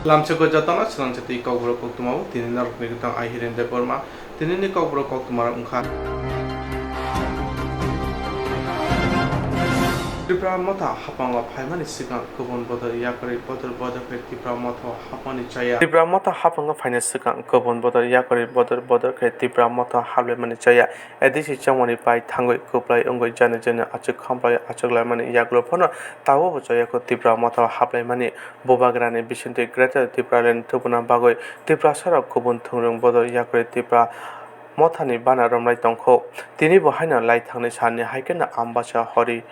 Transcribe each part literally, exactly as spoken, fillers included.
Lamsogo jotono swrangsa twi kokborok koktwmao tini norokni kwthang ai Hiren Debbarma. Tinini kokborok koktwmarok wngkha. Tipra Motha haphango phaimani swkang kubun bodol yakarwi bodol bodol khe Tipra Motha hapmani chaya. Tipra Motha haphango phaina swkang kubun bodol yakarwi bodol bodol khe Tipra Motha haplaimani chaya. A D C chongmani pai thangwi kwplai wngwi jani jani achuk khamplai achuklaimani yagulo phano tabukbo chayakho Tipra Motha haplaimani. Bubagrani bisingtwi Greater Tipraland thubuna bagwi Tiprasarok kubun thwngrwng bodol yakarwi Tipra Mothani bana romlai tongkho. Tinibo haino laithangni salni haikheno Ambasa Hori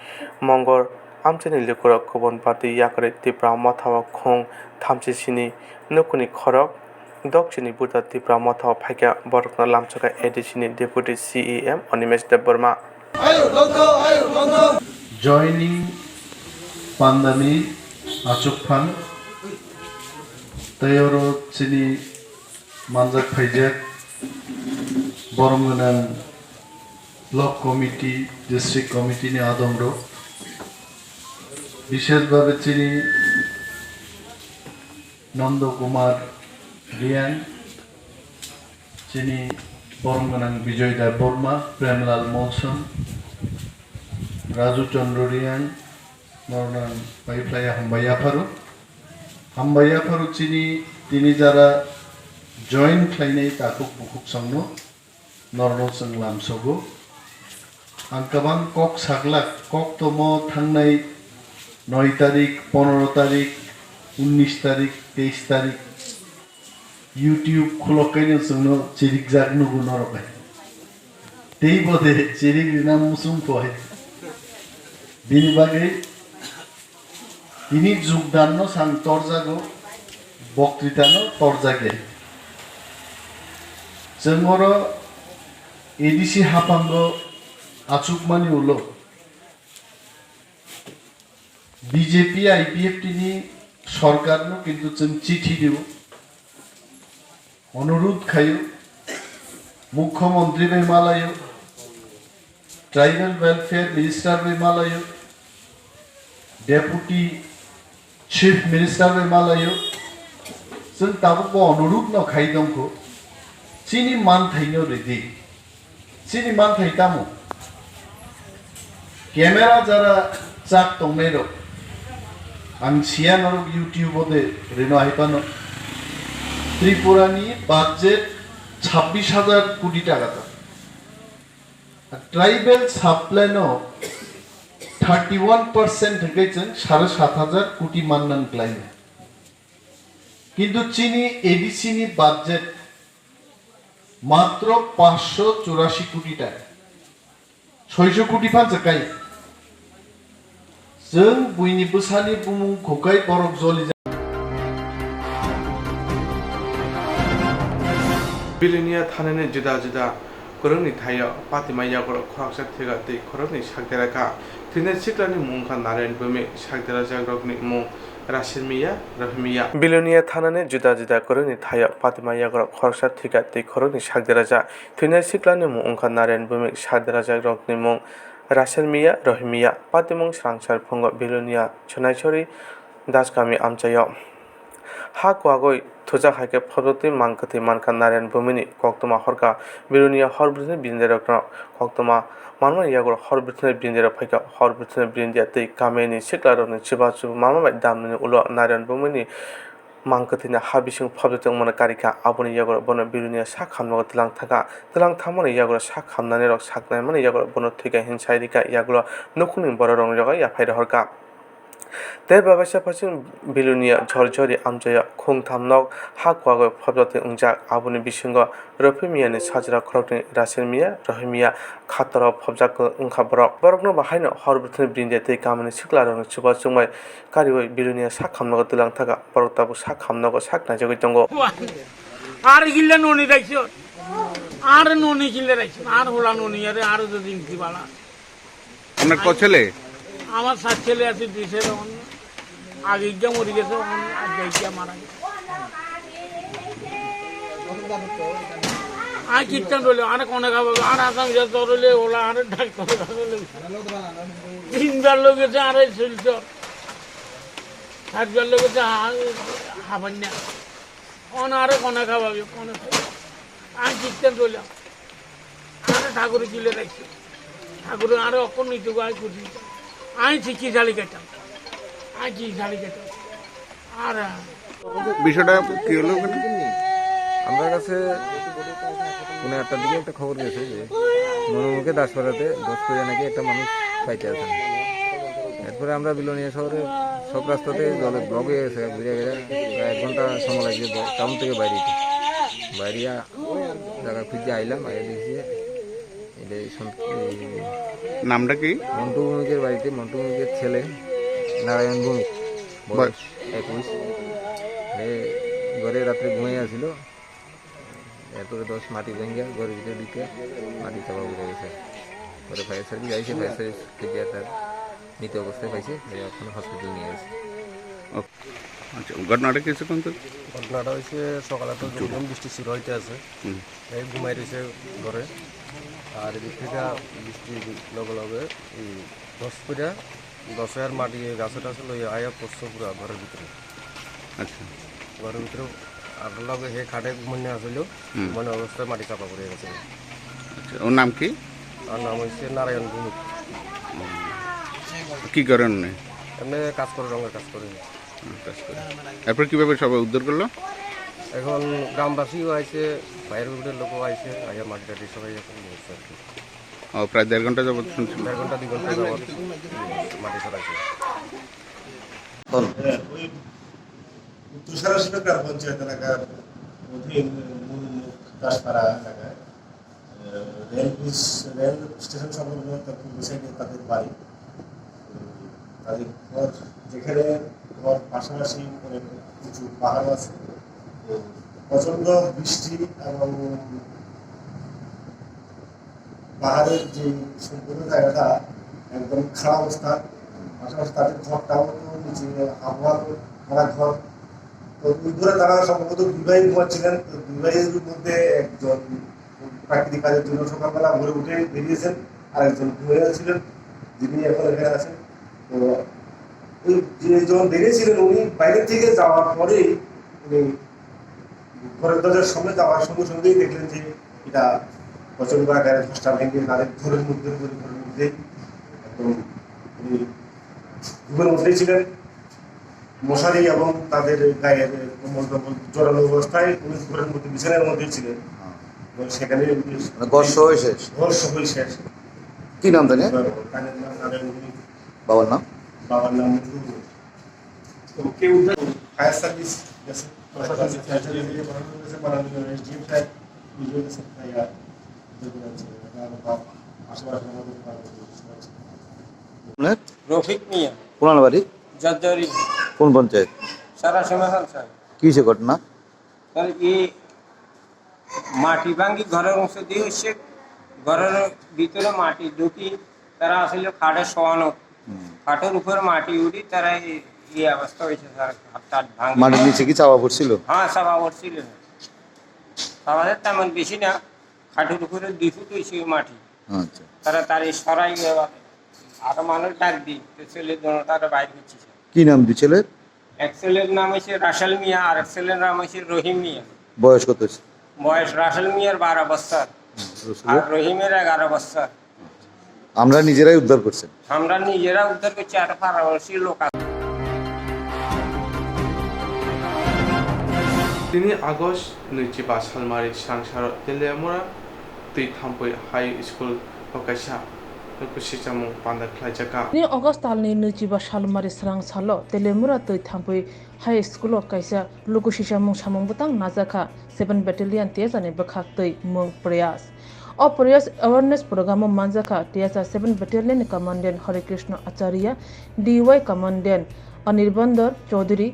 Mongol amchaini lukurok kubun party yakarwi Tipra Mothao khung thamchi sini nukuni khorok dokchini buta Tipra Mothao phaikha, borokno lamsokha A D C ni Deputy C E M Animesh Debbarma. Joining pandani achukphan tei oro chini manjak phaijak borom gwnang block committee, district committee ni adongrok, bishesh bhabe chini Nando Kumar Riang, chini borom gwnang Bijoy Debbarma, Premlal Molsom, Raju Chandra Riang, nornang pai phlai hambai yapharo. Hambai yapharo chini tini jara join khlainai takhuk bukhuk songno. Norno chwng lamsogo. Ang kwbang kok saglak, kok tomo thangnai noi tarik, pondro tarik, unnish tarik, teis tarik YouTube khulokkaino chwngno chirikjak nugo norok hai. Tei bode chirik rina muchung kho hai. Bini bagwi Tini jugdanno sang torjago, boktritano torjagya. Chwng oro A D C haphango achukmani ulo B J P I P F T ni sorkarno kintu chwng chithi rio. Onurudh khaio, Mukhyamantri bai malaio, Tribal Welfare Minister bai malaio, Deputy Chief Minister bai malaio, chwng tabukbo onurudh no khai tongkho, chini manthaino ridi. Chini manthai tamo? Camera jara chak tongnai rok, ang siya norok YouTube o de rino hai pano. Tripura ni budget chabbish hajar koti taka ta. Tribal sub plan o thirty one percent hingke chwng sare sat hajar koti mannan klai. Kintu chini A D C ni budget matro paanch sho churashi koti taka. Soi sho koti phan se kai. Chwng buini bwsani bumung khukai borok joli jak. Bilonia thanani juda juda kwrwngni thaio patima yago khoroksa thwiga twi khoroknwi sakdera kha. Thwinai siklani mung wngkha Narayan Bhowmik, sakderajakrokni mung Rasil Miya, Rohi Miya. Bilonia thanani juda juda kwrwngni thaio patima yago khoroksa thwiga twi khoroknwi sakderajak. Thwinai siklani mung wngkha Narayan Bhowmik, sakderajakrokni mung Rasil Miya, Rohi Miya. Patimung swrangsa phungo Bilonia Chwnaisori Das kami amchaio. Ha kwagwi thujak hai khe phobjak twi mang kwthwi mankha Narayan Bhowmini koktwma horkha. Bilonia hor bwrwini birindirokno koktwma manmani yagulo hor bwrwini birindirok phaikha. Hor bwrwini birindia twi kamini siklarokni chubachu manma bai damnani ulo Narayan Bhowmini mang kwthwini ha bising phobjak tongmani karikha. Aboni yagulo bono Bilonia sak hamnago twlang thangkha. Twlang thangmani yagulo sak hamnanirok saknaimani yagulo bono thwikha hin sai rikha. Yagulo nukhungni bororokno yago yaphai rohorkha. Tei babaisa phaising Bilonia Jhorjhori amchaio khung thamnok ha kwagwi phobjak twi wngjak. Aboni bisingo Rophimiyani sajra khoroknwi Rasil Miya, Rohi Miya khatoro phobjak wngkha borok. Borokno bahaino hor bwthwni birindia tei kamini siklarokni chubachu bai kariwi Bilonia sak hamnogo twlang thangkha. Borok tabuk sak hamnogo sak naijagwi tongo. Ar gilla noni daisyo. Ar noni gilla daisyo. Ar hola noni are ar jodi inti bala. আপনার ক ছেলে? আমার সাত ছেলে আছে, দুই ছেলে অন্য। আগে গিয়া মরে গেছে, অন্য আগে গিয়া মারা গেছে। আর কীর্তন বলে, আর কোনে খাবো? আর আসাম যা জ্বর হলে ওলা, আর ডাক্তার কাছে লই। তিনবার লোক গেছে, আর এই Silchar. Sat jor loge ja ha-, habanna. Ona aro kona khababi, kona khababi. Ang jitten roilam. Aro thagure jile raikhe. Thagure aro okon nitugo ai kuji. Ang chiki jali kaitam. Ang chiki jali kaitam. Ara. বিষয়টা কি হলো ওখানে? আমরা কাছে কোনো একটা দিকে একটা খবর গেছে যে মনোমুখে দাসপাড়াতে দশ পয়সা নাকি একটা মানুষ পাইতে আছে। এরপরে আমরা বিলোনিয়া শহরে সব রাস্তাতে জলে ব্লক হয়ে গেছে, ঘুরে ঘুরে প্রায় এক ঘন্টা সময় লাগছে ব-, টাউন থেকে বাইরে। বাইরিয়া জায়গা খুঁজে আইলাম, আইয়া দেখছি যে এটা এই সন্ত-, এই নামটা কি? মন্টু ভৌমিকের বাড়িতে, মন্টু ভৌমিকের ছেলে নারায়ণ ভৌমিক, বয়স বয়স? একুশ। এ ঘরে রাত্রে ঘুমিয়ে আছিল, এরপরে দশ মাটি ভেঙে ঘরের ভিতরে ঢুকে মাটি চাপা পড়ে গেছে। পরে ফায়ার সার্ভিস আইছে, ফায়ার সার্ভিস থেকে তার মৃত অবস্থায় পাইছে, এখন হসপিটাল নিয়ে গেছে। আচ্ছা, ঘটনাটা কি হয়েছে কোন তো? ঘটনাটা হয়েছে সকালে তো জমজম বৃষ্টি শুরু হইতে আছে, হুম। এই ঘুমাই রয়েছে ঘরে। আর এদিক থেকে বৃষ্টি লগে লগে এই দশ ফুটা দশ হাজার মাটি গাছে টাছে লইয়া আয়া পড়ছে পুরা ঘরের ভিতরে। আচ্ছা। ঘরের ভিতরে আর লগে হে খাটে ঘুমাইনি আসলে, হুম। ঘুমানো অবস্থায় মাটি চাপা পড়ে গেছে। আচ্ছা, ওর নাম কি? আর নাম হচ্ছে নারায়ণ ভৌমিক। কি করেন উনি? এমনি কাজ করে, রঙের কাজ করে। হুম, কাজ করে। এরপর কিভাবে সবাই উদ্ধার করলো? এখন গ্রামবাসীও আইছে, বাইরের লোকও আইছে, আইয়া মাটি টাটি সবাই এখন নিয়ে যাচ্ছে আর কি। ও, প্রায় দেড় ঘন্টা যাবত শুনছিলাম। দেড় ঘন্টা, দুই ঘন্টা যাবত মাটি সরাইছে। কোন? হ্যাঁ, ওই উত্তর সারাশিটা গ্রাম পঞ্চায়েত এলাকার অধীন মনুমুখ দাসপাড়া এলাকায়, আহ, রেল ব্রিজ, রেল স্টেশন সংলগ্ন একটা পূর্ব সাইডে তাদের বাড়ি। উম, তাদের ঘর, যেখানে ঘর পাশাপাশি অনেক উঁচু পাহাড় আছে। তো প্রচণ্ড বৃষ্টি এবং পাহাড়ের যে সম্পূর্ণ জায়গাটা একদম খারাপ অবস্থা, পাশাপাশি তাদের ঘরটাও তো নিচে হাফওয়াল করা ঘর। তো ওই ঘরে তারা সম্ভবত দুই ভাই ঘুমাচ্ছিলেন। তো দুই ভাইয়ের মধ্যে একজন প্রাকৃতিক কাজের জন্য সকালবেলা ভোরে উঠে বেরিয়েছেন, আর একজন ঘুমিয়ে ছিলেন, যিনি এখন এখানে আছেন। তো ওই যে যখন বেরিয়েছিলেন, উনি বাইরে থেকে যাওয়ার পরেই উনি ঘরের দরজার সামনে যাওয়ার সঙ্গে সঙ্গেই দেখলেন যে এটা প্রচণ্ড আকারে ধসটা ভেঙে তাদের ঘরের মধ্যে, ঘরের মধ্যেই একদম উনি ঘুমের মধ্যেই ছিলেন। মশারি এবং তাদের গায়ের কম্বল টম্বল জড়ানো অবস্থায় উনি ঘরের মধ্যে, বিছানার মধ্যেই ছিলেন। হ্যাঁ। এবং সেখানে উনি মানে ঘর সহই শেষ? ঘর সহই শেষ। কি নাম জানি? তাদের নাম নারায়ণ ভৌমিক। বাবার নাম? বাবার নাম মন্টু ভৌমিক। তো কেউ উদ্ধার, ফায়ার সার্ভিস গেছে, ফায়ার সার্ভিস, ফায়ার সার্ভিস দিয়ে বানানো হয়েছে, বানানো হয়েছে, এসডিএম সাহেব নিজেও গেছেন, তাই আর উদ্ধার করে আনছে। এটা আরো বা-, আশেপাশে আমাদের পাড়ার মধ্যে কিছু আছে। আপনার? রফিক মিয়া। কোন বাড়ি? জর্জরি। কোন পঞ্চায়েত? সারা সমাধান স্যার। কি হয়েছে ঘটনা? স্যার, এই মাটি ভাঙি ঘরের অংশ দিয়ে হচ্ছে, ঘরের ভিতরে মাটি ঢুকি তারা আসলে খাটে শোয়ানো, হুম। খাটের উপরে মাটি উঠি তারা এই, এই অবস্থা হয়েছে স্যার, হাত টাত ভাঙি। মাটির নিচে কি চাপা পড়ছিল? হ্যাঁ, চাপা পড়ছিল। চাপা তেমন বেশি না, খাটের উপরে দুই ফুট হয়েছে ওই মাটি। আচ্ছা। তারা তার এই সরাই আরো মানুষ ডাক দিই, তো ছেলে দোনো তারা বাইর করছে স্যার। কি নাম দুই ছেলের? এক ছেলের নাম হচ্ছে রাসেল মিয়া আর এক ছেলের নাম হচ্ছে রহিম মিয়া। বয়স কত হচ্ছে? বয়স রাসেল মিয়ার বারো বছর, রসুলের? আর রহিমের এগারো বছর। আমরা নিজেরাই উদ্ধার করছেন? আমরা নিজেরা উদ্ধার করছি, আর পাড়াপড়শি লোক আছে। Tini August nwichiba salmari srangsaro Teliamura twi thampui high school o kaisa luku sichamung panda khlaijak kha. Tini August talni nwichiba salmari srang salo Teliamura twi thampui high school o kaisa luku sichamung samung bwtang najak kha seven Battalion T S R ni bwkhak twi mung Prayas. O Prayas awareness program o manjak kha T S R seven Battalion ni Commandant Hare Krishna Acharya, D Y Commandant Anirbandor Chaudhary,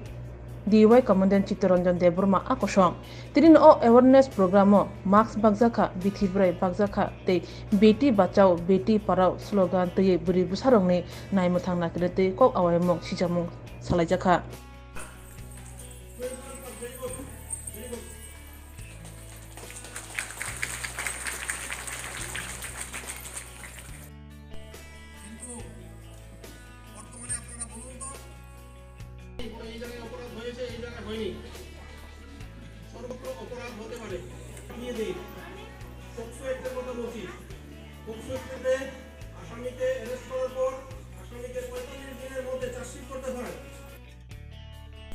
D Y Commandant Chittaranjan Debbarma a kosong. Tini o awareness program o mask bakjak kha, bithi bwrwi bakjak kha tei Beti Bachao Beti Padhao slogan twiwi bwrwi bwsarokni naimwthang nakirwi tei kok awaimung sichamung salaijak kha. হয়নি। সর্বত্র অপরাধ হতে পারে। নিয়ে দিন। পক্সো অ্যাক্টের কথা বলছি। পক্সো অ্যাক্টে আসামিকে অ্যারেস্ট করার পর আসামিকে পঁয়তাল্লিশ দিনের মধ্যে চার্জশিট করতে হয়।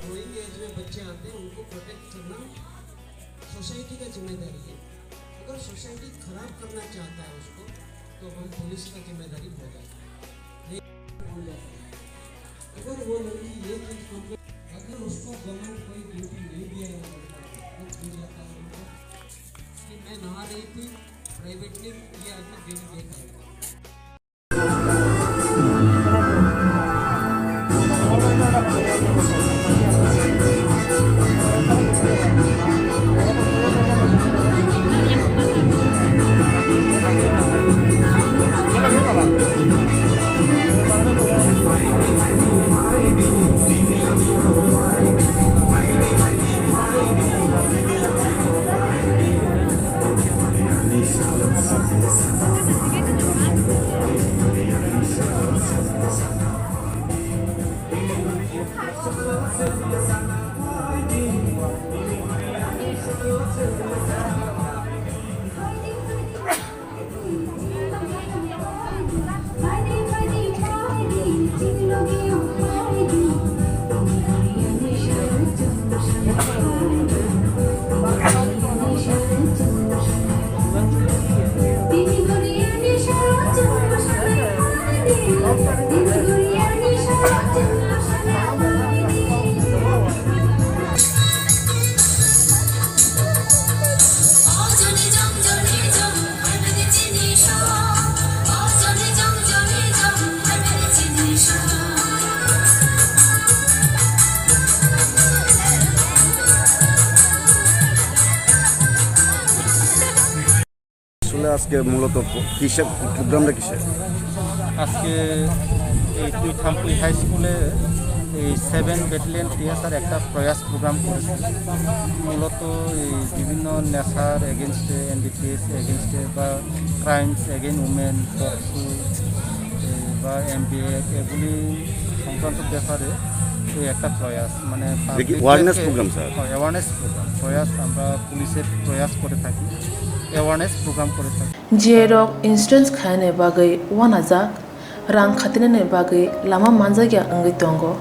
रोहिंग्या जो बच्चे आते हैं, उनको प्रोटेक्ट करना सोसाइटी का जिम्मेदारी है। अगर सोसाइटी खराब करना चाहता है उसको, तो हम पुलिस का जिम्मेदारी हो जाता है। नहीं, हो जाता है। अगर वो लड़की ये चीज कंप्लेन, अगर उसको गवर्नमेंट कोई ड्यूटी नहीं दिया है, वो हो जाता है उनको कि मैं नहा रही थी, प्राइवेटली ये आदमी ड्यूटी देख रहा था। আসলে আজকে মূলত কিসের প্রোগ্রামটা কিসের? আজকে এই টুইথামপুই হাই স্কুলে এই সেভেন ব্যাটালিয়ন টিএসআর একটা প্রয়াস প্রোগ্রাম করেছে। মূলত এই বিভিন্ন নেশার এগেনস্টে, এনডিপিএস এগেনস্টে বা ক্রাইমস এগেন উমেন, পক্সো, এই বা এমবিএ এগুলি সংক্রান্ত ব্যাপারে এই একটা প্রয়াস, মানে এটা কি পাবলিক অ্যাওয়ারনেস প্লেসে প্রোগ্রাম, স্যার? অ্যাওয়ারনেস প্রোগ্রাম, প্রয়াস আমরা পুলিশের প্রয়াস করে থাকি, অ্যাওয়ারনেস প্রোগ্রাম করে থাকি। J rok insurance khainani bagwi uanajak, rang khatinani bagwi lama manjakya wngwi tongo.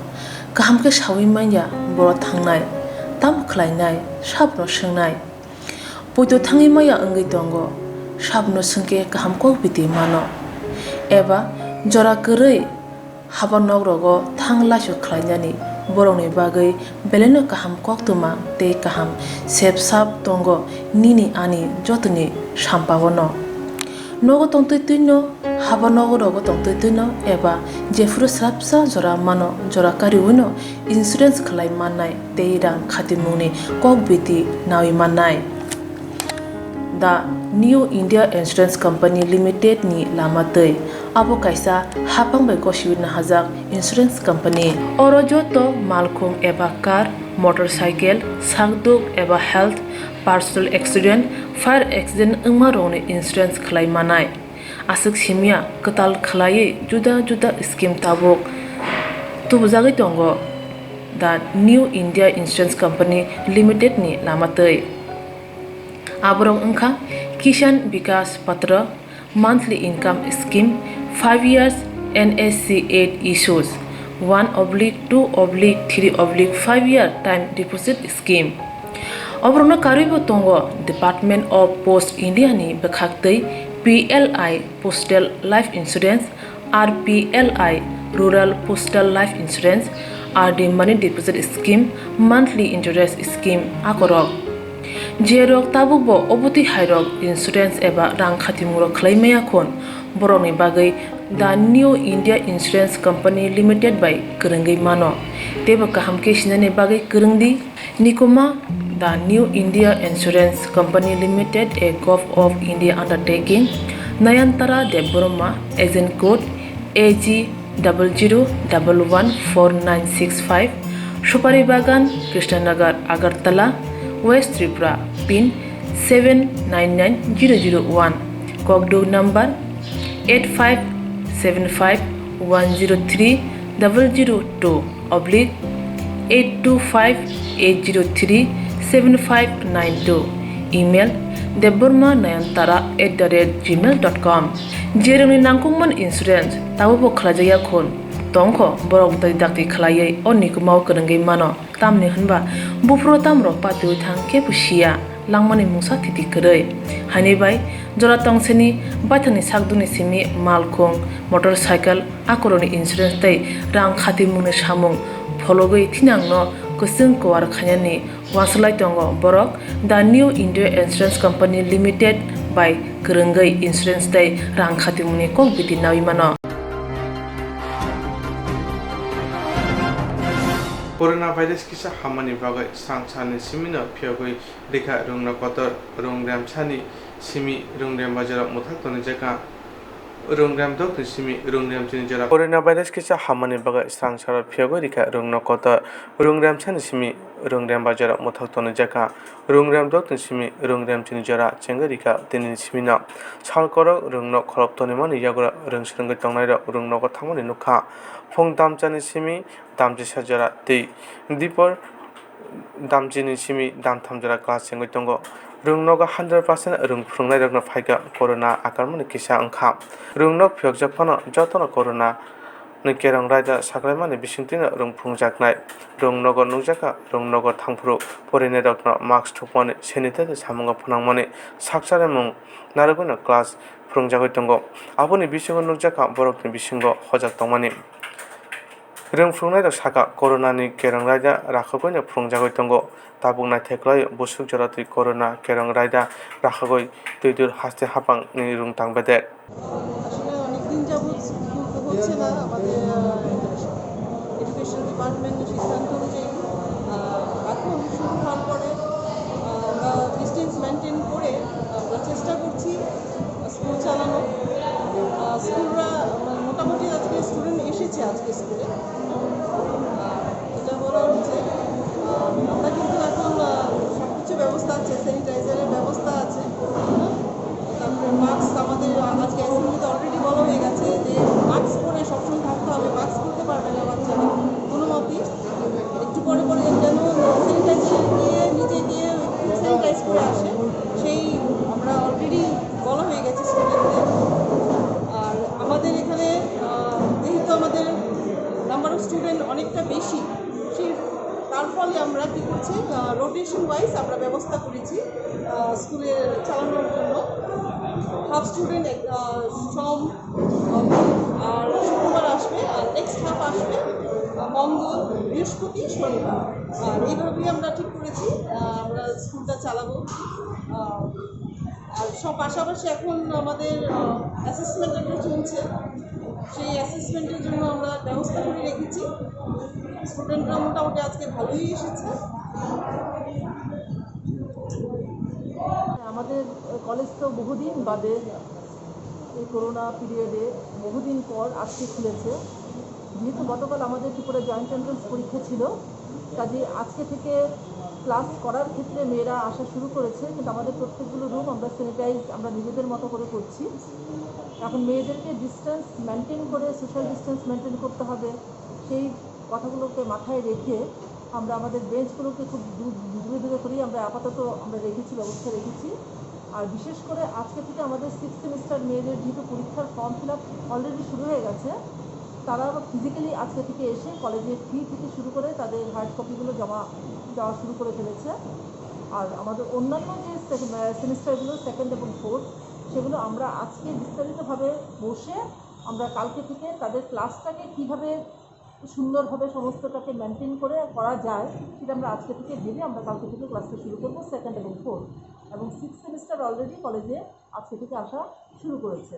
Kaham khe saui manya borok thangnai, tamo khlainai, sabono swngnai. Poito thangwi maya wngwi tongo, sabono swngkhe kaham kok biti mano. Eba jora kwrwi haba nok rogo thang laisok khlainani borokni bagwi belaino kaham koktwma tei kaham sep sap tongo nini ani jotoni sampao no. Nogo tongtwi twino, haba nogo rogo tongtwi twino eba jephuru swrapsa jora mano, jora kariwino insurance khlai mannai tei rang khatimungni kok biti naui mannai. The New India Insurance Company Limited ni lama twi. Abo kaisa haphang bai gosiwi nahajak insurance company. Oro joto malkhung eba car, motorcycle, sakduk eba health, personal accident, fire accident wngma rokni insurance khlai manai. Aswk simya kwtal khlaiwi juda juda scheme tabuk tubujagwi tongo The New India Insurance Company Limited ni lama twi. Aborok wngkha Kisan Vikas Patra, monthly income scheme, five years N S C eight issues, one oblique two oblique three oblique five year time deposit scheme. Oborokno karwibo tongo Department of Post India ni bwkhaktwi P L I Postal Life Insurance, R P L I Rural Postal Life Insurance, R D Money Deposit Scheme, Monthly Interest Scheme akorok. Jerok tabukbo obotwi hairok insurance eba rang khatimungrok khlai maya khun, borokni bagwi The New India Insurance Company Limited bai kwrwngwi mano. Teibo kaham khe sinani bagwi kwrwngdi. Nikuma, The New India Insurance Company Limited, a Govt of India undertaking, Nayantara Debbarma, Agent Code A G double zero double one four nine six five, Supari Bagan, Krishnanagar, Agartala, West Tripura, pin seven nine nine zero zero one, Kokduk number eight five seven five one zero three double zero two oblique eight two five eight zero three seven five nine two, email debbarma nayantara at the rate gmail dot com. Jerwngni nangkukmani insurance tabukbo khlaijakya khun tongkho, borok dakti dakti khlaiwi o nikumao kwrwngwi mano. Tamni hwnba buphuru tamrok patiwi thang khe bo siya, langmani mungsa thiti kwrwi. Haini bai jora tongseni baithangni sakduni simi malkhung, motorcycle, akorokni insurance tei rang khatimungni samung phologwi thinangno kwchwng kuar khainani uansuk lai tongo borok The New India Insurance Company Limited bai kwrwngwi insurance tei rang khatimungni kok biti naui mano. Corona virus kisa hammani bagwi swrang salni simino phiyogwi rikha rungno kotor. Rungrem sani simi rungrem bajarok mwthak tonwi jakha. Rungrem dokni simi rungrem chini jora. Corona virus kisa hammani bagwi swrang salo phiyogwi rikha rungno kotor. Rungrem sani simi rungrem bajarok mwthak tonwi jakha. Rungrem dokni simi rungrem chini jora chengwi rikha tinini simino. Sal korok rungno kholop tonwi mani yagra rung swrwngwi tongnairok rungnogo thangmani nukha. Phung damchani simi damchisa jora tei dipor damchini simi damtham jora class chengwi tongo. Rungnogo hundred percent rung phwrwngnairokno phaikha corona akarmani kisa wngkha. Rungnok phiyokjak phano jotono corona ni kerong raida saklaimani bisingtwino rung phwrwngjaknai. Rungnogo nukjakha, rungnogo thangphuru porinairokno mask thupmani, sanitizer samungo phwnangmani, saksa remung narwgwino class phwrwngjagwi tongo. Aboni bisingo nukjakha borokni bisingo hojak tongmani. Rwng phwrwngnairok sakha, corona ni kerong raida rakhogwino phwrwngjagwi tongo. Tabuk naithai khlaio, bwswk jora twi corona kerong raida rakhogwi twi twi haste haphangni rwngtang bedek. আসলে অনেক দিন যাবত স্কুল তো হচ্ছে না, আমাদের, আহ, এডুকেশন ডিপার্টমেন্টের সিদ্ধান্ত অনুযায়ী, আহ, এখন শুরু হওয়ার পরে, আহ, আমরা ডিস্টেন্স মেনটেন করে আমরা চেষ্টা করছি স্কুল চালানো। আহ, স্কুলরা, মানে, মোটামুটি আজকে স্টুডেন্ট এসেছে আজকে স্কুলে। আহ, যেটা বলা হচ্ছে, আহ, আমরা কিন্তু এখন, আহ, সব কিছু ব্যবস্থা আছে, স্যানিটাইজারের ব্যবস্থা আছে, তারপরে মাস্ক আমাদের আজকে অ্যাসেম্বলিতে অলরেডি বলা হয়ে গেছে যে মাস্ক পরে সবসময় থাকতে হবে, মাস্ক পরতে পারবে না বাচ্চারা কোনো মতেই। একটু পরে পরে যেন স্যানিটাইজার গিয়ে নিজে গিয়ে একটু স্যানিটাইজ করে আসে, সেই আমরা অলরেডি বলা হয়ে গেছে স্টুডেন্টদের। আর আমাদের এখানে, আহ, যেহেতু আমাদের নাম্বার অফ স্টুডেন্ট অনেকটা বেশি, সেই, তার ফলে আমরা কী করছি, আহ, রোটেশন ওয়াইজ আমরা ব্যবস্থা করেছি। আহ, স্কুলে চালানোর জন্য হাফ স্টুডেন্ট এক, আহ, সোম, আহ, আর শুক্রবার আসবে, আর নেক্সট হাফ আসবে, আহ, মঙ্গল, বৃহস্পতি, শনিবার। আর এইভাবেই আমরা ঠিক করেছি, আহ, আমরা স্কুলটা চালাবো। আহ, আর সব পাশাপাশি এখন আমাদের, আহ, অ্যাসেসমেন্ট একটা চলছে, সেই অ্যাসেসমেন্টের জন্য আমরা ব্যবস্থা করে রেখেছি। স্টুডেন্টরা মোটামুটি আজকে ভালোই এসেছে। আমাদের কলেজ তো বহুদিন বাদে, এই করোনা পিরিয়ডে বহুদিন পর আজকে খুলেছে। যেহেতু গতকাল আমাদের ত্রিপুরা জয়েন্ট এন্ট্রান্স পরীক্ষা ছিল, কাজে আজকে থেকে ক্লাস করার ক্ষেত্রে মেয়েরা আসা শুরু করেছে, কিন্তু আমাদের প্রত্যেকগুলো রুম আমরা স্যানিটাইজ আমরা নিজেদের মতো করে করছি। এখন মেয়েদেরকে ডিস্টেন্স মেনটেন করে, সোশ্যাল ডিস্টেন্স মেনটেন করতে হবে, সেই কথাগুলোকে মাথায় রেখে আমরা আমাদের বেঞ্চগুলোকে খুব দূ-, দূরে দূরে করেই আমরা আপাতত আমরা রেখেছি, ব্যবস্থা রেখেছি। আর বিশেষ করে আজকে থেকে আমাদের সিক্স সেমিস্টার মেয়েদের যেহেতু পরীক্ষার ফর্ম ফিল আপ অলরেডি শুরু হয়ে গেছে, তারা ফিজিক্যালি আজকে থেকে এসে কলেজে ফি থেকে শুরু করে তাদের হার্ড কপিগুলো জমা দেওয়া শুরু করে ফেলেছে। আর আমাদের অন্যান্য যে সেক-, আহ, সেমিস্টারগুলো, সেকেন্ড এবং ফোর্থ, সেগুলো আমরা আজকে বিস্তারিতভাবে বসে আমরা কালকে থেকে তাদের ক্লাসটাকে কীভাবে সুন্দরভাবে সমস্তটাকে মেনটেন করে করা যায়, সেটা আমরা আজকে থেকে ভেবে আমরা কালকে থেকে ক্লাসটা শুরু করবো, সেকেন্ড এবং ফোর্থ। এবং সিক্স সেমিস্টার অলরেডি কলেজে আজকে থেকে আসা শুরু করেছে।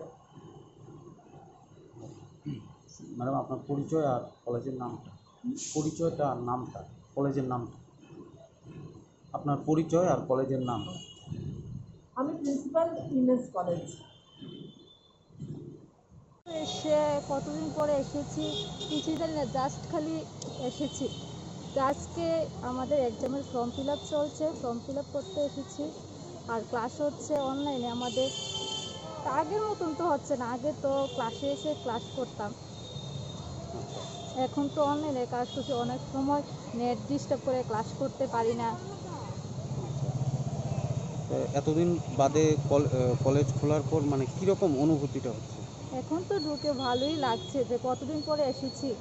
ম্যাডাম, আপনার পরিচয় আর কলেজের নামটা। পরিচয়টা আর নামটা, কলেজের নামটা। আপনার পরিচয় আর কলেজের নাম। আমি প্রিন্সিপাল উইমেন্স কলেজ। এসে কতদিন পরে এসেছি, কিছুই জানি না, জাস্ট খালি এসেছি। তো আজকে আমাদের এক্সামের ফর্ম ফিল আপ চলছে, ফর্ম ফিল আপ করতে এসেছি। আর ক্লাস হচ্ছে অনলাইনে আমাদের। তা আগের মতন তো হচ্ছে না, আগে তো ক্লাসে এসে ক্লাস করতাম। এখন তো অনলাইনে ক্লাস করছি, অনেক সময় নেট ডিস্টার্ব করে ক্লাস করতে পারি না। তো এতদিন বাদে কল-, আহ, কলেজ খোলার পর মানে কিরকম অনুভূতিটা হচ্ছে? এখন তো ঢুকে ভালোই লাগছে যে কতদিন পরে এসেছি,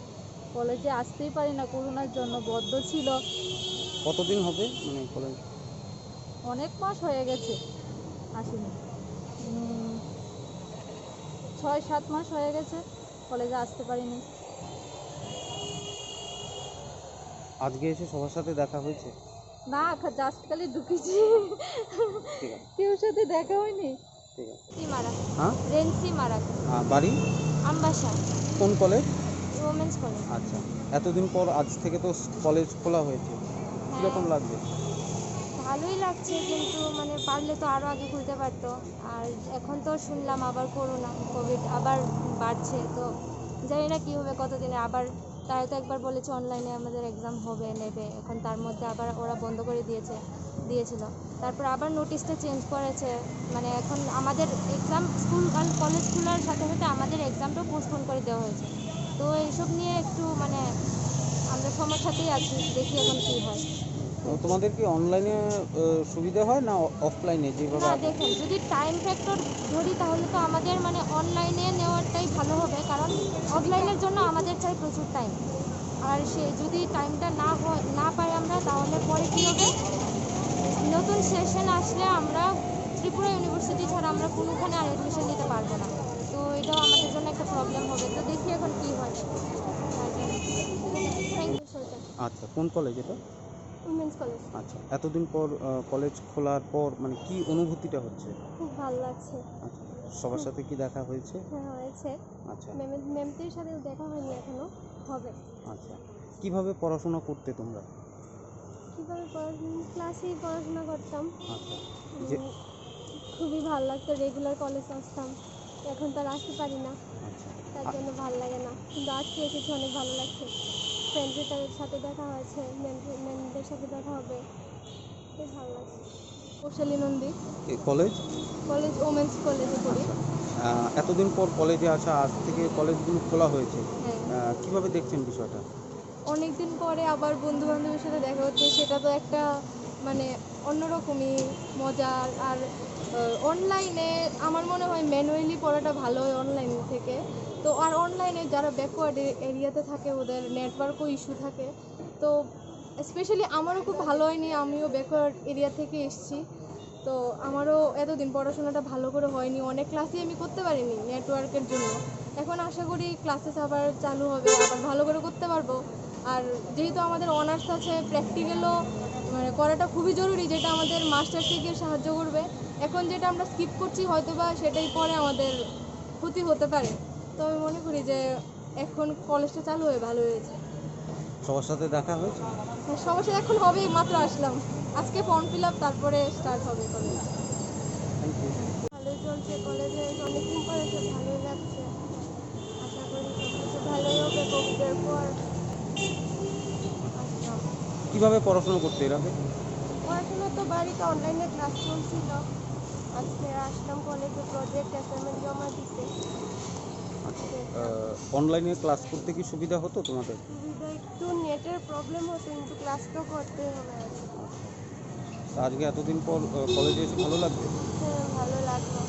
কলেজে আসতেই পারি না, করোনার জন্য বন্ধ ছিল। কতদিন হবে মানে কলেজ? অনেক মাস হয়ে গেছে আসিনি। উম, ছয় সাত মাস হয়ে গেছে কলেজে আসতে পারিনি। আজকে এসে সবার সাথে দেখা হয়েছে? না, জাস্ট খালি ঢুকেছি। ঠিক আছে। কেউ সাথে দেখা হয়নি। ঠিক আছে। রেন্সি মারা। হ্যাঁ? রেন্সি মারা। আহ, বাড়ি? আমবাসা। কোন কলেজ? Women's college. আচ্ছা, এতদিন পর আজ থেকে তো কলেজ খোলা হয়েছে, হ্যাঁ। কিরকম লাগছে? ভালোই লাগছে, কিন্তু মানে পারলে তো আরও আগে খুলতে পারতো। আর এখন তো শুনলাম আবার করোনা, কোভিড আবার বাড়ছে, তো জানি না কী হবে, কতদিনে আবার। তারা তো একবার বলেছে অনলাইনে আমাদের এক্সাম হবে, নেবে, এখন তার মধ্যে আবার ওরা বন্ধ করে দিয়েছে, দিয়েছিল। তারপর আবার নোটিশটা চেঞ্জ করেছে, মানে এখন আমাদের এক্সাম, স্কুল আর কলেজ খোলার সাথে সাথে আমাদের এক্সামটাও পোস্টপোন করে দেওয়া হয়েছে। তো এইসব নিয়ে একটু মানে আমরা সমস্যাতেই আছি, দেখি এখন কী হয়। তো তোমাদের কি অনলাইনে, আহ, সুবিধা হয় না অ-, অফলাইনে যেভাবে না, আগে? দেখুন, যদি টাইম ফ্যাক্টর ধরি তাহলে তো আমাদের মানে অনলাইনে নেওয়াটাই ভালো হবে, কারণ অফলাইনের জন্য আমাদের চাই প্রচুর টাইম। আর সে যদি টাইমটা না হয়, না পাই আমরা, তাহলে পরে কী হবে? নতুন সেশন আসলে আমরা ত্রিপুরা ইউনিভার্সিটি ছাড়া আমরা কোনোখানে আর অ্যাডমিশন নিতে পারবো না। তো এটাও আমাদের জন্য একটা প্রবলেম হবে। তো দেখি এখন কী হয়। Thank you. আচ্ছা, কোন কলেজ এটা? Women's college. আচ্ছা, এতদিন পর, আহ, কলেজ খোলার পর মানে কি অনুভূতিটা হচ্ছে? খুব ভালো লাগছে। আচ্ছা, সবার সাথে কি দেখা হয়েছে? হ্যাঁ, হয়েছে। আচ্ছা। ম্যামের, ম্যামদের সাথে দেখা হয়নি এখনো, হবে। আচ্ছা, কিভাবে পড়াশোনা করতে তোমরা? কিভাবে পড়াশোনা? ক্লাসেই পড়াশোনা করতাম। আচ্ছা। উম, যে খুবই ভালো লাগতো, রেগুলার কলেজ আসতাম। এখন তো আর আসতে পারি না, আচ্ছা। তার আ- জন্য ভালো লাগে না। কিন্তু আজকে এসেছি, অনেক ভালো লাগছে। ফ্রেন্ডদের সাথে দেখা হয়েছে, ম্যাম, ম্যামদের সাথে দেখা হবে, বেশ ভালো লাগছে। বৈশালী নন্দী। এ, কলেজ? কলেজ ওমেন্স কলেজে পড়ি। আচ্ছা। আহ, এতদিন পর কলেজে আসা, আজ থেকে কলেজগুলো খোলা হয়েছে। হ্যাঁ। আহ, কিভাবে দেখছেন বিষয়টা? অনেকদিন পরে আবার বন্ধু বান্ধবের সাথে দেখা হচ্ছে, সেটা তো একটা মানে অন্যরকমই মজার। আর, আহ, অনলাইনে আমার মনে হয় ম্যানুয়ালি পড়াটা ভালো হয় অনলাইন থেকে। তো আর অনলাইনে যারা ব্যাকওয়ার্ড এ-, এরিয়াতে থাকে, ওদের নেটওয়ার্কও ইস্যু থাকে। তো স্পেশালি আমারও খুব ভালো হয়নি, আমিও ব্যাকওয়ার্ড এরিয়া থেকে এসেছি। তো আমারও এতদিন পড়াশোনাটা ভালো করে হয়নি, অনেক ক্লাসই আমি করতে পারিনি নেটওয়ার্কের জন্য। এখন আশা করি ক্লাসেস আবার চালু হবে, আবার ভালো করে করতে পারবো। আর যেহেতু আমাদের অনার্স আছে, প্র্যাকটিক্যালও মানে করাটা খুবই জরুরি, যেটা আমাদের মাস্টার্সে গিয়ে সাহায্য করবে। এখন যেটা আমরা স্কিপ করছি, হয়তো বা সেটাই পরে আমাদের ক্ষতি হতে পারে। তো আমি মনে করি যে এখন কলেজটা চালু হয়ে ভালো হয়েছে। সবার সাথে দেখা হয়েছে? হ্যাঁ, সবার সাথে এখন হবেই, মাত্র আসলাম। আজকে ফর্ম ফিল আপ, তারপরে স্টার্ট হবে কলেজ। Thank you. ভালোই চলছে, কলেজে অনেকদিন পরে এসে ভালোই লাগছে। আশা করি সব কিছু ভালোই হবে কোভিডের পর। আসলাম। কিভাবে পড়াশোনা করতে এর আগে? পড়াশোনা তো বাড়িতে অনলাইনে ক্লাস চলছিল। আজকে আসলাম কলেজে, প্রজেক্ট অ্যাসাইনমেন্ট জমা দিতে। আচ্ছা, আহ, অনলাইনে ক্লাস করতে কি সুবিধা হতো তোমাদের? সুবিধা একটু নেটের প্রবলেম হতো, কিন্তু ক্লাস তো করতে হবে আর কি। তা আজকে এতদিন পর, আহ, কলেজে এসে ভালো লাগছে? হ্যাঁ, ভালো লাগলো।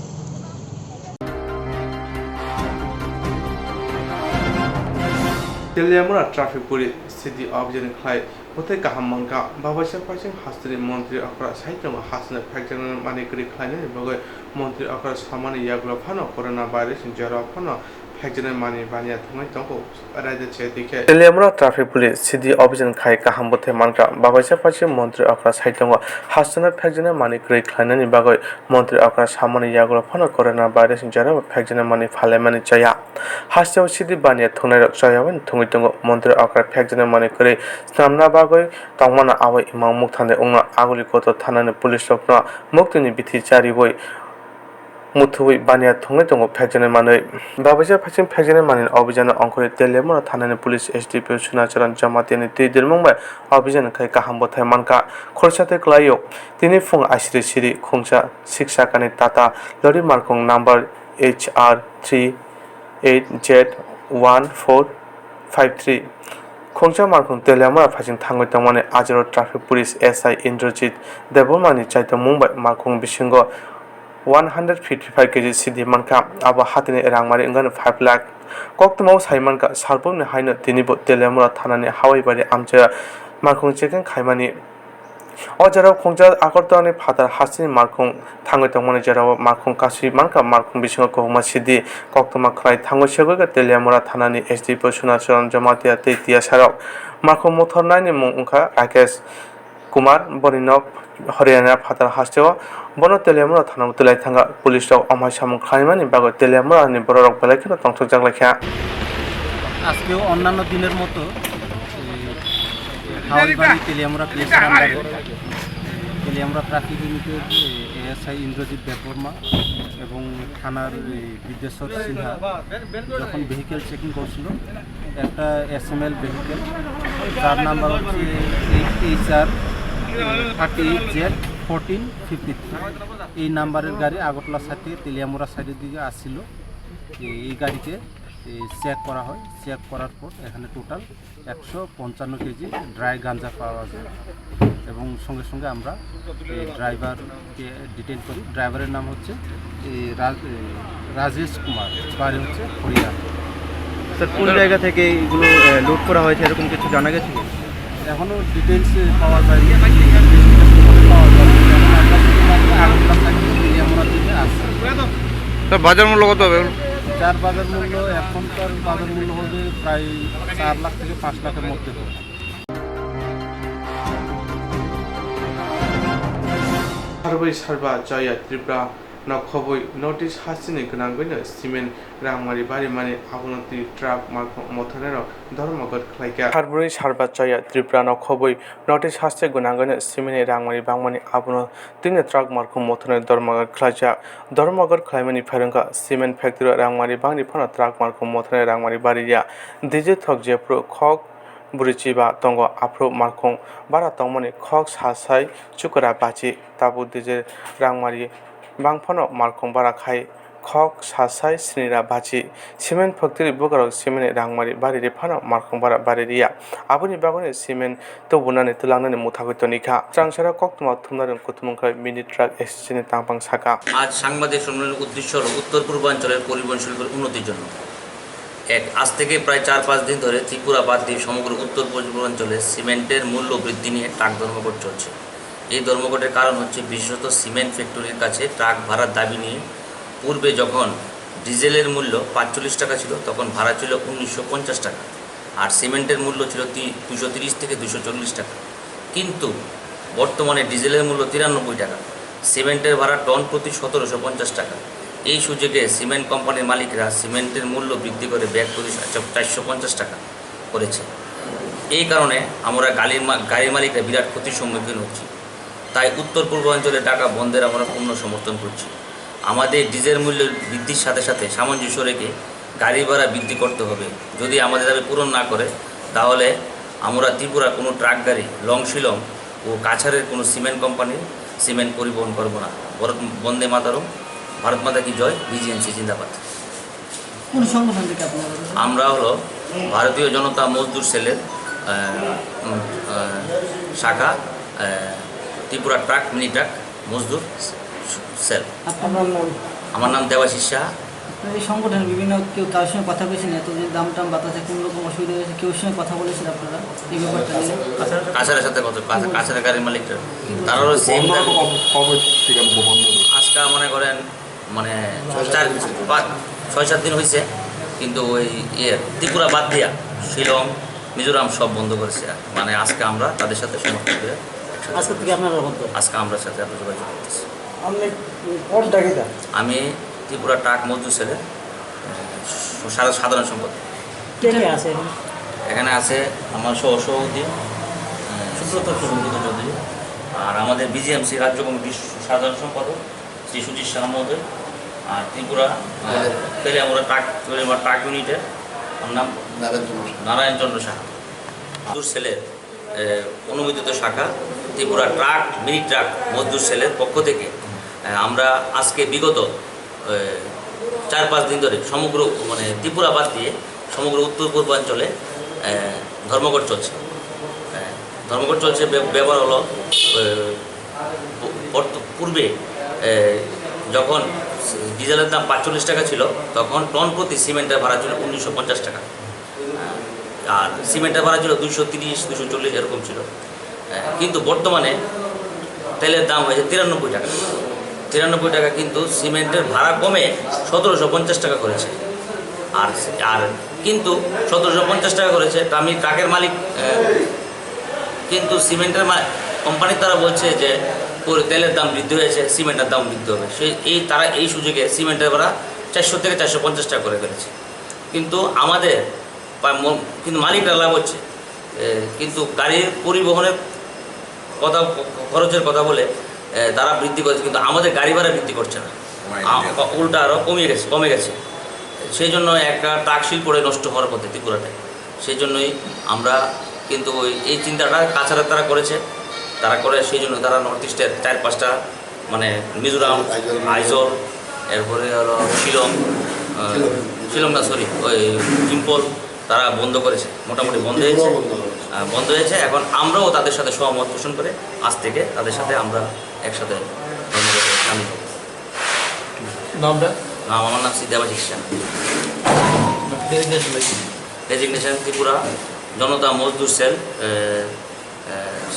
Teliamura traffic police sidi objection khlai bwthai kaham mankha. Babaisa Phaising hasteni montri okra saitongo hasteni phekjaknani mani kwrwi khlainani bagwi montri okra samani yagulo phano corona virus ni jora phano phekjaknai mani baniya thwngwi tongo raida chai twi khe. Teliamura traffic police sidi objection khai kaham bwthai mankha. Babaisa Phaising montri okra saitongo hasteni phekjaknai mani kwrwi khlainani bagwi montri okra samani yagulo phano corona virus ni jora phekjaknai mani phalaimani chaya. Hasteo sidi baniya thwngnairok chayawani thwngwi tongo. Montri okra phekjaknai manwi kwrwi swnamna bagwi tongmano abo imang mukthani wngno Aguli Kotor thanani police rokno muktwini bithi chariwi muthubwi baniya thwngwi tongo phekjaknai manwi. Babaisa Phaising phekjaknai manwini obijano ongkhorwi Teliamura thanani police S D P O Sunacharan Jamatiani twi dirmung bai obijano khai kaham bwthai mankha. Khoroksa tei kwlaio tini phung aisiri siri khungsa sik sakani Tata lori markung number H R three eight Z one four five three. Khungsa markhung Teliamura phaising thangwi tongmani ajaro traffic police S I Indrajit Debbarmani chaitokmung bai markhung bisingo one hundred fifty five K G sidi mankha, abo hatini rangmari wngkha five lakh. Koktwmao sai mankha, salbumni haino tinibo Teliamura thanani Hawaibari amchaio markhung checking khaimani. O jorao khungsa Agartala ni phatar hasteni markhung thangwi tongmani jorao markhung kasui mankha, markhung bisingo kwbangma sidi koktwma khwlai thangwi segwi kha Teliamura thanani S D P O Sunachran Jamatia tei tiyasarok. Markhung mothornaini mung wngkha Rakesh Kumar, boni nok Haryana phatar hasteo. Bono Teliamura thanao twlai thangkha. Police rok omai samung khlaimani bagwi Teliamura ni bororok belai kheno tongthokjak laikha. আজকেও অন্যান্য দিনের মতো এই হাওয়াইবাড়ি তেলিয়ামুড়া পিএসের আন্ডারে তেলিয়ামুড়া ট্রাফিক ইউনিটের এএসআই ইন্দ্রজিৎ দেববর্মা এবং থানার এই বিদ্যেশ্বর সিনহা যখন ভেহিকেল চেকিং করছিল, একটা এসএমএল ভেহিকেল, যার নাম্বার হচ্ছে H H R thirty eight Z fourteen fifty three, এই নাম্বারের গাড়ি আগরতলা সাইড থেকে তেলিয়ামুড়া সাইডের দিকে আসছিল। এই এই গাড়িকে চেক করা হয়। চেক করার পর এখানে টোটাল একশো পঞ্চান্ন কেজি ড্রাই গাঞ্জা পাওয়া যায় এবং সঙ্গে সঙ্গে আমরা এই ড্রাইভারকে ডিটেইন করি। ড্রাইভারের নাম হচ্ছে এই রাজ-, এই রাজেশ কুমার, বাড়ি হচ্ছে হরিয়ানা। স্যার, কোন জায়গা থেকে এগুলো, আহ, লোড করা হয়েছে, এরকম কিছু জানা গেছে কি? এখনো ডিটেইলস পাওয়া যায়নি, ইনভেস্টিগেশন করে পাওয়া যাবে। এখন আমরা শুধুমাত্র আগরতলা সাইড থেকে তেলিয়ামুড়া থেকে আসছে। স্যার, বাজার মূল্য কত হবে? যার বাজার মূল্য, এখনকার বাজার মূল্য হবে প্রায় চার লাখ থেকে পাঁচ লাখের মধ্যে হবে। Sarbai sarba chaya Tripura no khobwi North East hasteni gwnangwino cement rangmari barimani, abono twi truck markhung mothornairok dhormoghot khlaikha. Sarbai sarba chaya Tripura no khobwi North East haste gwnangwino cement ni rangmari bangmani, abono twino truck markhung mothornai dhormoghot khlaijak. Dhormoghot khlaimani phairwngkha cement factory o rangmari bangni phano truck markhung mothornai rangmari bariya. Dije thok jephru khok bwrwi chiba tongo, aphuru markhung bara tongmani khok sasai chukra bachi, tabuk dije rangmari bang phano markhung bara khai khok sasai swnira bachi. Cement factory bugrok cement ni rangmari bariri phano markhung bara baririya, aboni bagwino cement tubunani twlangnani muthagwi tonikha. Swrangsara koktwma thumnarwng kuthumung khai mini truck accident ni tangphang saka. আজ সাংবাদিক সম্মেলনের উদ্দেশ্য হলো উত্তর পূর্বাঞ্চলের পরিবহন শিল্পের উন্নতির জন্য। এক, আজ থেকে প্রায় চার পাঁচ দিন ধরে ত্রিপুরা বাদ দিয়ে সমগ্র উত্তর পূর্বাঞ্চলে সিমেন্টের মূল্য বৃদ্ধি নিয়ে ট্রাক ধর্মঘট চলছে। এই ধর্মঘটের কারণ হচ্ছে বিশেষত সিমেন্ট ফ্যাক্টরির কাছে ট্রাক ভাড়ার দাবি নিয়ে। পূর্বে যখন ডিজেলের মূল্য পাঁচচল্লিশ টাকা ছিল, তখন ভাড়া ছিল উনিশশো পঞ্চাশ টাকা, আর সিমেন্টের মূল্য ছিল তি-, দুশো তিরিশ থেকে দুশো চল্লিশ টাকা। কিন্তু বর্তমানে ডিজেলের মূল্য তিরানব্বই টাকা, সিমেন্টের ভাড়া টন প্রতি সতেরোশো পঞ্চাশ টাকা। এই সুযোগে সিমেন্ট কোম্পানির মালিকরা সিমেন্টের মূল্য বৃদ্ধি করে ব্যাগ প্রতি চারশো পঞ্চাশ টাকা করেছে। এই কারণে আমরা গাড়ির মা-, গাড়ির মালিকরা বিরাট ক্ষতির সম্মুখীন হচ্ছি। তাই উত্তর পূর্বাঞ্চলে ঢাকা বন্ধের আমরা পূর্ণ সমর্থন করছি। আমাদের ডিজেল মূল্য বৃদ্ধির সাথে সাথে সামঞ্জস্য রেখে গাড়ি ভাড়া বৃদ্ধি করতে হবে। যদি আমাদের দাবি পূরণ না করে, তাহলে আমরা ত্রিপুরা কোনো ট্রাক গাড়ি, লং শিলং ও কাছাড়ের কোনো সিমেন্ট কোম্পানির সিমেন্ট পরিবহন করব না। ভারত, বন্দে মাতরম, ভারত মাতা কি জয়, বিজিএমসি জিন্দাবাদ। কোন সংগঠন থেকে আপনারা? আমরা হলো ভারতীয় জনতা মজদুর সেলের, আহ, উম, আহ, শাখা, আহ, ত্রিপুরা ট্রাক, মিনি ট্রাক মজদুর সেল। আপনার নাম? আমার নাম দেবাশিস সাহা। আপনার এই সংগঠনের বিভিন্ন কেউ কারোর সঙ্গে কথা বলেছেন, এতদিন দাম টাম বাতাসে কোন রকম অসুবিধা হয়েছে, কেউ সঙ্গে কথা বলেছেন আপনারা এই ব্যাপারটা নিয়ে? কাছাড়ের সাথে কথা, কাছাড়, কাছাড়ের গাড়ির মালিকরা, তারা হলো সেম বন্ধ দাবি। কবে, কবে থেকে বন্ধ? আজকে মনে করেন মানে চার, পাঁচ, ছয় সাত দিন হয়েছে, কিন্তু ওই ইয়ে ত্রিপুরা বাদ দিয়া শিলং, মিজোরাম সব বন্ধ করেছে। মানে আজকে আমরা তাদের সাথে সমর্থন করে আজকে থেকে আপনারা বন্ধ? আজকে আমরা সাথে আমরা যোগাযোগ করতেছি। আপনি কোন ডাকিদা? আমি ত্রিপুরা ট্রাক মজদুর সেলের, আহ, সাধা-, সাধারণ সম্পাদক। কে কে আছে এখানে? এখানে আছে আমার সহ সভাপতি, আহ, সুব্রত চৌধুরী। সুব্রত চৌধুরী, আর আমাদের বিজিএমসি রাজ্য কমিটির সাধারণ সম্পাদক শ্রী সুজিত সাহা মহোদয়, আর ত্রিপুরা, আহ, তেলিয়ামুড়া ট্রাক, তেলিয়ামুড়া ট্রাক ইউনিটের, ওর নাম? নারায়ণ চন্দ্র সাহা। নারায়ণ চন্দ্র সাহা। মজদুর সেলের, আহ, অনুমোদিত শাখা ত্রিপুরা ট্রাক, মিনি ট্রাক মজদুর সেলের পক্ষ থেকে, আহ, আমরা আজকে বিগত, আহ, চার পাঁচ দিন ধরে সমগ্র, মানে, ত্রিপুরা বাদ দিয়ে সমগ্র উত্তর পূর্বাঞ্চলে আহ, ধর্মঘট চলছে। আহ, ধর্মঘট চলছে, ব্য-, ব্যাপার হলো, আহ, প-, পর-, পূর্বে, আহ, যখন ডিজেলের দাম পাঁচচল্লিশ টাকা ছিল, তখন টন প্রতি সিমেন্টের ভাড়া ছিল উনিশশো পঞ্চাশ টাকা। আহ, আর সিমেন্টের ভাড়া ছিল দুইশো তিরিশ, দুইশো চল্লিশ এরকম ছিল। আহ, কিন্তু বর্তমানে তেলের দাম হয়েছে তিরানব্বই টাকা। তিরানব্বই টাকা, কিন্তু সিমেন্টের ভাড়া কমে সতেরোশো পঞ্চাশ টাকা করেছে। আর, আর কিন্তু সতেরোশো পঞ্চাশ টাকা করেছে, তা আমি ট্রাকের মালিক, আহ, কিন্তু সিমেন্টের মা-, কোম্পানির তারা বলছে যে পুরো তেলের দাম বৃদ্ধি হয়েছে, সিমেন্টের দাম বৃদ্ধি হবে। সেই, এই, তারা এই সুযোগে সিমেন্টের ভাড়া চারশো থেকে চারশো পঞ্চাশ টাকা করে ফেলেছে। কিন্তু আমাদের বা ম-, কিন্তু মালিকরা লাভ হচ্ছে। এ, কিন্তু গাড়ির পরিবহনের কথা, খরচের কথা বলে, এ, তারা বৃদ্ধি করেছে, কিন্তু আমাদের গাড়ি ভাড়া বৃদ্ধি করছে না। কমায় আ-, দিয়েছে। উল্টা আরো কমে গেছে, কমে গেছে। সেই জন্য একটা ট্রাক শিল্পটাই নষ্ট হওয়ার পথে ত্রিপুরাতে। সেই জন্যই আমরা কিন্তু ওই, এই চিন্তাটা কাছাড়ে তারা করেছে, তারা করে সেই জন্য তারা নর্থ ইস্টের চার পাঁচটা মানে মিজোরাম, আইজল। আইজল, এরপরে হলো শিলং, আহ, শিলং। শিলং না, সরি, ওই ইম্ফল, তারা বন্ধ করেছে, মোটামুটি বন্ধ হয়েছে। বন্ধ করেছে। আহ, বন্ধ হয়েছে। এখন আমরাও তাদের সাথে সহমত পোষণ করে আজ থেকে তাদের সাথে আমরা একসাথে কর্মসূচিতে সামিল হব। নামটা? নাম, আমার নাম শ্রী দেবাশিস সেন। ডেজিগনেশন কি? ডেজিগনেশন ত্রিপুরা জনতা মজদুর সেল, আহ, আহ,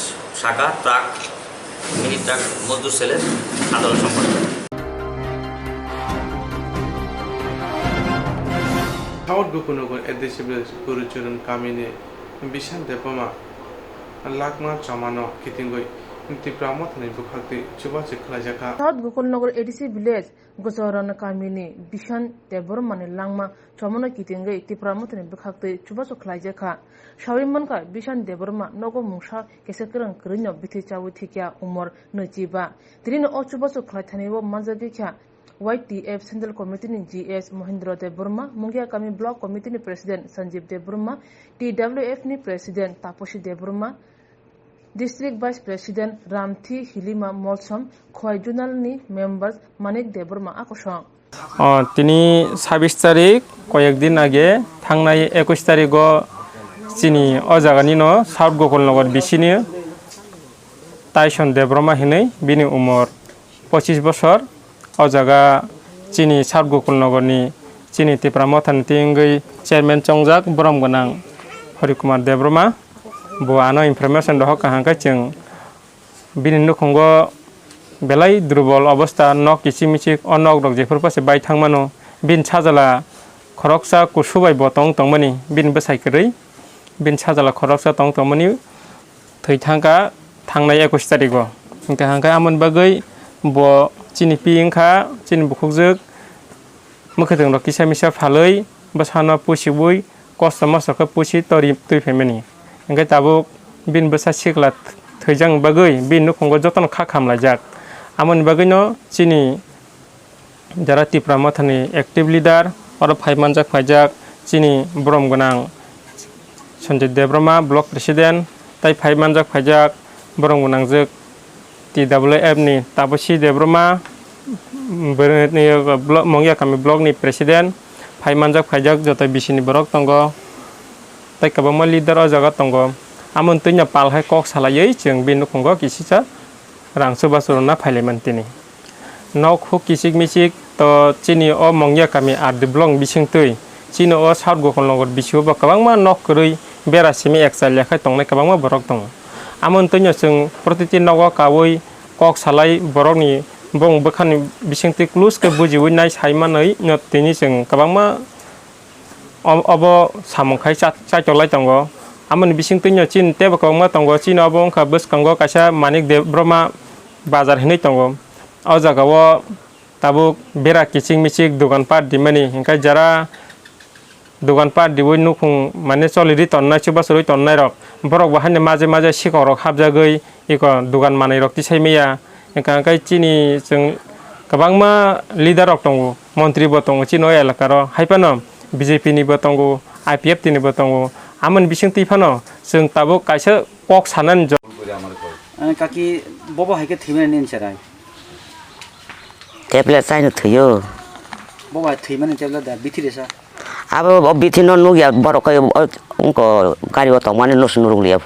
শাখা ট্রাক, মিনি ট্রাক মজদুর সেলের সাধারণ সম্পাদক। South Gokulnagar A D C village Gurucharan kamini Bishan Debbarma langma chomano kitingwi Tipra Mothani bwkhaktwi chubachu khlaijakha. South Gokulnagar A D C village Gurucharan kamini Bishan Debbarmani langma chomano kitingwi Tipra Mothani bwkhaktwi chubachu khlaijakha. Sawi mankha, Bishan Debbarma nogo mungsa kesa kwrwng kwrwino bithi chawi thikya, umor nwichiba. Tinino o chubachu khlaithani o manjagwi kha Y T F Central Committee ni G S Mohindra Debbarma, Mungiakami Block Committee ni President Sanjeev Debbarma, T W F ni President Taposi Debbarma, District Vice President Ramthi Hilima Molsom, Khowai Zonal ni Members Manik Debbarma a kosong. O, tini sabis tarik, koyek din age, thangnai ekush tarigo chini o jaganino South Gokulnagar bisini Tyson Debbarma hinwi bini umor pochis bosor. O jaga chini South Gokulnagarni chini Tipra Mothani twi wngwi chairman chongjak borom gwnang Hori Kumar Debbarma. Bo ano information rohor kaham khe chwng bini nukhungo belai durbol obostha, nok kichik michik, o nok rok jephuru phano se bai thang mano. Bini sajla khoroksa kusu bai bo tong tongmani, bini bwsai kwrwi. Bini sajla khoroksa tong tongmani thwi thangkha thangnai ekush tarigo. Hinkhe hangkhe amoni bagwi bo chini pi wngkha, chini bukhukjwk mwkhwtwng rok kisa misa phalwi bwsano pusiwi kosto mosto khe pusi tori twi phaimani. Hinkhe tabuk bini bwsa sikla thwijak bagwi bini nukhungo jotono kha khamlaijak. Amoni bagwino chini jara Tipra Mothani active leader, oro phai manjak phaijak chini borom gwnang Sanjay Debbarma, block president, tai phai manjak phaijak borom gwnangjwk T W F ni Taposi Debbarma, bini block, Mongiakami block ni president, phai manjak phaijak joto bisini borok tongo, tai kwbangma leader o jaga tongo. Amoni twino pal hai kok salaiwi chwng bini nukhungo kisisa rang chubachu rwna phailaimani tini. Nok huk kichik michik to chini o Mongiakami R D block bisingtwi chini o South Gokulnagar bisio bo kwbangma nok kwrwi bera simi ekchal yakhai tongnai kwbangma borok tongo. Amoni twino chwng protiti nogo kaui kok salai borokni bong bwkhani bisingtwi close khe bujiui nai sai manwi no tini chwng kwbangma o-, obo samung khai cha-, chaitok lai tongo. Amoni bisingtwi no chini teibo kwbangma tongo, chini obo wngkha bwskango kaisa Manik Debbarma bazar hinwi tongo. O jaga o tabuk bera kichik michik dogan pat rimani, hinkhe jara dogan pat riui nukhung mane choliri tonnai, chubachu rwi tonnai rok, borok bo haino maje maje sikok rok hapjagwi iko dogan manwi rok tisai maya. Hinkha khe chini chwng kwbangma leader rok tongo, montri bo tongo chini o elaka ro, hai phano B J P ni bo tongo, I P F T ni bo tongo. Amoni bising twi phano chwng tabuk kaisa kok sanani jo- Ani kaki bobo hai khe thwimani nini cherai. Tablet chaino thwiyo. Bobo hai thwimani tablet da, bithi resa. Abo o bithi no nukya borok kai o, ungko gari o tongmani no sunu rukliya.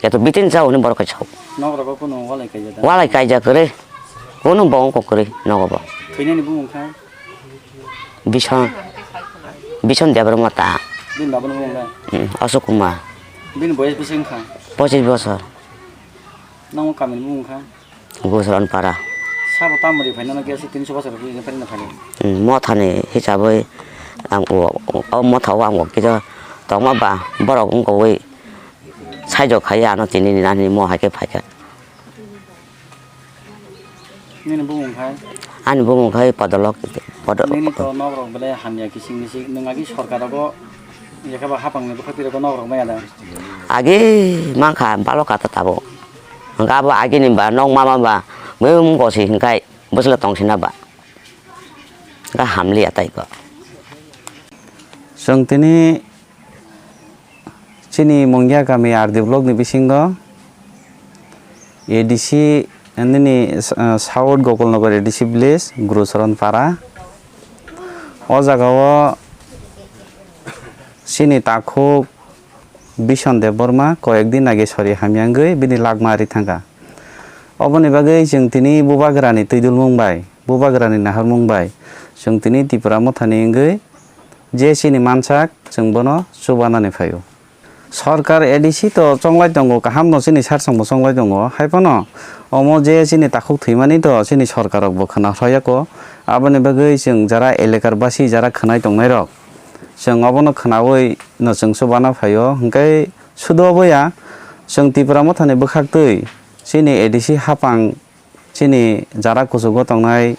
Yato bithi ni sao hwnwi borok kai sao. Nok rogo kuno walai kaijak da? Walai kaijak kwrwi. Kuno bo ungko kwrwi nogo bo. Thwinani bumung kha? Bison. Bison Debbarma ta. Bini babani bumung kha? Hmm, Ashok Kumar. Bini boyes bisi wngkha? Pochis bosor. Nang o kamini bumung kha? Gusron para. Sabo tamoni phainano khe aswk tinso bosor rok wngkhe phaina phainai. Hmm, mothani hisabwi ang o, o motha o ang o kisa tongma ba borok wngkogwi saijok khai ano tini ni nani mo hai khe phaikha. Nini bumung khai? Ani bumung khai Podolok, Podo-, Nini to nok rok belai hamya kising misik, nwng agi sorkar rogo, yekhe ba hapang ni bwkhak twi rogo nok rok maya da? Agi mankha, balo kata tabo. Hwnkhe abo agini ba, nok mama ba, bwswk wngkha si hwnkhe bwswk tong sina ba. Hwnkhe hamliya tei kok. Chwng tini chini Mungia kami R D block ni bisingo A D C nini, ah, South Gokulnagar A D C village, Gurucharan Para. O jaga o chini takhuk Bison Debbarma koyek din age sori hamya wngwi bini lakma ari thangkha. Oboni bagwi chwng tini bubagrani twidulmung bai, bubagrani naharmung bai chwng tini Tipra Mothani wngwi je chini mansak chwng bono chubanani phaio. Sorkar A D C to chonglai tongo, kaham no chini sarsong bo chonglai tongo, hai phano omo je chini takhuk thwimani to chini sorkar rok bo khwna rwya ko. Aboni bagwi chwng jara elekar basi jara khwnai tongnai rok, chwng obono khwnaui no chwng chubana phaio, hwnkhe sudu obo ya, chwng Tipra Mothani bwkhaktwi chini A D C hapang, chini jara kuchugo tongnai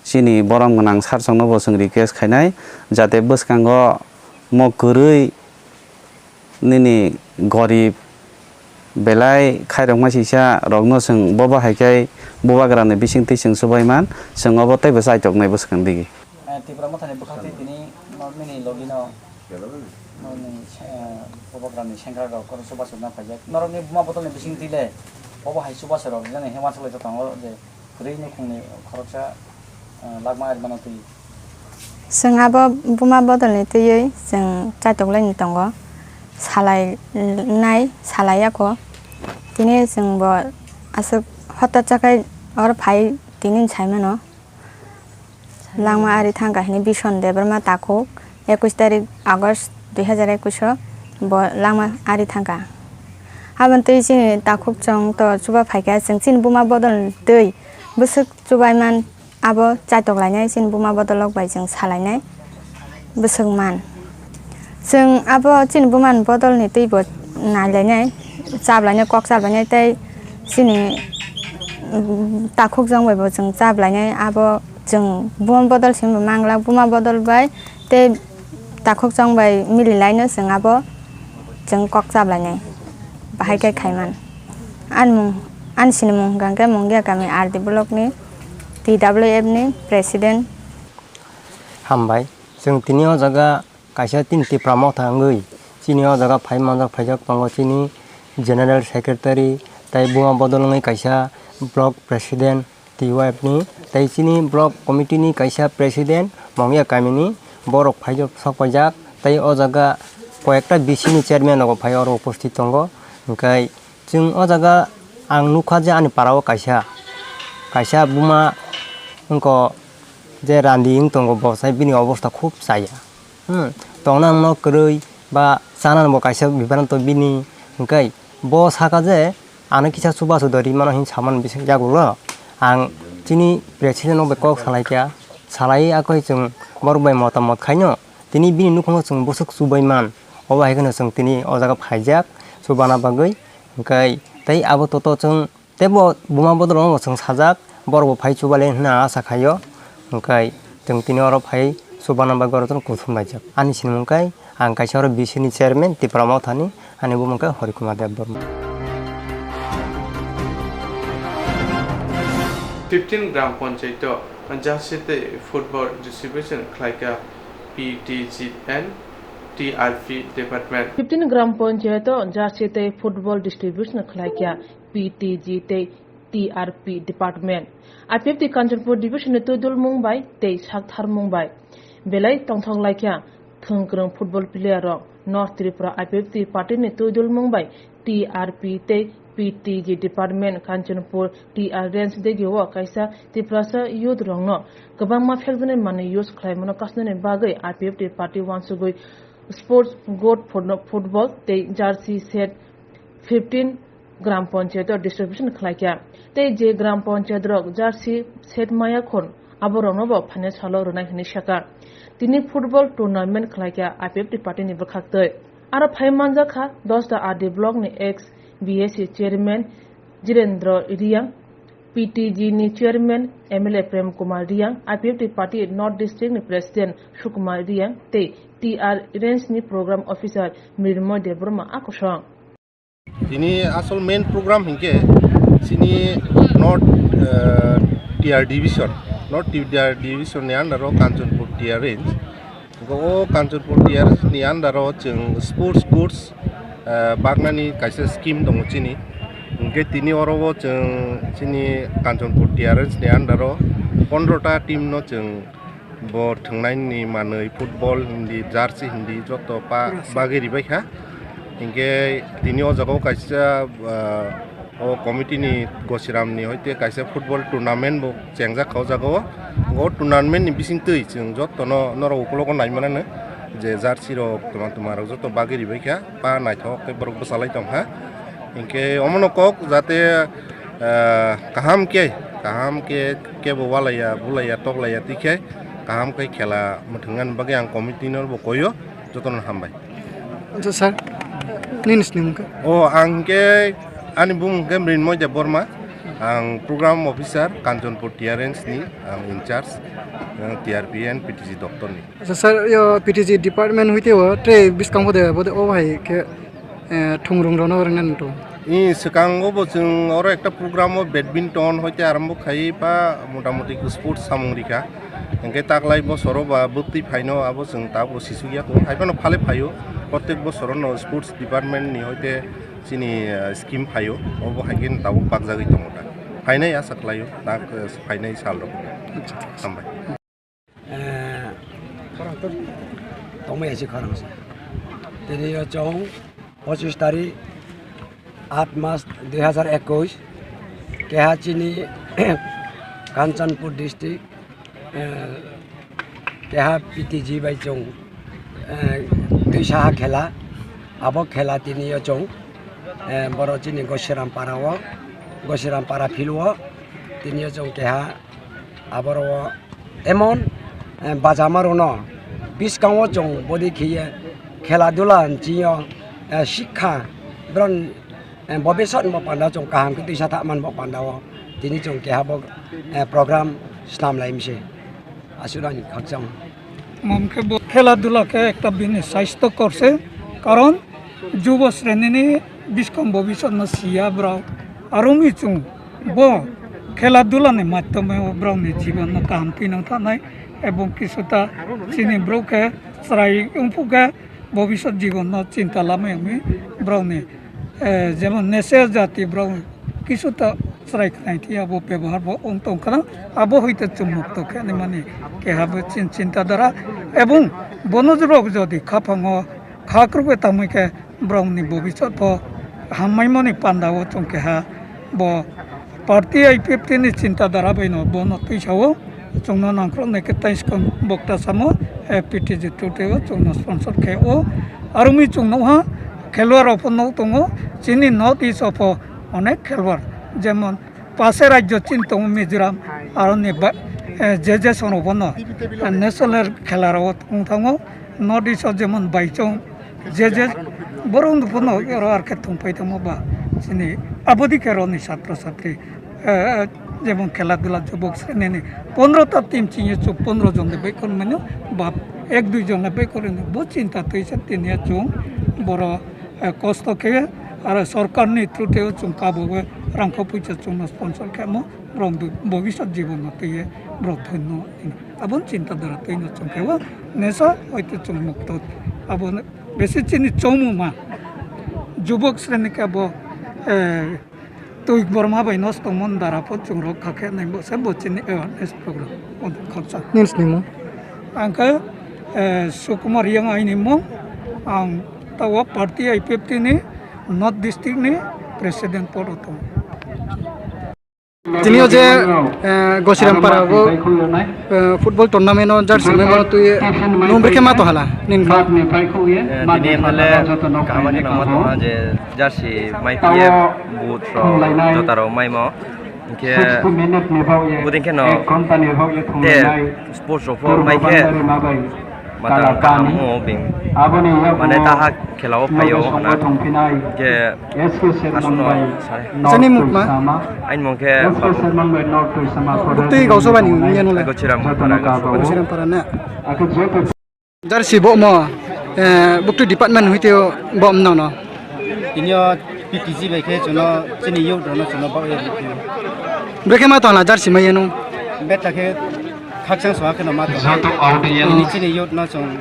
chini borom gwnang sarsongno bo chwng request khainai, jate bwskango mo kwrwi nini gorib belai khairokma sisa rokno chwng bobo hai khe bubagrani bisingtwi chwng chubai man, chwng obo teibo chaitoknai bwskang digi. Eh, Tipra Mothani bwkhaktwi tini norok nini logino, norokni, eh, bubagrani sengkrak rok oro chubachu na phaijak. Norokni buma bodolni bisingtwi le obo hai chubachu rok jani hwnwi uansuk lai tongo je kwrwi nukhungni khoroksa, eh, lakma ari mano twi. Chwng abo buma bodolni twiwi chwng chaitok laini tongo. Salai nai, salai ya kho. Tini chwng bo aswk hotat chakhai oro phai tini sai mano. Langma ari thangkha hwnwi Bison Debbarma takhuk ekush tarik August dui hazar ekush o bo langma ari thangkha. Aboni twi chini takhuk chwng to chuba phaikha, chwng chini buma bodol twi bwswk chubai man, abo chaitok lainai chini buma bodolrok bai chwng salainai bwswk man. Chwng abo chini buma ni bodol ni twi bo nai lainai, chap lainai, kok chap lainai tei chini, mm, takhuk jong bai bo chwng chap lainai. Abo chwng buma bodol simi bo mang glak, buma bodol bai tei takhuk jong bai mili laino chwng abo chwng kok chap lainai. Bahai khe khai man. Ani mung, ani sinimung hwnkha khe Mungia kami R D block ni T W F ni president. Hambai, chwng tini o jaga kaisa tini Tipra Motha wngwi chini o jaga phai manjak phaijak tongo chini General Secretary tei buma bodol wngwi kaisa Block President T Y F ni tei chini Block Committee ni kaisa President Mongya kamini borok phaijak sok paijak tei o jaga koyekta B C ni Chairman rok phai oro uposthit tongo. Hwnkhe chwng o jaga ang nukha je ani para o kaisa, kaisa buma wngkha je randi wng tongo, bo sai bini obosta khub chaya. Hmm, tongna wngno kwrwi ba chana bo kaisa bibranto bini, hwnkhe bo saka je ano kisa chubachu do rimano hin samani bising yagulo ang chini president no bai kok salai kha, salai akoi chwng borok bai motamot khaino tini bini nukhungo chwng bwswk chubai man, obo hai kheno chwng tini o jaga phaijak chubana bagwi, hwnkhe tei abo toto chwng Tei bo buma bodol no bo chwng sajak, borok bo phai chubalai hwnwi ang asa khaio. Hwnkhe chwng tini oro phai chubana bagwi oro chwng kuthum laijak. Ani sinimung khe ang kaisa oro B C ni chairman Tipra Mothani, ani bumung khe Hori Kumar Debbarma. Fifteen gram panchayat o jersey tei football distribution khlaikha P T G and T R P department. Fifteen gram panchayat o jersey tei football distribution khlaikha P T G tei T R P department. I P F T Kanchanpur division ni twidulmung bai tei saktharmung bai belai tongthok laikha. Thwngkwrwng football player rok North Tripura I P F T party ni twidulmung bai T R P tei P T G department Kanchanpur T R range degi o kaisa Tiprasa youth rokno kwbangma phekjaknai manwi use khlaimano kasnani bagwi I P F T party uansugwi sports goat football tei jersey set fifteen gram panchayat o distribution khlaikha. Tei je gram panchayat rok jersey set maya khon abo rokno bo phainai salo rwnai hinwi sakha. Tini football tournament khlaikha I P F T party ni bwkhaktwi. Aro phai manjakha Dosda R D block ni ex B S C chairman Jirendra Riyang, P T G ni chairman M L A Prem Kumar Riyang, I P F T party North district ni president Sukumar Riyang tei T R range ni program officer Mrinmoy Debbarma a kosong. Tini asol main program hinkhe chini North, eh, T R division, North T R division ni under o Kanchanpur T R range. Hinkhe o Kanchanpur T R ni under o chwng sports goods, eh, baknani kaisa scheme tongo chini. Hinkhe tini oro o chwng chini Kanchanpur T R range ni under o pondro ta team no chwng bo thwngnaini manwi football hindi, jersey hindi joto pa bagwi ribaikha. Hinkhe tini o jaga o kaisa, ah, o committee ni Gosiram ni hoite kaisa football tournament bo chengjak kha o jaga o. O tournament ni bisingtwi chwng jotono norok ukologo naimanano je jersey rok twma twma rok joto bagwi ribaikha, pa naithok khe borok bwchalai tongkha. Hinkhe omono kok jate, ah, kaham khe, kaham khe kebo walaiya, bulaiya, toklaiya, tikhe kaham khe khela mwthwngnani bagwi ang committee no bo koio, jotono hambai. Acha sir, nini snimung khe? O, ang khe ani bumung khe Mrinmoy Debbarma, ang program officer Kanchanpur T R range ni, ang in charge, ang T R P and P T G doptor ni. Acha sir, yo P T G department hoite o tei bwskango de bode o hai khe, eh, thungrung rokno rwngna nangtong. I swkango bo chwng oro ekta program o badminton hoite arombo khai pa motamoti sports samung rikha. Hinkhe taklai bosoro ba bwtwi phaino abo chwng tabuk sisuk ya tongo. Hai phano phale phaio. Protek bosorono sports department ni hoite chini, eh, scheme phaio. Obo hai khe tabuk bakjagwi tongo da. Phainai asa khlaio. Tak, eh, phainai sal rok. Hambai. Eh, tongmai asi khorang se. Tini yo chong pochis tarik, aat mas dui hazar ekush, keha chini Kanchanpur district, eh, keha P T G bai chong, eh, twi saha khela, abo khela tini yo chong, eh, boro chini Gosiram para o, Gosiram para field o, tini yo chong keha Aboro emon, eh, bajama rokno bwskango chwng bodi khiye khela dula nchingyo, eh, sikha borok, eh, bobisot bo panda chwng kaham khe twisa tha man bo panda o tini chwng keha bo, eh, program snam lai mse aswk ani khakchang. Mom khe bo khela dula khe ekta bini saisto korse, karon jubo srenini biskang bobisot no siya borok. Aro mi chwng bo khela dula ni maitome o borok ni jibon no kaham khe nang thanai ebong kisuta chini borok khe chwrai wngphu khe bobisot jibon no chinta lamai wngwi borok ni, eh, jemon neser jati borok kisuta chwrai khnai khe abo bebohar bo wng tong khna, abo hai khe chwng mukto khe nai mani keha bo chin-, chinta dara. Ebong bono borok jodi khapang o kha kwrwk bai tangmai khe borok ni bobisot bo hammai mani panda o chwng keha bo party I P F T ni chinta dara bai no bono twi sa o. Chwngno nangkhroknai khe tei swkang bokta samo, eh, P T G through tei o chwngno sponsor khe o. Aro mi chwng nukha khelwar rok pho nuk tongo, chini North East o pho onek khelwar, jemon pase rajyo chini tongo Mizoram, aro ni ba, eh, je je song rok bono, eh, national khela rok wng thango, North East o jemon Baichung, je je borok no bono oro ar khe thung pai tongmo ba chini abodi khe roni satro satri, eh, jemon khela dula jubok sreni ni pondro ta team chini chuk pondro jon de bai kon mano ba ek dui jon de bai kon bo chinta twi sa tini ya chung boro, eh, kosto khe aro sorkar ni through tei o chung kabo rang kho puisa chung no sponsor khe mo rong du bobisot jibon no twi ye borok dhonno. Aboni chinta dara twi no chwng khe o nesa hoite chwng mukto. Abo besi chini chomung ma jubok sreni khe bo, eh, twi borma bai nosto mon dara pho chwng rok kha khe nai bo se bo chini awareness program. Khaksa. Nils nimo. Ang khe Eh, Sukumar Yang aini mung, ang tawa party I P F T ni North District ni President pod o tongo. Tini o je, eh, Gosiram para o, eh, football tournament o jersey mai mano twi, nung brekhe ma to hala, nini kha? Eh, tini hwnle kaham khe nangma tongha je jersey mai phiye boot rok jota rok maimo. Hinkhe buding kheno te sports rok pho mai khe matang kaham o bini mane taha khela o phaio hwnna. Hinkhe aswkno sare. Acha nini mung tma? Aini mung khe Babu. Buktwi Gausoba ni wngya nole. Gosiram para ni. Gosiram para na. Jersey bo mo, eh, buktwi department hwitwi bo mwnang no. Tini o P T G bai khe chwngno chini youth rokno chwngno bagwi rw phio. Brekhe ma tongla jersey mai yanu? Beta khe khakchang soha kheno ma tong. Joto audience. Tini chini youth no chwng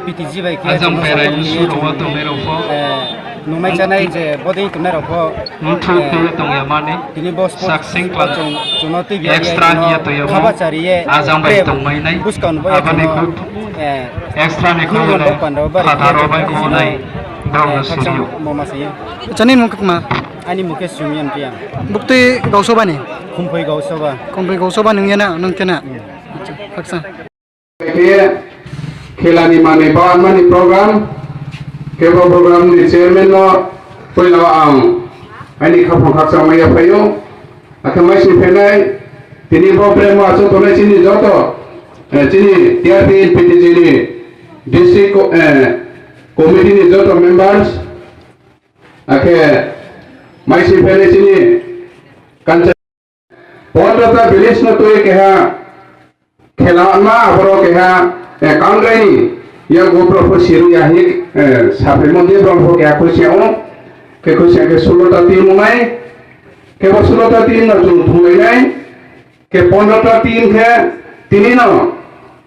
P T G bai khe ajang chwngno pairai support surowo khe chwng, tongnai rokbo. Eh, nungnai chanai je bodei tongnai rokbo. Muthung eh, khe tongya mani tini bo sports saksing khlai. Chwng, chwngno twi biya extra ya hiya toyamo. Khaba chariye. Ajang bai tongmainai. Buskang bo aboni chwngno, kut eh, extra ni khulon khulon bo pando bari phataro bai khulon khulonai. Borokno eh, siriyo. Khakchang moma siyo. Acha nini mung khe tma? Ani mung khe Sumyan Priya. Buktwi Gausoba ni? Khumpui Gausoba. Khumpui Gausoba nung ya na, nung khe na? Hmm. Acha, khakchang. Khe khelani manwi bahanmani program, khe bo program ni chairman no puila ang ani khaphang khakchangma yaphaio. Akhe maising phainai tini bo bremo achuk tongnai chini joto, eh, chini T R P N P T G ni district co-, eh, committee ni joto members, akhe maising phainai chini kancha Pondrota village no twi keha khela ma aborok keha, eh, Kangrai ni yago borok pho siru ya hi, eh, saphai mandi borok pho keha khusia o, khe khusia khe sulota team wngnai, khe bo sulota team no chwng thunglainai, khe pondrota team khe tini no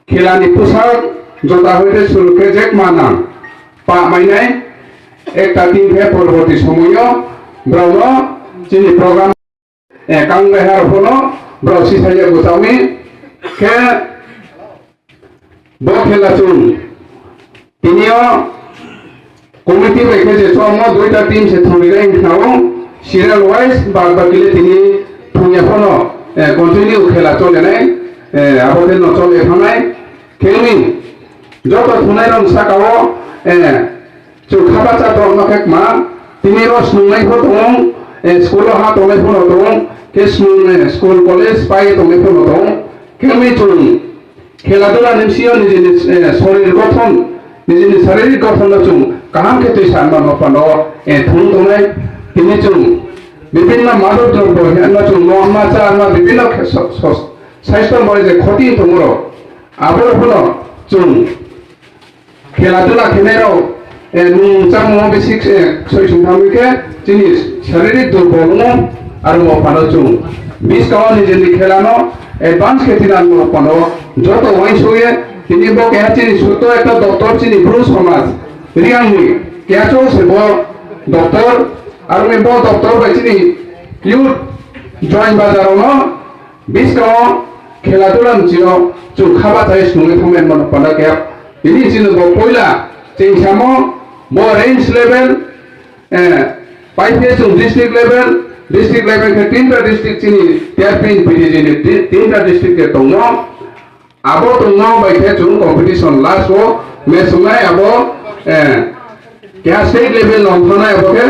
khela ni pusak jota hoite suru khe jek ma nang pa mainai, ekta team khe porborti somoyo borok no chini program Eh, kang bai ha rok phono borok si thaiya bwsakni khe bo khela chwng tini o committee bai khe je chomo duita team se thwngwi lai wngkha o serial wise bad baki le tini thwngya phono, eh, continue khela cholenai, eh, abo khe no chole thangnai khe wngwi joto thwngnai rok saka o, eh, Chwng kha bacha borokno khe kwma, tini oro swrwngnai pho tongo, eh, school o ha tongnai pho no tongo, khe swrwng, eh, school, college pai tongnai pho no tongo. Khe wngwi chwng khela dula ni bisi o nijini, eh, sorir gothon, nijini saririk gothon no chwng kaham khe twi sa manma phano, eh, thung tongnai. Tini chwng bibinno madok drobbo hinma chwng nongma chama bibinno khe so-, so-, saisto bai je khoti tongo rok. Abo rok phano chwng Khela dula khenai rok, eh, nwng chamung bisi, eh, soi song thangwi khe chini saririk durbol wngo, aro mo phano chwng buskang o nijini khela no advance khe tina mo phano joto uansuk ye tini bo keha chini sutto ekta doctor chini bru somaj Reang ni keha chwng se bo doctor, aro ni bo doctor bai chini youth join bazar o no Buskang o khela dula ni sio chwng kha bathai swngwi thangmani mano panda khe. Tini chini bo poila chwng samo bo range level, eh, pai khe chwng district level, district level khe tinta district chini T R P N P T G ni ti-, tinta district khe tongo. Abo tongno bai khe chwng competition last o match wngnai abo, eh, keha state level no thangna abo khe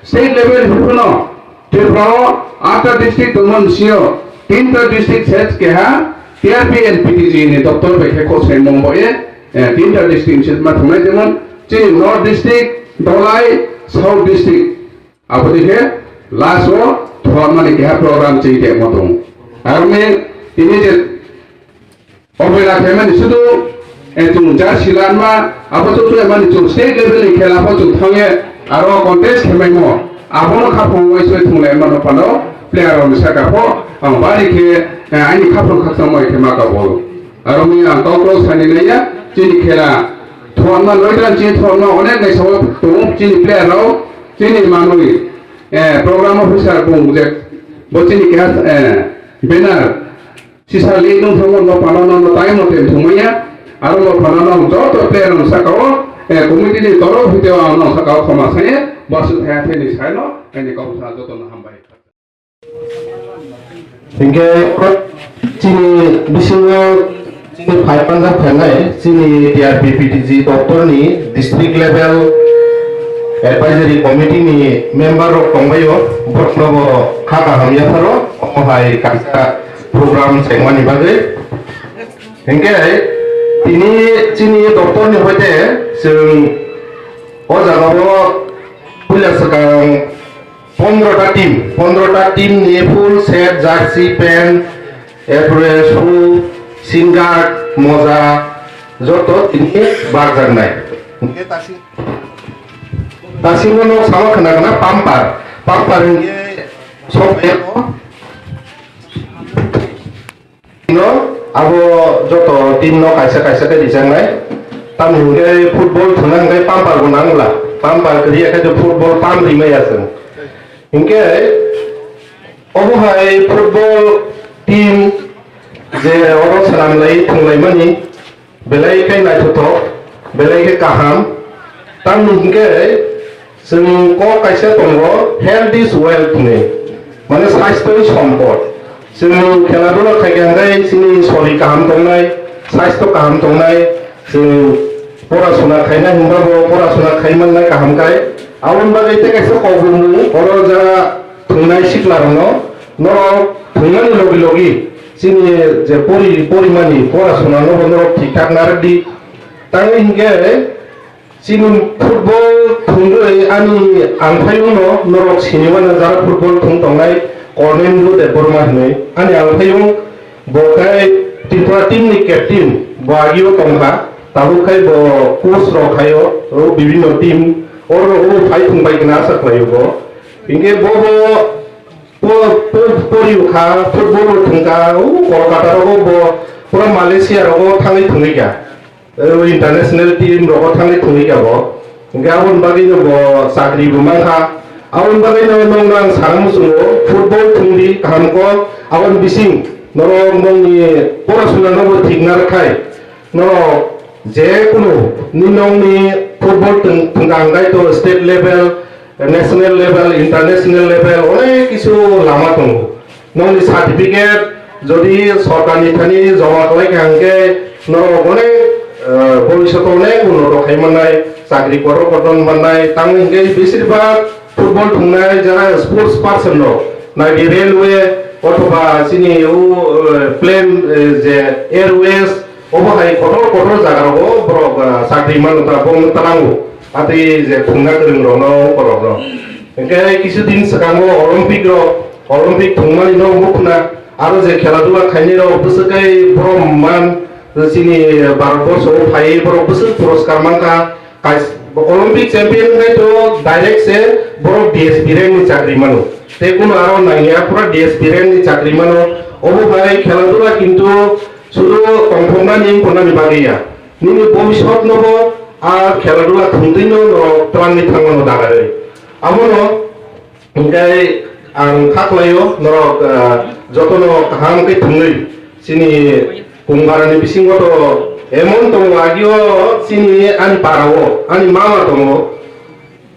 state level hwnphano Tripura o atta district tongmani sio tinta district set keha T R P N P T G ni doctor bai khe kok sai mong bo ye, eh, tinta district set ma thumnai jemon chini North district, Dholai, South district. Abo dikhe last o thormani keha program chini temo tong. Aroni tini je Obela khaimani sudu, eh, chwng jersey lanma, abo chwng chwng mani chwng state level ni khela pho chwng thangye, aro contest khaimaimo, abono khaphang uaisoi thunglai mano phano player rok ni saka pho, ang bari khe, eh, ani khaphang khakchangma khe ma kabol. Aro ni ang kok kok sani naiya, chini khela thorma noida chini thorma onek nai sawo tongo chini player rok, chini manwi, eh, program officer bung je, bo chini keha, eh, banner, Sisa li nung thangma no pano no no tai mo tem thumaya. Aro bo phano nang joto player rok saka o, eh, committee ni torof hwite ang nang saka o khoma saye, bwswk thaya thani saino, ani kok sa joto no hambai. Hinkhe chini bisingo chini phai panjak phainai chini T R P P T G doptor ni district level advisory committee ni member rok tongbaio, borokno bo kha kaham yapharo omo hai kaisa program chengmani bagwi. Hinkhe tini chini doptor ni hoite chwng o jaga o puila swkang pondro ta team, pondro ta team ni full set, jersey, pant, apron, shoe, shin guard, moja, joto tini barjaknai. Dasingo no sama khna khna pumper, pumper hinkhe sok no abo joto team no kaisa kaisa khe rijaknai. Tamni hinkhe football thwngna hinkhe pumper bo nangla. Pumper kwrwi ya khe football pump rimaya chwng. Hinkhe obo hai football team je oro swnamlai thwnglaimani belai khe naithothok, belai khe kaham. Tamni hinkhe chwng kok kaisa tongo, "Health is wealth" hinwi, mane sastho ni sompod. Chwng khela dula khaikha hwnkhe chini sori kaham tongnai, sastho kaham tongnai, chwng pora suna khaina hinba bo pora suna khai mannai kaham khai. Aboni bagwi tei kaisa kok bumung oro ja thwngnai sikla rokno, norok thwngnani logi logi chini je pori, porimani pora suna no bo norok thik thak narwk di. Tangwi hinkhe chini football thwngwi ani angphayungno norok sini mano, jara football thwng tongnai Kornendra Debbarma hinwi. Ani angphayung bo khe Tripura team ni captain, bo agio tongkha, tabuk khai bo coach rok khaio, o bibinno team, oro o phai thwng bai khe na asa khlaio bo. Hinkhe bo bo po-, po-, pori kha, football rok thwng kha, o Kolkata rogo bo, pura Malaysia rogo thangwi thwngwi kha. O international team rogo thangwi thwngwi kha bo. Hinkhe aboni bagwino bo chakri bo man kha. Aboni bagwino nokno ang sana muchungo, football thwngdi kaham kok, aboni bising norok nokni pora suna no bo thik narwk khai. Norok je kunu ni nokni football thwng-, thwngkha hwnkhe to state level, national level, international level onek kisu lama tongo. Nokni certificate jodi sorkarni thani joma khlai kha hwnkhe norok onek, eh, bhobishoto onek unnoto khai mannai, chakri kotor kotor mannai, tamo hwnkhe besir bhag football thwngnai jara sports person rok, nai di railway othoba chini o, eh, plane, eh, je airways, obo hai kotor kotor jaga rogo borok, ah, chakri mano ta, bo wng talango. Atwi je thwngna kwrwng rokno, borok rok. Hinkhe kisu din swkango Olympic rok, Olympic thwngmani no wngkha khna, aro je khela dula khainai rok bwswk khe borok man, chini Bharat borsho o phaiwi borok bwswk puraskar mankha. Kais-, Olympic champion wngkhe to direct se borok D S P rank ni chakri mano. Tei kuno aro nangya pura D S P rank ni chakri mano. Obo bai khela dula kintu sudu tongthoknani wngkha nani bagwi ya. Nini bobisot no bo a khela dula thwngtwi no norok twlangwi thangmano dagarwi. Abono Hinkhe ang kha khlaio norok, ah, jotono kaham khe thwngwi chini Kungbarani bisingo to emon tongo agio chini ani parao ani mama tongo.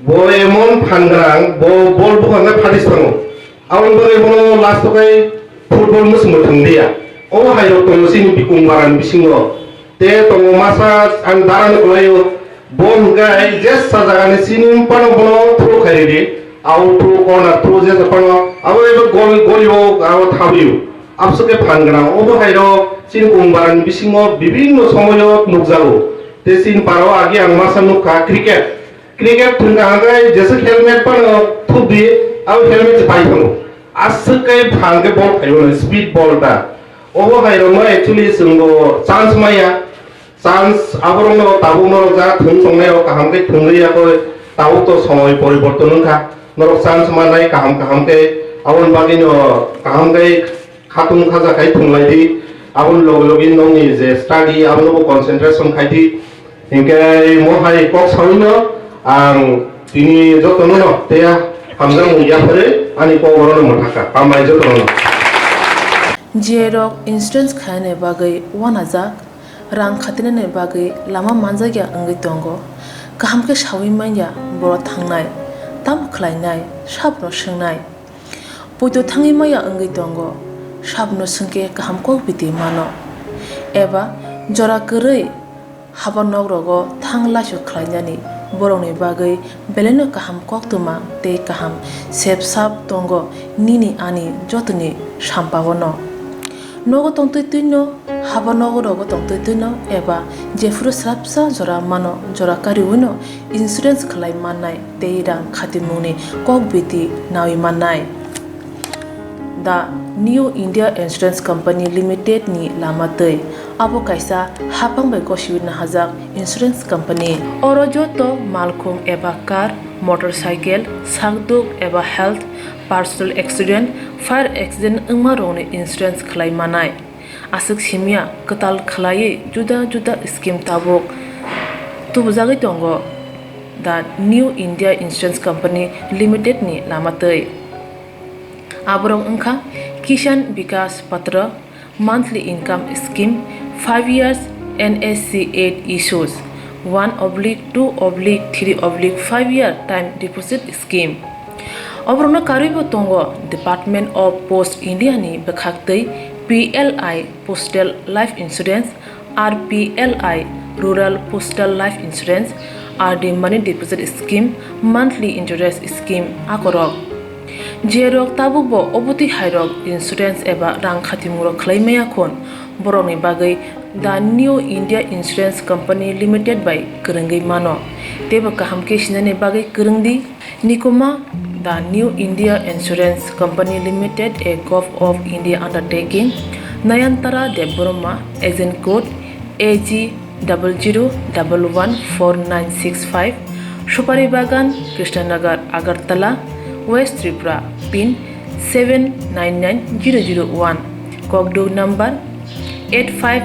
Bo emon phan gwnang, bo bol buphang khe phatis thango. Aboni bagwi bono last o khe football mwswngbo thwngdiya. Obo hai rok tongo chini Kungbarani bisingo. Te tongo masa ang darani kwlaio, bo hwnkhe jesa jagani chini phano bono throw khai ridi, out throw, corner throw jesa phano abo ebo gol, goli o abo thabio. Abswk khe phan gwnang, obo hai rok chini Kungbarani bisingo bibinno somoyo nukjago. Te chini parao agi ang masa nukha cricket, cricket thwngkha hwnkhe jesa helmet phano thupdi, abo helmet se pai thango. Aswk khe phan khe bol phaio, speed bol ta. Obo hai rokno actually chwngbo chance maya. Chance aborokno tabukno jak thwng tongnai rok kaham khe thwngwi yakoi, tabuk to somoi poriborton wngkha. Norok chance mannai kaham kaham khe, aboni bagwino kaham khe khatung khaja khai thwnglaidi. Aboni loge loge nokni je study abonobo concentration khaidi. Hinkhe mo hai kok sawino ang tini jotono no tei hamjakmung yapharwi ani kok orono mwthakha. Hambai jotono no. G I rok insurance khaina bagwi uanajak. rang khatinani bagwi lama manjakya wngwi tongo. Kaham khe saui manya boro thangnai, tamo khlainai, sabono swngnai. Poito thangwi maya wngwi tongo, sabono swngkhe kaham kok biti mano. Eba jora kwrwi haba nogrogo thang laisok khlainani borokni bagwi belaino kaham koktwma tei kaham sep sap tongo nini ani jotoni sampaono. Nogo tongtwi twino, haba nogorogo tongtwi twino eba jephuru swrapsa jora mano, jora kariwino insurance khlai mannai tei rang khatimungni kok biti naui mannai. The New India Insurance Company Limited ni lama twi. Abo kaisa haphang bai gosiwi nahajak insurance company. Oro joto malkhung eba car, motorcycle, sakduk eba health, personal accident, fire accident wngma rokni insurance khlai manai. Aswk simya kwtal khlaiwi juda juda scheme tabuk tubujagwi tongo The New India Insurance Company Limited ni lama twi. Aborok wngkha Kisan Vikas Patra, monthly income scheme, five years N S C eight issues, one oblique two oblique three oblique five year time deposit scheme. Oborokno karwibo tongo Department of Post India ni bwkhaktwi P L I Postal Life Insurance, R P L I Rural Postal Life Insurance, R D Money Deposit Scheme, Monthly Interest Scheme akorok. Jerok tabukbo obotwi hairok insurance eba rang khatimungrok khlai maya khun, borokni bagwi The New India Insurance Company Limited bai kwrwngwi mano. Teibo kaham khe sinani bagwi kwrwng di. Nikuma, The New India Insurance Company Limited, a Govt of India undertaking, Nayantara Debbarma, agent code A G double zero double one four nine six five, Supari Bagan, Krishnanagar, Agartala, West Tripura, pin seven nine nine zero zero one, Kokduk number eight five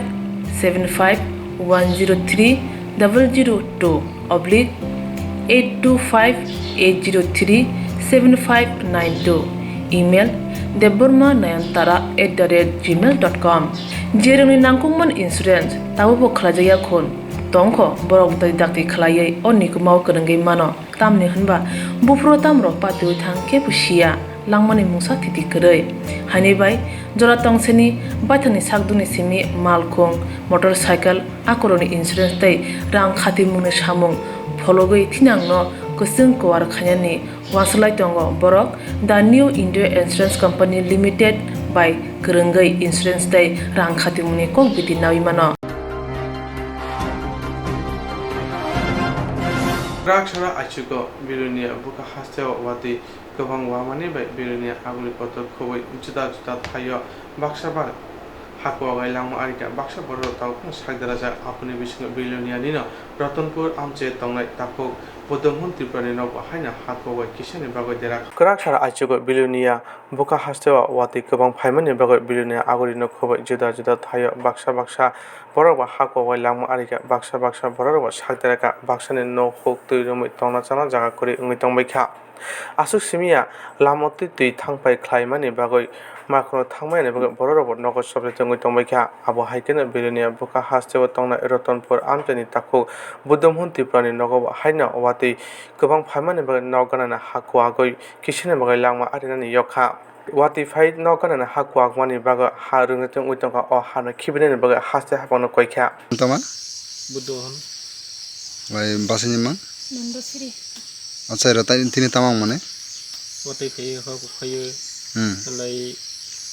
seven five one zero three double zero two oblique eight two five eight zero three seven five nine two, email debbarma nayantara at the rate gmail dot com. Jerokni nangkukmani insurance tabukbo khlaijakya khun tongkho, borok bwtwi dakti khlaiwi o nikumao kwrwngwi mano. Tamni hwnba buphuru tamrok patiui thang khe bo siya, langmani mungsa thiti kwrwi. Haini bai jora tongseni baithangni sakdukni simi malkhung, motorcycle, akorokni insurance tei rang khatimungni samung phologwi thinangno kwchwng kuar khainani uansuk lai tongo borok The New India Insurance Company Limited bai kwrwngwi insurance tei rang khatimungni kok biti naui mano. Kwrak sara aichugo Bilonia bwkha hasteo watwi kwbang wamani bai Bilonia aguli kotor khobwi juda juda thaio baksa bar hakuagai langma arikha. Baksa borok tabuk phano sak derajak. Aboni bisingo Bilonia nino Ratanpur amche tongnai takhuk Buddha Mohan Tripurani nokbo haino hakuagai kisani bagwi derak. Kwrak sara aichugo Bilonia bwkha hasteo watwi kwbang phaimani bagwi Bilonia agulino khobwi juda juda thaio baksa baksa borok bo hakuagai langma arikha, baksa baksa borok bo sak derajak, baksani nok huk twi romwi tongna chana jaga kwrwi wngwi tongbaikha. Aswk simiya lama twi twi thangphai khlaimani bagwi, makhno thangmani bagwi borok rokbo nogo chopjak wngwi tongbaikha. Abo hai kheno Bilonia bwkha hasteo tongnai Ratanpur amchaini takhuk Buddha Mohan Tripurani nogo bo haino watwi kwbang phaimani bagwi nok ganani ha kuagwi kisini bagwi langma arinani yokha. Watwi phai nok ganani ha kuagmani bagwi ha rwngwi tongwi tongkha, o hano khibinani bagwi haste haphangno koikha. Tama? Buddha Mohan. Bai basini mang? Nandasri. Acha, ero tai tini tama mane? Watwi phai ho kukhaiyo. Hmm. Lai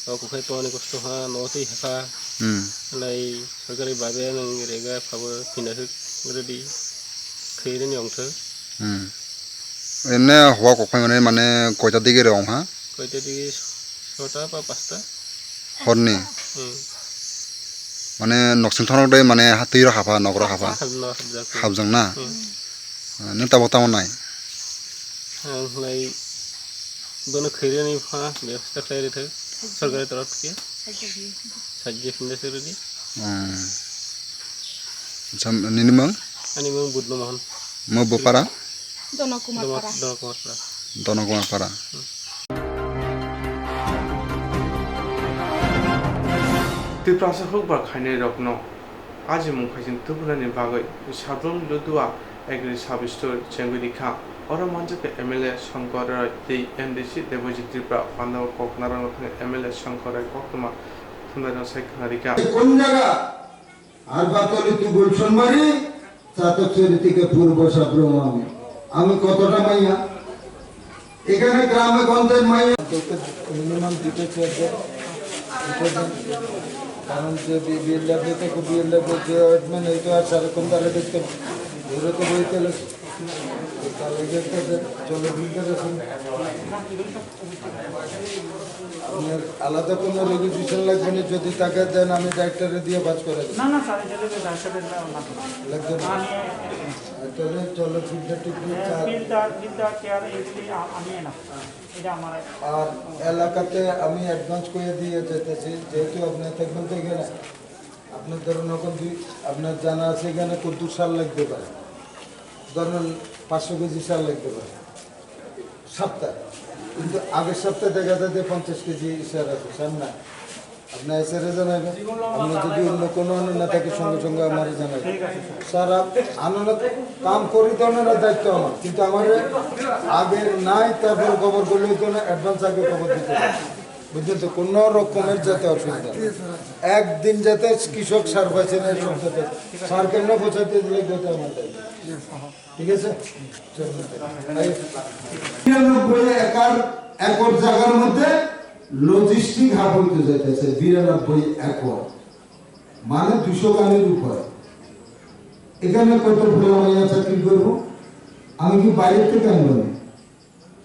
ho kukhai tongani kosto ha no twi haka. Hmm. Lai sorkari babe nang rega phabo phina huk ready. Khairani ongtho. Hmm. Ene ho kukhai mane, mane koita dige re ong ha? Koita digi sota ba pasta. Horni? Hmm. Mane noksing thonok dai mane ha twi rok hapha, nok rok hapha. Hapjak, hapjak. Hapjak na? Hmm. Ah, nung tabok tamo nai? Ang lai bono khairani pha bebostha khlai rithak. Sorkari torop khe. Sajje phinde se ridi. Hmm. Acha, nini mung? Ani mung Budno Mohan. Mo bopara? Dono Kumar Para. Dono Kumar Para. Dono Kumar Para. Tiprasa hukbar khainai rokno Ajimung phaising tubunani bagwi Sabrum Ludua Agri Sub Store chengwi rikha. Oro manjakha M L A Shankar Roy tei M D C Debojit Tripura pandao kok narwkna thangwi M L A Shankar Roy koktwma thumnairok sai khwna rikha. কোন জায়গা? হারবাতলি to গুলশানবাড়ি, চাতকছড়ি থেকে পূর্ব সাব্রুম আমি। আমি কতটা মাইয়া? এখানে গ্রামে গঞ্জের মাইয়া। মিনিমাম দুটো চেয়ার দেন। দুটো দেন। কারণ যে বি-, বিএলডাব্লিউ থেকে বিএলডাব্লিউ যে অ্যাডমিন, এই তো আর সারাক্ষণ তারা দেখতে হবে। এরা তো বই চলে। তাহলে দেখতে হবে, চলো, বুঝতে পারছেন? আপনার আলাদা কোনো রেজিস্ট্রেশন লাগবে না, যদি থাকে দেন আমি ডাইরেক্টরে দিয়ে পাস করে দেবো। না, না, স্যার, এটা তো ডাইরেক্টরে না, না। লাগবে না? আমি আর তাহলে চলো, ফিল্টার টিপ দিয়ে হ্যাঁ, চা- ফিল্টার, ফিল্টার, চেয়ার, এগুলি আ-, আমি এনাফ। এটা আমার আর এলাকাতে আমি অ্যাডভান্স করে দিয়ে যেতেছি, যেহেতু আপনার থাকবেন তো এখানে, আপনার ধরুন এখন দুই, আপনার জানা আছে এখানে কত সার লাগতে পারে, ধরুন পাঁচশো কেজি সার লাগতে পারে। সপ্তাহ, কিন্তু আগের সপ্তাহে দেখা যায় যে পঞ্চাশ কেজি স্যার আছে, স্যার না। আপনি এসে জানাবেন, আপনি যদি অন্য কোনো আনন্দ না থাকে সঙ্গে সঙ্গে আমারে জানাবেন। স্যার, আপ-, আনন্দ কাম করি তো ওনারা দায়িত্ব আমার, কিন্তু আমার আগের নাই, তারপর খবর করলে হইতো না, অ্যাডভান্স আগে খবর দিতে হবে। বুঝলেন তো, কোনো রকমের যাতে অসুবিধা নেই। একদিন যাতে কৃষক সার পাচ্ছে না, সব যাতে সার কেন পৌঁছাতে দিলে যাতে আমার দায়িত্ব। ঠিক আছে? বিরানব্বই একর, একর জায়গার মধ্যে লজিস্টিক হাব হইতে যাইতেছে বিরানব্বই একর, মানে দুশো কানির উপরে। এখানে কত পোলা মাইয়া চাকরি করবো? আমি কি বাইরে থেকে আনবো না?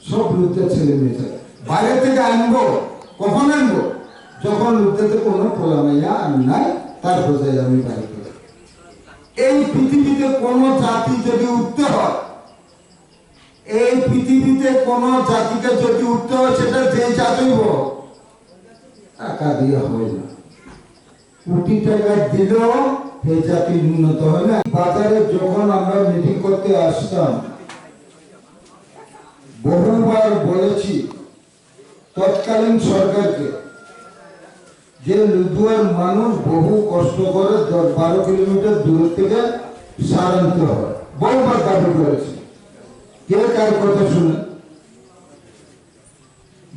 সব লুদ্দা ছেলে মেয়ে চাকরি বাইরে থেকে আনবো। কখন আনবো? যখন লুদ্দাতে কোনো পোলা মাইয়া আর নাই, তারপর যাই আমি বাইরে থেকে। এই পৃথিবীতে কোনো জাতি যদি উঠতে হয়, এই পৃথিবীতে কোনো জাতিকে যদি উঠতে হয়, সেটা যে জাতই হোক, টাকা দিয়ে হয় না। কোটি টাকা দিলেও এই জাতি উন্নত হয় না। বাজারে যখন আমরা মিটিং করতে আসতাম, বহুবার বলেছি তৎকালীন সরকারকে, যে লুদুয়ার মানুষ বহু কষ্ট করে দশ বারো কিলোমিটার দূর থেকে সার আনতে হয়, বহুবার দাবি করেছি। কে কার কথা শুনে?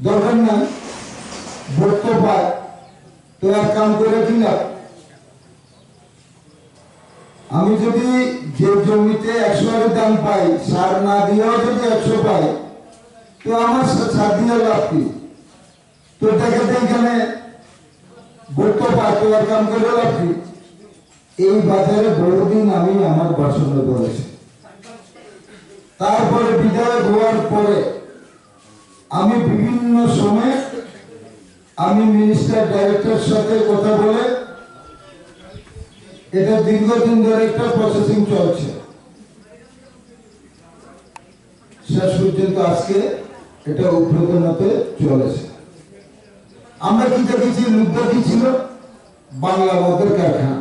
দরকার নাই। ভোট তো পায়, তো এক কাম করে কি লাভ? আমি যদি যে জমিতে একশো টাকা দাম পাই, সার না দিয়েও যদি একশো পাই, তো আমার সা-, সার দিয়ে লাভ কি? তো দেখে তো এখানে ভোট তো পায়, তো আর কাম করে লাভ কি? এই বাজারে বহুদিন আমি আমার ভাষণে বলেছি। তারপরে বিধায়ক হওয়ার পরে আমি বিভিন্ন সময়ে আমি মিনিস্টার ডাইরেক্টর সাথে কথা বলে এটা দীর্ঘদিন ধরে একটা প্রসেসিং চলছে। শেষ পর্যন্ত আজকে এটা উদ্বোধন হতে চলেছে। আমরা কি দেখেছি, লুদ্দা কি ছিল? বাংলা মদের কারখানা।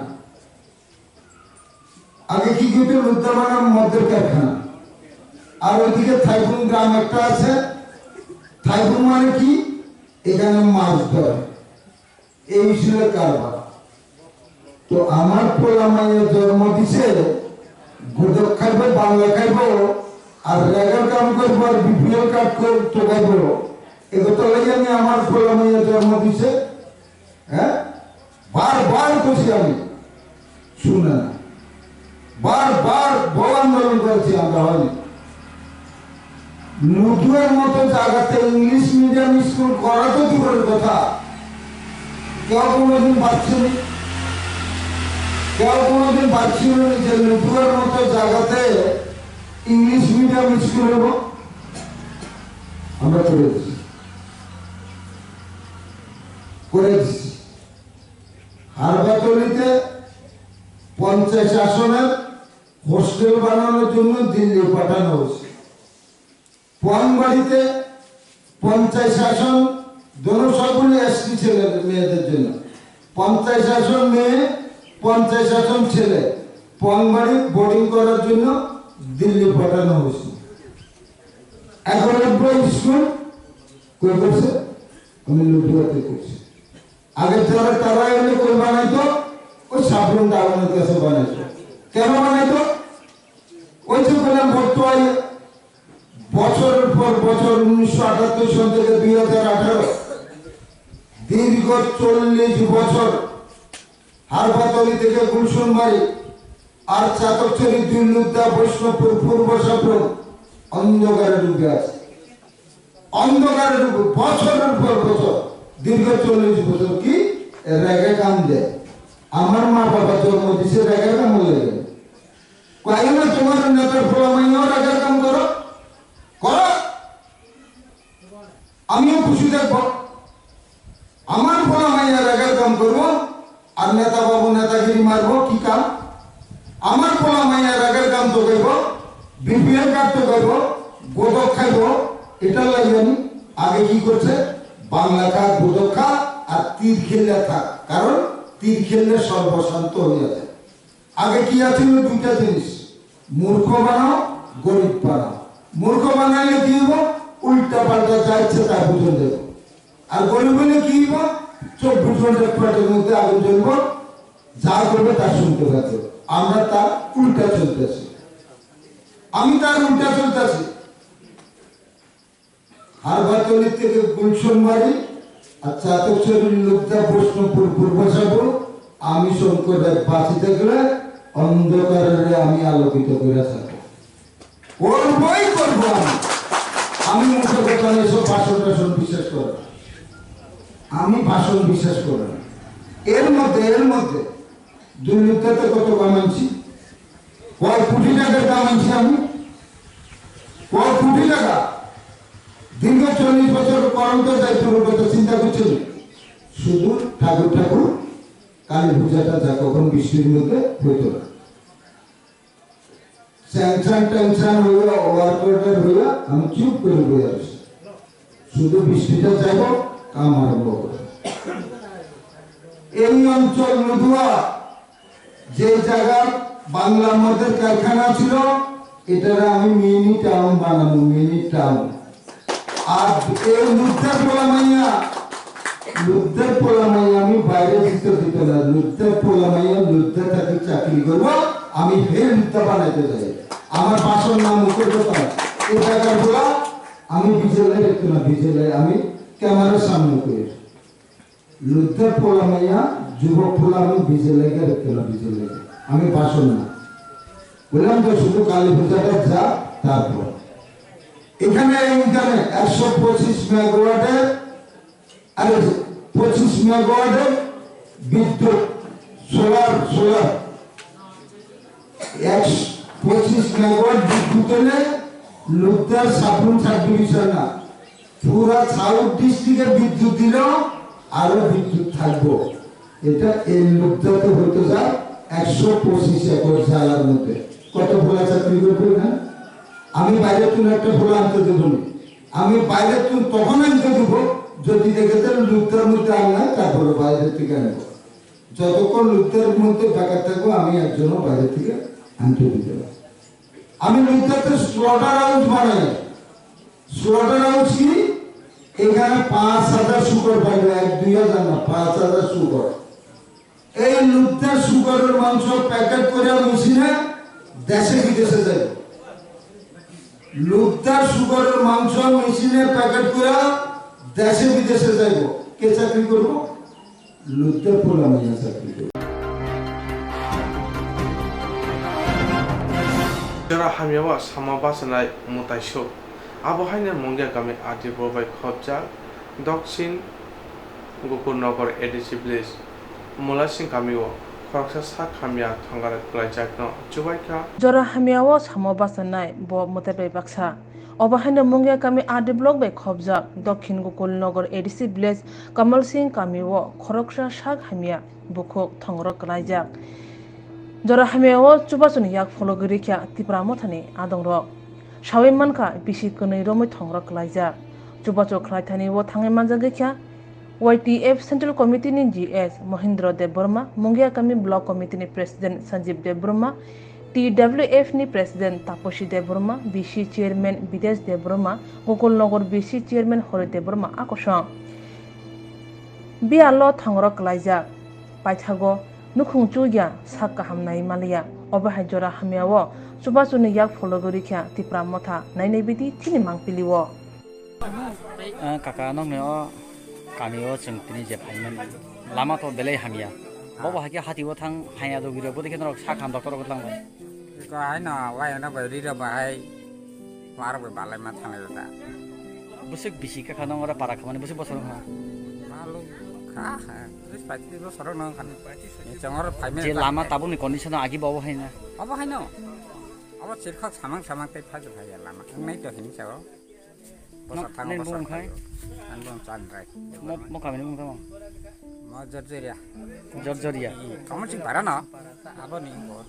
আগে কি করতো? লুদ্দা মানে মদের কারখানা। আর ওইদিকে থাইপুং গ্রাম একটা আছে। থাইপুং মানে কি? এখানে মাছ ধরে। এই ছিল কারবার। তো আমার পোলা মাইয়া জন্ম দিছে, গুদক খাইবো, বাংলা খাইবো, আর রেগার কাম করবো, আর বিপিএল কার্ড করে টোকাইবো। এগো তো লাগে আমি আমার পোলা মাইয়া জন্ম দিছে, হ্যাঁ? বারবার কইছি আমি, শুনে না। বারবার বহু আন্দোলন করেছি আমরা, হয়নি। লুদুয়ার মতো জায়গাতে ইংলিশ মিডিয়াম স্কুল করা তো দূরের কথা, কেউ কোনোদিন ভাবছেনি, কেউ কোনোদিন ভাবছিল না যে লুদুয়ার মতো জায়গাতে ইংলিশ মিডিয়াম স্কুল হবো। আমরা করে দিছি, করে দিছি। হারবাতলিতে পঞ্চাশ আসনের হোস্টেল বানানোর জন্য দিল্লি পাঠানো হয়েছে। পোয়াংবাড়িতে পঞ্চাশ আসন, দোনো সবগুলি এসটি ছেলে মেয়েদের জন্য। পঞ্চাশ আসন মেয়ে, পঞ্চাশ আসন ছেলে, পোয়াংবাড়ি বোর্ডিং করার জন্য দিল্লি পাঠানো হয়েছে। এখন নব্বই স্কুল কই করছে? আমি লুধিয়াতে করছি। আগে যারা তারা এলে কই বানাইতো? ওই সাবরুম টাউনের কাছে বানাইতো। কেন বানাইতো? ওই যে বললাম, বর্তমানে বছরের পর বছর, উনিশশো আটাত্তর সন থেকে দুই হাজার আঠারো, দীর্ঘ চল্লিশ বছর হারপাতলি থেকে গুলশানবাড়ি আর চাতকছড়ি, দুই লুদ্দা, বৈষ্ণবপুর, পূর্ব সাবরুম অন্ধকারে ডুবে আছে। অন্ধকারে ডুবে বছরের পর বছর, দীর্ঘ চল্লিশ বছর কি রেগে কাম দেয়। আমার মা বাবা জন্ম দিছে রেগে কাম লেগে। কয় না তোমার নেতার পোলা মাইয়াও রেগে কাম করো, করো। আমিও খুশি থাকবো। আমার পোলা মাইয়া রেগের কাম করবো, আর নেতা বাবু নেতাগিরি মারবো, কি কাম? আমার পোলা মাইয়া রেগের কাম তো করবো, বিপিএল কার্ড তো করবো, গোদক খাইবো, এটা লাগবে নি? আগে কি করছে? বাংলা খা, গোদক খা, আর তীর খেললে থাক, কারণ তীর খেললে সর্বশান্ত হয়ে যায়। আগে কি আছিল? দুইটা জিনিস, মূর্খ বানাও, গরিব বানাও। মূর্খ বানাইলে কি হইব? উল্টা পাল্টা যা ইচ্ছে তা বুঝন দেব। আর গরিব হইলে কি হইব? চব্বিশ ঘন্টা পেটের মধ্যে আগুন জ্বলব, যা করবে তা শুনতে থাকবে। আমরা তার উল্টা চলতেছি, আমি তার উল্টা চলতেছি। হারবাতলি থেকে গুলশানবাড়ি আর চাতকছড়ির লুদ্দা বৈষ্ণবপুর পূর্ব সাবরুম, আমি শঙ্কর রায় বাঁচি থাকলে অন্ধকারে আমি আলোকিত করে থাকবো। করবই করবো আমি। আমি মুখে কথা নয়, সব ভাষণ টাষণ বিশ্বাস করে না। আমি ভাষণ বিশ্বাস করি না। এর মধ্যে, এর মধ্যে দুই লুদ্দাতে কত কামাইছি, কয় কোটি টাকার কামাইছি আমি, কয় কোটি টাকা। দীর্ঘ চল্লিশ বছর করম তো যাই পুরো কথা চিন্তা করছেন, শুধু ঠাকুর ঠাকুর কালী পূজাটা যা কখন বৃষ্টির মধ্যে হইতো না। স্যাংশন ট্যাংশন হইয়া, ওয়ার্ক অর্ডার হইয়া আমি চুপ করে বসে আছি। শুধু বৃষ্টিটা চাইব, কাম আরম্ভ করব। এই অঞ্চল লুধুয়া, যে জায়গায় বাংলা মদের কারখানা ছিল, এটারে আমি মিনি টাউন বানাবো, মিনি টাউন। আর এই লুদ্দার পোলা মাইয়া, লুদ্দার পোলা মাইয়া আমি বাইরে দিতে দিত না। লুদ্দার পোলা মাইয়া লুদ্দা থাকি চাকরি করবো, আমি হে লুদ্দা বানাইতে চাই। আমার বাসন নাম মুখের কথা, এই জায়গার পোলা আমি বিজেলাই দেখতো না, বিজেলাই আমি ক্যামেরার সামনে করি। লুদ্দার পোলা মাইয়া, যুবক পোলা আমি বিজেলাইকে দেখতে না, বিজেলাইকে। আমি বাসন না। বললাম তো শুধু কালী পূজাটা যা, তারপর। এখানে ইনকামে একশো পঁচিশ মেগাওয়াটের, আরে পঁচিশ মেগাওয়াটের বিদ্যুৎ, সোলার, সোলার। একশো পঁচিশ মেগাওয়াট বিদ্যুৎ এনে লুদ্দার সাবরুম সাব ডিভিশন না, পুরা সাউথ ডিস্ট্রিক্টে বিদ্যুৎ দিল, আরো বিদ্যুৎ থাকবো। এটা এই লুদ্দাতে হতে যায় একশো পঁচিশ একর জায়গার মধ্যে। কত পোলা চাকরি করবে এখানে? আমি বাইরে তুলে একটা পোলা আনতে দেবো না। আমি বাইরে তুলে তখন আনতে দেবো, যদি দেখে তাহলে লুদ্দার মধ্যে আমি নাই, তারপরে বাইরে থেকে আনবো। যতক্ষণ লুদ্দার মধ্যে বেকার থাকবো, আমি একজনও বাইরে থেকে আনতে দিতে পারবো। আমি লুদ্দাতে স্লটার হাউস বানাই। স্লটার হাউস কি? এখানে পাঁচ হাজার শুকর পাইবে, এক দুই হাজার না, পাঁচ হাজার শুকর। এই লুদ্দার শুকরের মাংস প্যাকেট করে মেশিনে দেশে বিদেশে যাইব। লুদ্দার শুকরের মাংস মেশিনে প্যাকেট করে দেশে বিদেশে যাইব। কে চাকরি করব? লুদ্দার পোলা মাইয়া চাকরি করব। Jora hamya o sama bachanai mwtai suk. Abo haino Mungia kami R D block bai khopjak Doksin Gokulnagar A D C village Mulasing kami o khoroksa sak hamya thangare kwlaijakno chubaikha. Jora hamya o samo bachanai bo mwtai bai baksa. Obo haino Mungia kami R D block bai khopjak Dokhin Gokulnagar A D C village Kamal Singh kami o khoroksa sak hamya bukhuk thongrok kwlaijak. Jora hamya o chubachuni yak phologwi rikha Tipra Mothani adongrok. Sawi mankha bisi kwnwi romwi thongrok kwlaijak. Chubachu khlaithani o thangwi manjagwi kha Y T F Central Committee ni G S Mohindra Debbarma, Mungia kami Block Committee ni President Sanjeev Debbarma, T W F ni President Taposi Debbarma, B C Chairman Bidesh Debbarma, Gokulnagar B C Chairman Hori Debbarma a kosong. Biyalo thongrok kwlaijak. Paithago Nukhung chukya sak kaham nai maliya. Obo hai jora hamya o chubachuni yak phologwi rikha Tipra Motha nainai bidi chini mangpili o. Ah, kaka, nokni o kami o chwng tini je phaimani lama to belai hamya. Bobo hai khe hati o thang haya dogwi rok, bwtwi khe norok sak ham doctor rok tlang bai. Ko hai no, wai no bai ri ro bai. Mar bai balai ma thang da. Bwswk bisi kha kha nong ora para khamani bwswk bosor wngkha? Malu kha, ha, tris paitris bosor wng kha. Chwng oro phaimani. Je lama tabukni condition agi bo obo hai na? Obo hai no. Obo chirkhok samang samang tei phajak hai lama. Wngnai to hini sao. Bosor thango, nini bosor bumung khai? Ani bumung Chandrai. Mo, mo kamini bumung tamo? Mo Jorjoria. Jorjoria. Kamu sing para no? Abo ni bo.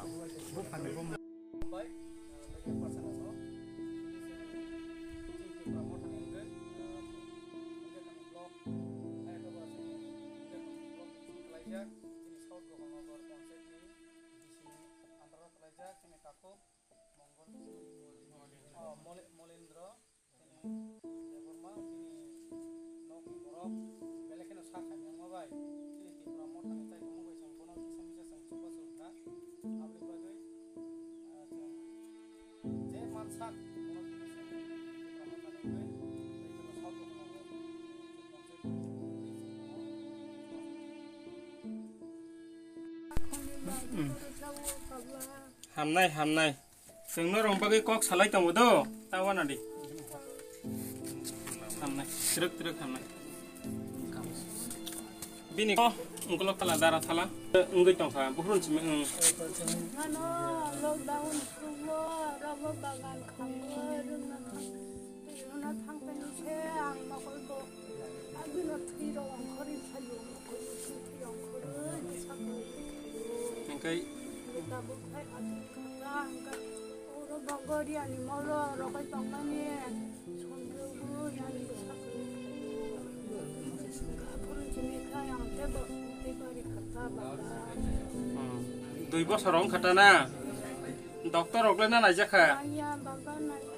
Mongol, oh, Mole-, Molendro, chini Debbarma, chini nokni borok, belai kheno sak hamya wngma bai, chini Tipra Mothani chaikolma bai chwng bono kisa misa chwng chubachu wngkha. Aboni bagwi, ah, chwng je man sak, bono kisa chwng Tipra Mothani wngwi, tei joto South rok no. Hamnai, hamnai. Chwng norok bagwi kok salai tongo do, ta wana di. Hamnai, twrwk twrwk hamnai. Bini ko, ungkolo kala dara thala, wngwi tongkha, buhrun simi, wng. Mano, lockdown sugo, rabo bagan khango, rwngna khango. Rwngna thangtani se ang nokol bo. Abino thwi rok ongkhorwi phaio, nokol bo thwi thwi ongkhorwi bwsa khe. Hingkai tabuk khai ati khata hingkai oro bo goriani molo rogoi tongmani sonjogwi ani bwsa khe. Aphuru chini khai ang tebo tei bari khata baba. Hmm. Dui bosor wng khata na? Doctor rok le na naijakha? Naiya baba naiya.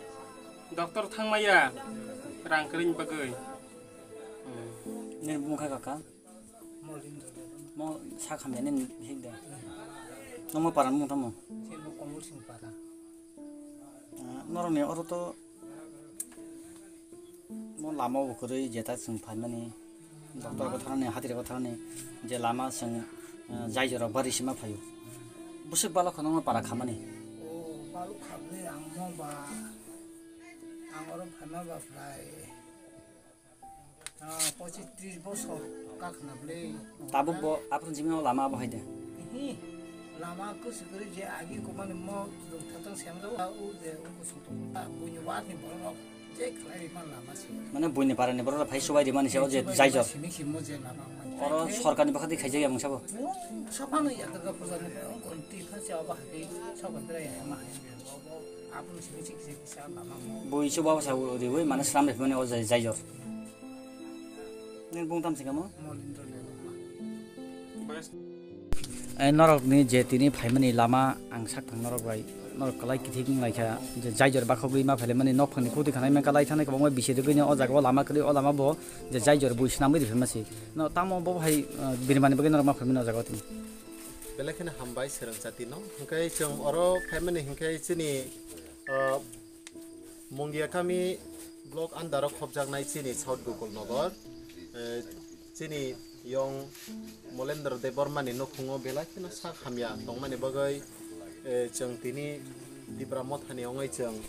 Doctor thangmaya rang kwrwini bagwi. Hmm. Nini bumung kha kaka? Mo sak hamya nini bihik de. Nomo para bumung tamo? Sini Komol Singh para. Ah, norokni oro to mo lama bo kwrwi jeta chwng phaimani. Doctor bo thanani, hatiri bo thanani, je lama chwng, eh, jai jorok bari sima phaio. Bwswk balok khano wngma para khamani. O, balok khamni ang mo ba, ang oro phaima ba phlai, ah, pochis tris bosor kakhna bwle. Tabuk bo aphuru jimino lama abo hai de. Hi, lama kwswk kwrwi je agi kumani mo rwngthatang semjak, o je o kusung tongo. Buini warni borok. Mane buini parani borok phai subai rimani se o je jaijor. Oro sorkarni bwkha twi khaijak ya mungsa bo. Bui se baba sa riwi mane sram rifmani o jai-, jaijor. Nini bung tam se kamo? Eh, norokni je tini phaimani lama ang sak thang norok bai, norok kwlai kithik wng laikha, je jaijor bakhogwi ma phailaimani nokphangni khukti khanai mangkha lai thanai kwbangma bisi rwgwini o jaga o lama kwrwi o lama bo je jaijor bui swnamwi riphaima se. No tamo bo hai, eh, birmani bagwi norok ma phaimani o jaga o tini. Belai kheno hambai swrwng jatino. Hwnkhe chwng oro phaimani hwnkhe chini, eh, Mungia kami block under o khopjaknai chini South Gokul Nagar, eh, chini yong Molendra Debbarma ni nukhungo belai kheno sak hamya tongmani bagwi, eh, chwng tini Tipra Mothani wngwi chwng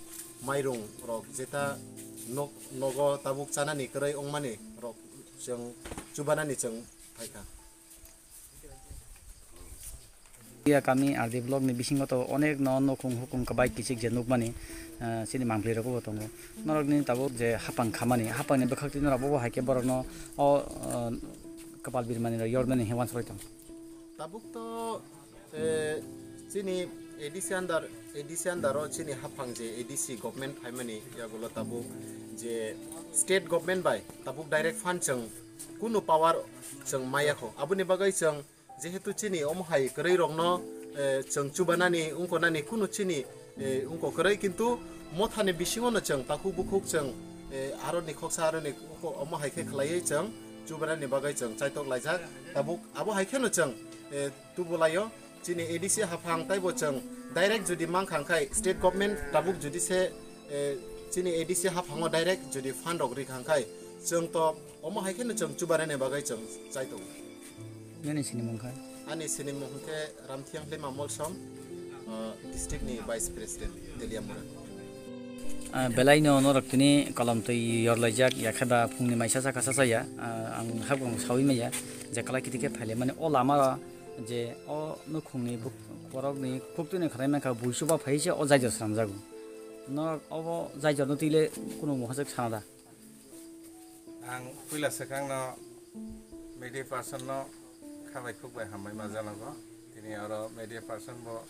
mairung rok jeta nok, nogo tabuk chanani kwrwi wngmani rok chwng chubanani chwng phaikha. Iya kami R D block ni bisingo to onek no nukhung hukhung kwbai kichik je nukmani, ah, chini mangpli rok bo tongo. Norok ni tabuk je hapang khamani, hapang ni bwkhak twi norok bo hai khe borok no o, ah, kwpal birmani rok yornani hinwi uansugwi tongo. Tabuk to, eh, chini A D C under, A D C under o chini hapang je A D C government phaimani yagulo tabuk je state government bai tabuk direct fund chwng kunu power chwng maya kho. Aboni bagwi chwng jehetu chini omo hai kwrwi rokno, eh, chwng chubanani, wngkonani kunu chini, eh, wngko kwrwi, kintu mothani bisingono chwng takhuk bukhuk chwng, eh, aroni khoksa aroni wngko omo hai khe khlaiwi chwng chubanani bagwi chwng chaitok laijak. Tabuk abo hai kheno chwng eh, tubulaio. Chini A D C haphang taibo chwng direct jodi mankha khai, state government tabuk jodi se, eh, chini A D C haphango direct jodi fund rok rikha khai, chwng to omo hai kheno chwng chubarani bagwi chwng chai tongo. Nini sinimung kha? Ani sinimung khe Ramthiang Hlema Molsom, ah, district ni vice president, Teliamura. Ah, belai no norok tini kolom twi yorlaijak, yakhe ba phungni maisa saka sasa ya, ah, ang habwng sawi maya, je kwlai kiti khe phaile mani o lama je o nukhungni buk-, borokni khuktwini khwnai mankha buisu ba phai se o jaijo swnamjago. Norok obo jaijo no twi le kunu muhajwk sana da? Ang puila swkangno media person no khabai khukbai hambai ma janago. Tini oro media person bo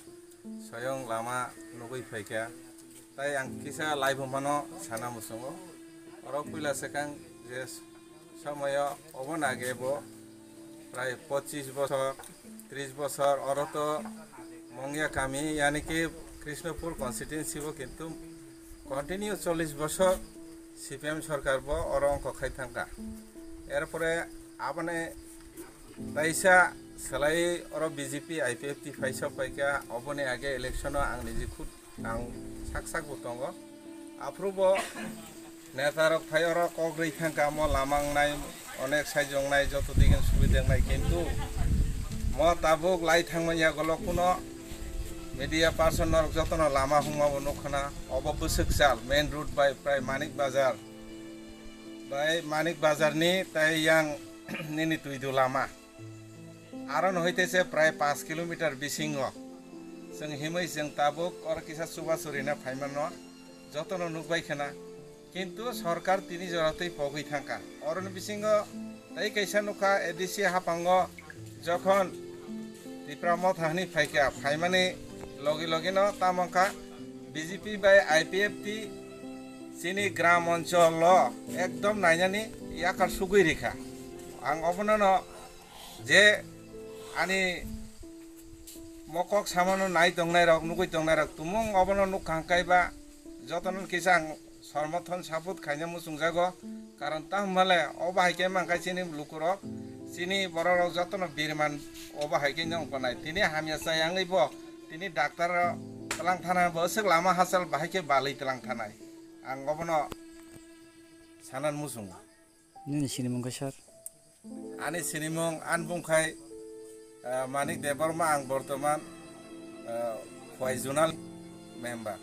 soyong lama nugui phaikha. Tai ang kisa live mano sana muchungo. Oro puila swkang je somoyo oboni age bo prai pochis bosor, tris bosor oro to Mongya kami, yani ki Krishnapur constituency bo kintu continue chollish bosor C P M sorkar bo oro ongkho khai thangkha. Erpore aboni taisa salai oro B J P I P F T phaisa paikha, oboni age election o ang niji khud ang sak sak bo tongo. Aphuru bo neta rok phai oro kok rwi thangkha, mo lama wngnai, onek saijo wngnai, joto digin subida wngnai, kintu mo tabuk lai thangmani yagulo kuno media person norok jotono lama hwnma bo nukha na, obo bwswk sal main road bai prai Manik Bazar bai Manik Bazar ni tai yang nini Twidu lama. Aro no hoite se prai paanch kilometer bisingo. Chwng himwi chwng tabuk oro kisa chuba churina phaimano jotono nukbai khna. Kintu sorkar tini jora twi pogwi thangkha. Oroni bisingo tai kaisa nukha A D C haphango jokhon Tipra Motha hwnwi phaikha, phaimani logi logino tamo wngkha B J P bai I P F T chini gram oncholo ekdom nainani yakar sugwi rikha. Ang obono no je ani mokok samano nai tongnai rok, nugui tongnai rok tumung obono nukha hwnkhe ba jotono kisa ang somorthon support khaina muchungjago, karon ta hwnbale obo hai khe mankha chini lukurok, chini bororok jotono birman obo hai khe wngkha nai. Tini hamya chayangwi bo tini doctor tlang thana bo swk lama hachal bahai khe balwi tlang thanai, ang obono sanan muchungo. Nini sinimung khe sir? Ani sinimung ani bung khai, ah, Manik Debbarma, ang bortoman, ah, Khowai Zonal member.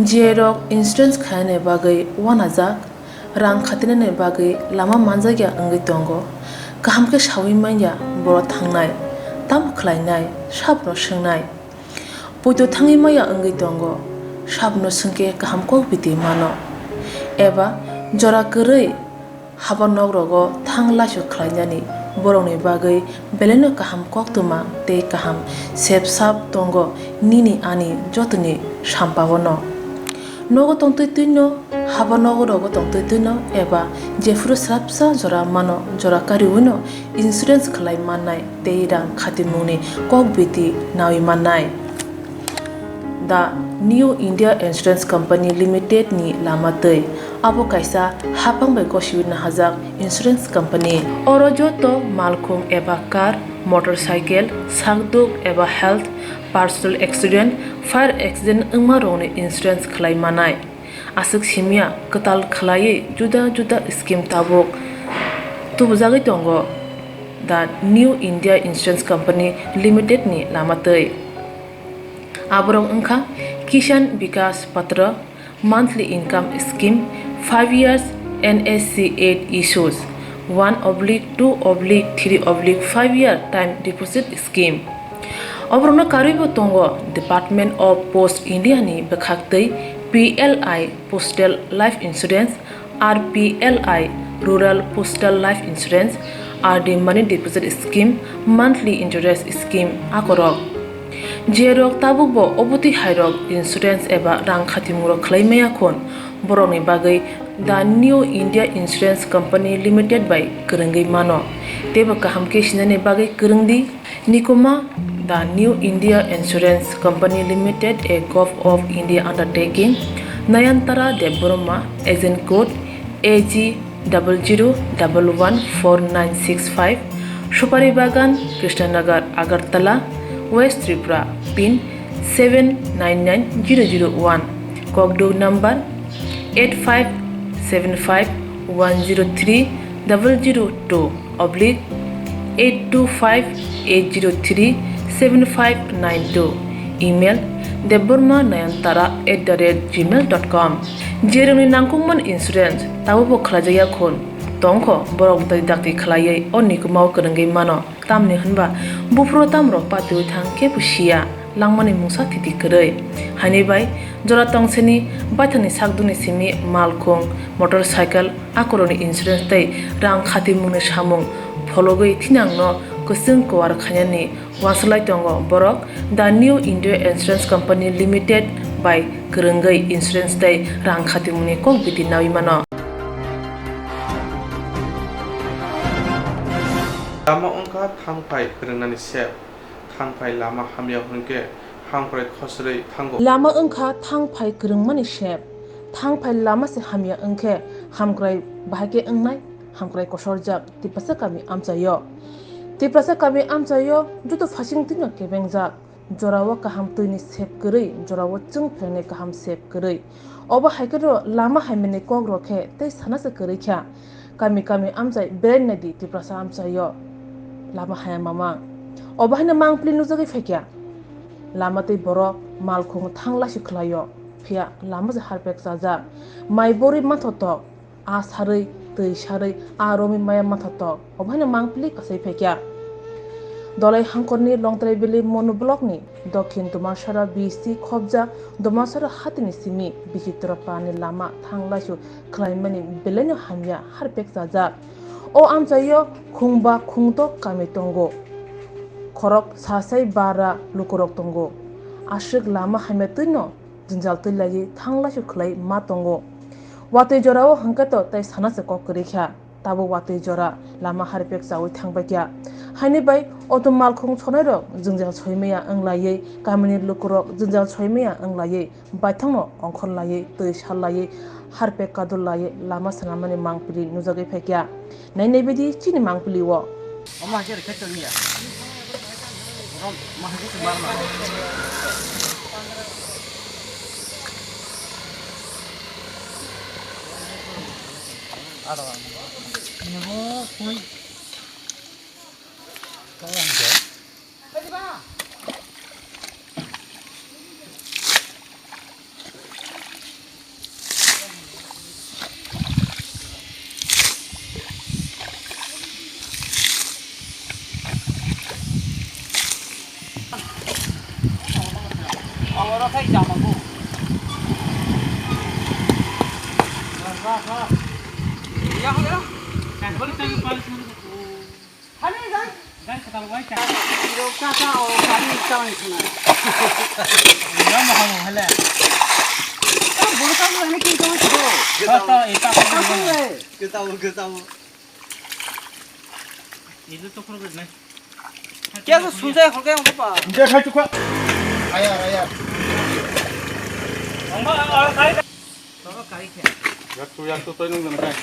J rok insurance khainani bagwi uanajak, rang khatinani bagwi lama manjakya wngwi tongo. Kaham khe sawi manya borok thangnai, tamo khlainai, sabono swngnai. Poito thangwi maya wngwi tongo, sabono swngkhe kaham kok biti mano. Eba jora kwrwi haba nokrogo thang laisok khlainani borokni bagwi belaino kaham koktwma tei kaham sep sap tongo nini ani jotoni sampao no. Nogo tongtwi twino, haba nogo rogo tongtwi twino eba jephuru swrapsa jora mano, jora kariwino insurance khlai mannai tei rang khatimungni kok biti nawi mannai. The New India Insurance Company Limited ni lama twi. Abo kaisa haphang bai gosiwi nahajak insurance company. Oro joto malkhung eba car, motorcycle, sakduk eba health, personal accident, fire accident wngma rokni insurance khlai manai. Aswk simya kwtal khlaiwi juda juda scheme tabuk tubujagwi tongo the New India Insurance Company Limited ni lama twi. Aborok wngkha Kisan Vikas Patra, monthly income scheme, five years N S C eight issues, one oblique two oblique three oblique five year time deposit scheme. Oborokno karwibo tongo Department of Post India ni bwkhaktwi P L I Postal Life Insurance, R P L I Rural Postal Life Insurance, R D Money Deposit Scheme, Monthly Interest Scheme akorok. Jerok tabukbo obotwi hairok insurance eba rang khatimung rok khlai maya khun, borokni bagwi The New India Insurance Company Limited bai kwrwngwi mano. Teibo kaham khe sinani bagwi kwrwng di. Nikuma, The New India Insurance Company Limited, a Govt of India undertaking, Nayantara Debbarma, agent code A G double zero double one four nine six five, Supari Bagan, Krishnanagar, Agartala, West Tripura, pin seven nine nine zero zero one, Kokduk number eight five seven five one zero three double zero two oblique eight two five eight zero three seven five nine two, email debbarma nayantara at the rate gmail dot com. Jerwngni nangkukmani insurance tabukbo khlaijakya khun tongkho, borok dakti dakti khlaiwi o nikumao kwrwngwi mano, tamni hwnba buphuru tamrok patiwi thang kebo siya, langmani mungsa thiti kwrwi. Haini bai jora tongseni baithangni sakdukni simi malkhung, motorcycle, akorokni insurance tei rang khatimungni samung phologwi thinangno kwchwng kuar khainani uansuk lai tongo borok. The New India Insurance Company Limited bai kwrwngwi insurance tei rang khatimungni kok biti naui mano. Lama wngkha thangphai kwrwngnani sep, thangphai lama hamya hwnkhe hamkrai khosrwi thango. Lama wngkha thangphai kwrwngmani sep, thangphai lama se hamya wngkhe hamkrai bahai khe wngnai, hamkrai kosorjak Tiprasa kami amchaio. Tiprasa kami amchaio joto phasing twino kebengjak. Jorao kaham twini sep kwrwi, jorao chwng phainai kaham sep kwrwi. Obo hai khe lama hamyani kok rok khe tei sana se kwrwi kha. Kami kami amchai berai nai di Tiprasa amchaio. Lama haya mamang. Obo haino mangpili nujagwi phaikha. Lama tei borok malkhung thang laisu khlaio. Phiya lama se harpek chajak. Mai borwi manthotok. A sarwi, twi sarwi, a romwi maya manthotok, obo haino mangpili kasai phaikha. Dolai hangkorni Longtrai Valley Monu Blockni Dokhin Domasara B C khobjak Domasara hatini simi Bichitra Parani lama thang laisu khlaimani belaino hamya harpek chajak. O amchaio khungba khungtok kami tongo. Khorok sasai bara lukurok tongo. Aswk lama hamya twino jwngjal twi laiwi thang laisu khlai ma tongo. Watwi jorao hwnkhe to tei sana se kok kwrwi kha, tabuk watwi jora lama harpek chaui thang bai kha. Haini bai auto malkhung sonai rok jwngjal soi maya wng laiwi, kamini lukurok jwngjal soi maya wng laiwi, baithang no ongkhor laiwi, twi sal laiwi, harpek kadul laiwi lama swnamani mangpili nujagwi phai kha. Nai nai bidi chini mangpili o. Omo hai khe rikhe tongya. Omo hai khe tongma ma. Ada. Ini bo koi. Kau yang dia. Kya sa sunjai khol kaya pa? Dia khai tukha. Ayar, ayar. Yaktu, yaktu, toi nung nang kai.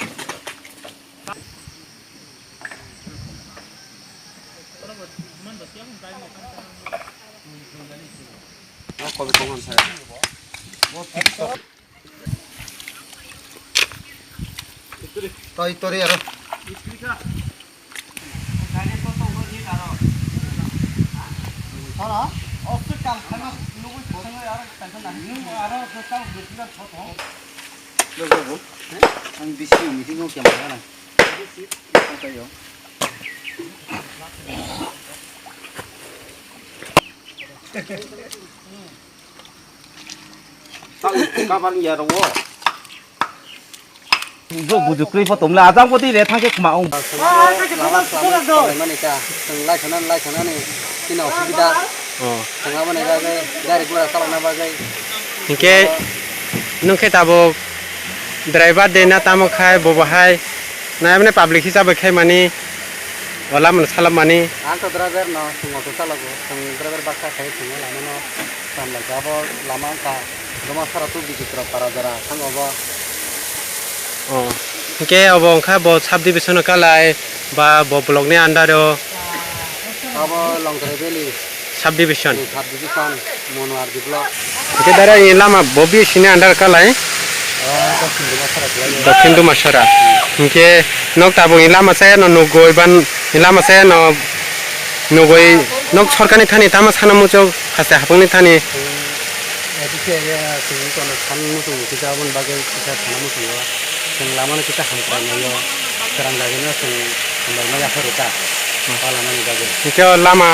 Toi, tori aro. Ang bisi meeting o kya mana? Tayo. Kabar ya ro. Bo buju krwi pho tongla, ajang bo twi le thang khe khma ong. Lama swlamwi swlaimani ka, chwng lai sanani, lai sanani, chini osubida. Oh. Thangna bagwi, gari gura chalokna bagwi. Hinkhe, nwng khe tabuk driver de na tamo khai, bo bo hai, na mane public hisabe khai mani, O lama no salam mani. Ang to driver no, chwng auto chalogo, chwng driver baksa khai chwng lama no samlai ka, abo lama wngkha Domasara to Bichitra para jora thang obo. O, hwnkhe obo wngkha bo sub division o kalai ba bo block ni under o? Abo Longtrai Valley. Sub division. Hmm, sub division, Monoardi block. Hwnkhe dara ni lama bo B S C ni under kalai? Ah, Dokhin Dumasara kalai. Dokhin Dumasara. Hwnkhe nok tabuk ni lama saya no nugui ban ni lama saya no nugui nok sorkar ni thani tama sana muchuk haste hapung ni thani. Hmm, A D C area sini kono san muchung muchung jabon bagwi kisa sana muchung o. Chwng lama no kisa hamkrai nai o. Kwrang jagwi no chwng hambai ma yaphar rwkha. Hmm. O lama ni bagwi. Hwnkhe o lama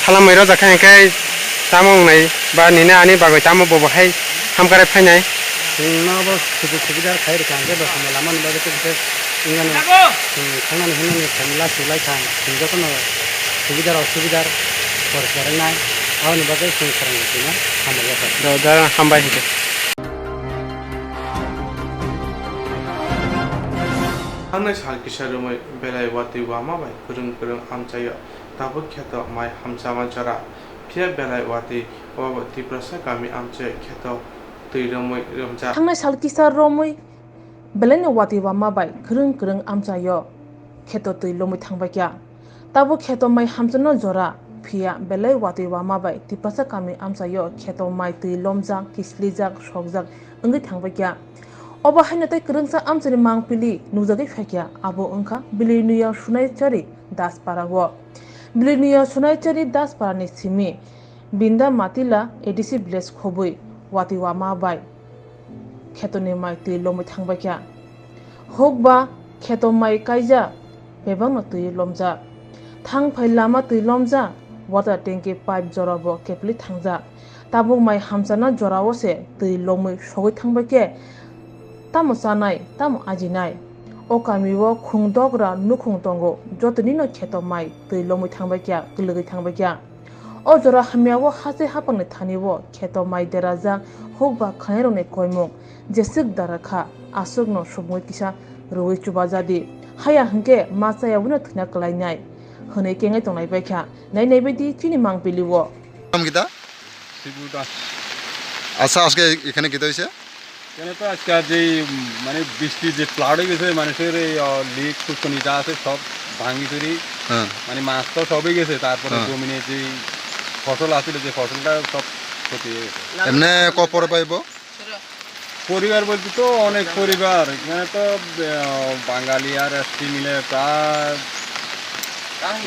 salamwi rojak kha hwnkhe tamo wngnai ba nini ani bagwi tamo bobo hai hamkrai phainai? Chwng no bo sujug subida khai rwkha hwnkhe bo samo lama ni bagwi tei kisa wngya no chwng thangnani hwnmani khe lachi lai kha chwng jotono subida rok subida poriskar wngnai aboni bagwi chwng kwrang rwkha hambai yaphar. Do, do, hambai hwnkhe. Thangnai sal kisa romwi belai watwi wama bai kwrwng kwrwng amchaio tabuk kheto mai hamchama jora, phiya belai watwi wabo Tiprasa kami amchaio kheto twi romwi romjak. Thangnai sal kisa romwi belaino watwi wama bai kwrwng kwrwng amchaio kheto twi lomwi thangbaikha. Tabuk kheto mai hamchano jora, phiya belai watwi wama bai Tiprasa kami amchaio kheto mai twi lomjak, kislijak, sokjak wngwi thangbaikha. Obo haino tei kwrwngsa amchani mangpili nukjagwi phaikha, abo wngkha Bilirniya Sunaichari Daspara o. Bilirniya Sunaichari Daspara ni simi Binda Matila A D C village khobwi watwi wama bai khetoni mai twi lomwi thangbaikha. Hukba kheto mai kaijak, bebakno twi lomjak. Thangphai lama twi lomjak, water tanki pipe jorabo kepli thangjak. Tabuk mai hamchana jorao se twi lomwi sogwi thangbaikhe tamo chanai, tamo ajinai. O kamio khung dogra nukhung tongo, jotonino kheto mai twi lomwi thangbaikha, kwlwgwi thangbaikha. O jora hamya o haste haphangni thani o kheto mai derajak hukba khwnairokni koimung jeswk dara kha, aswkno subungwi kisa rwui chubajadi. Haya hwnkhe ma chaya wino thwina kwlainai hwnwi kengai tongnai baikha. Nai naibaidi chini mangpili o. নাম কিতা? শিবু দাস। আচ্ছা, আজকে এখানে কিতা হয়েছে? কেন তো আজকে আজ এই, উম, মানে বৃষ্টি যে ফ্লাড হয়ে গেছে, মানুষের এই, আহ, লেক পুষ্করিণী যা আছে সব ভাঙি চুরি, হ্যাঁ। মানে মাছ তো সবই গেছে, তারপরে হ্যাঁ। জমিনে যে ফসল আছিল, যে ফসলটা সব ক্ষতি হয়ে গেছে। এমনি ক পরিবার পাইব? পরিবার বলতে তো অনেক পরিবার, এখানে তো, আহ, বাঙালি আর এসটি মিলে প্রায়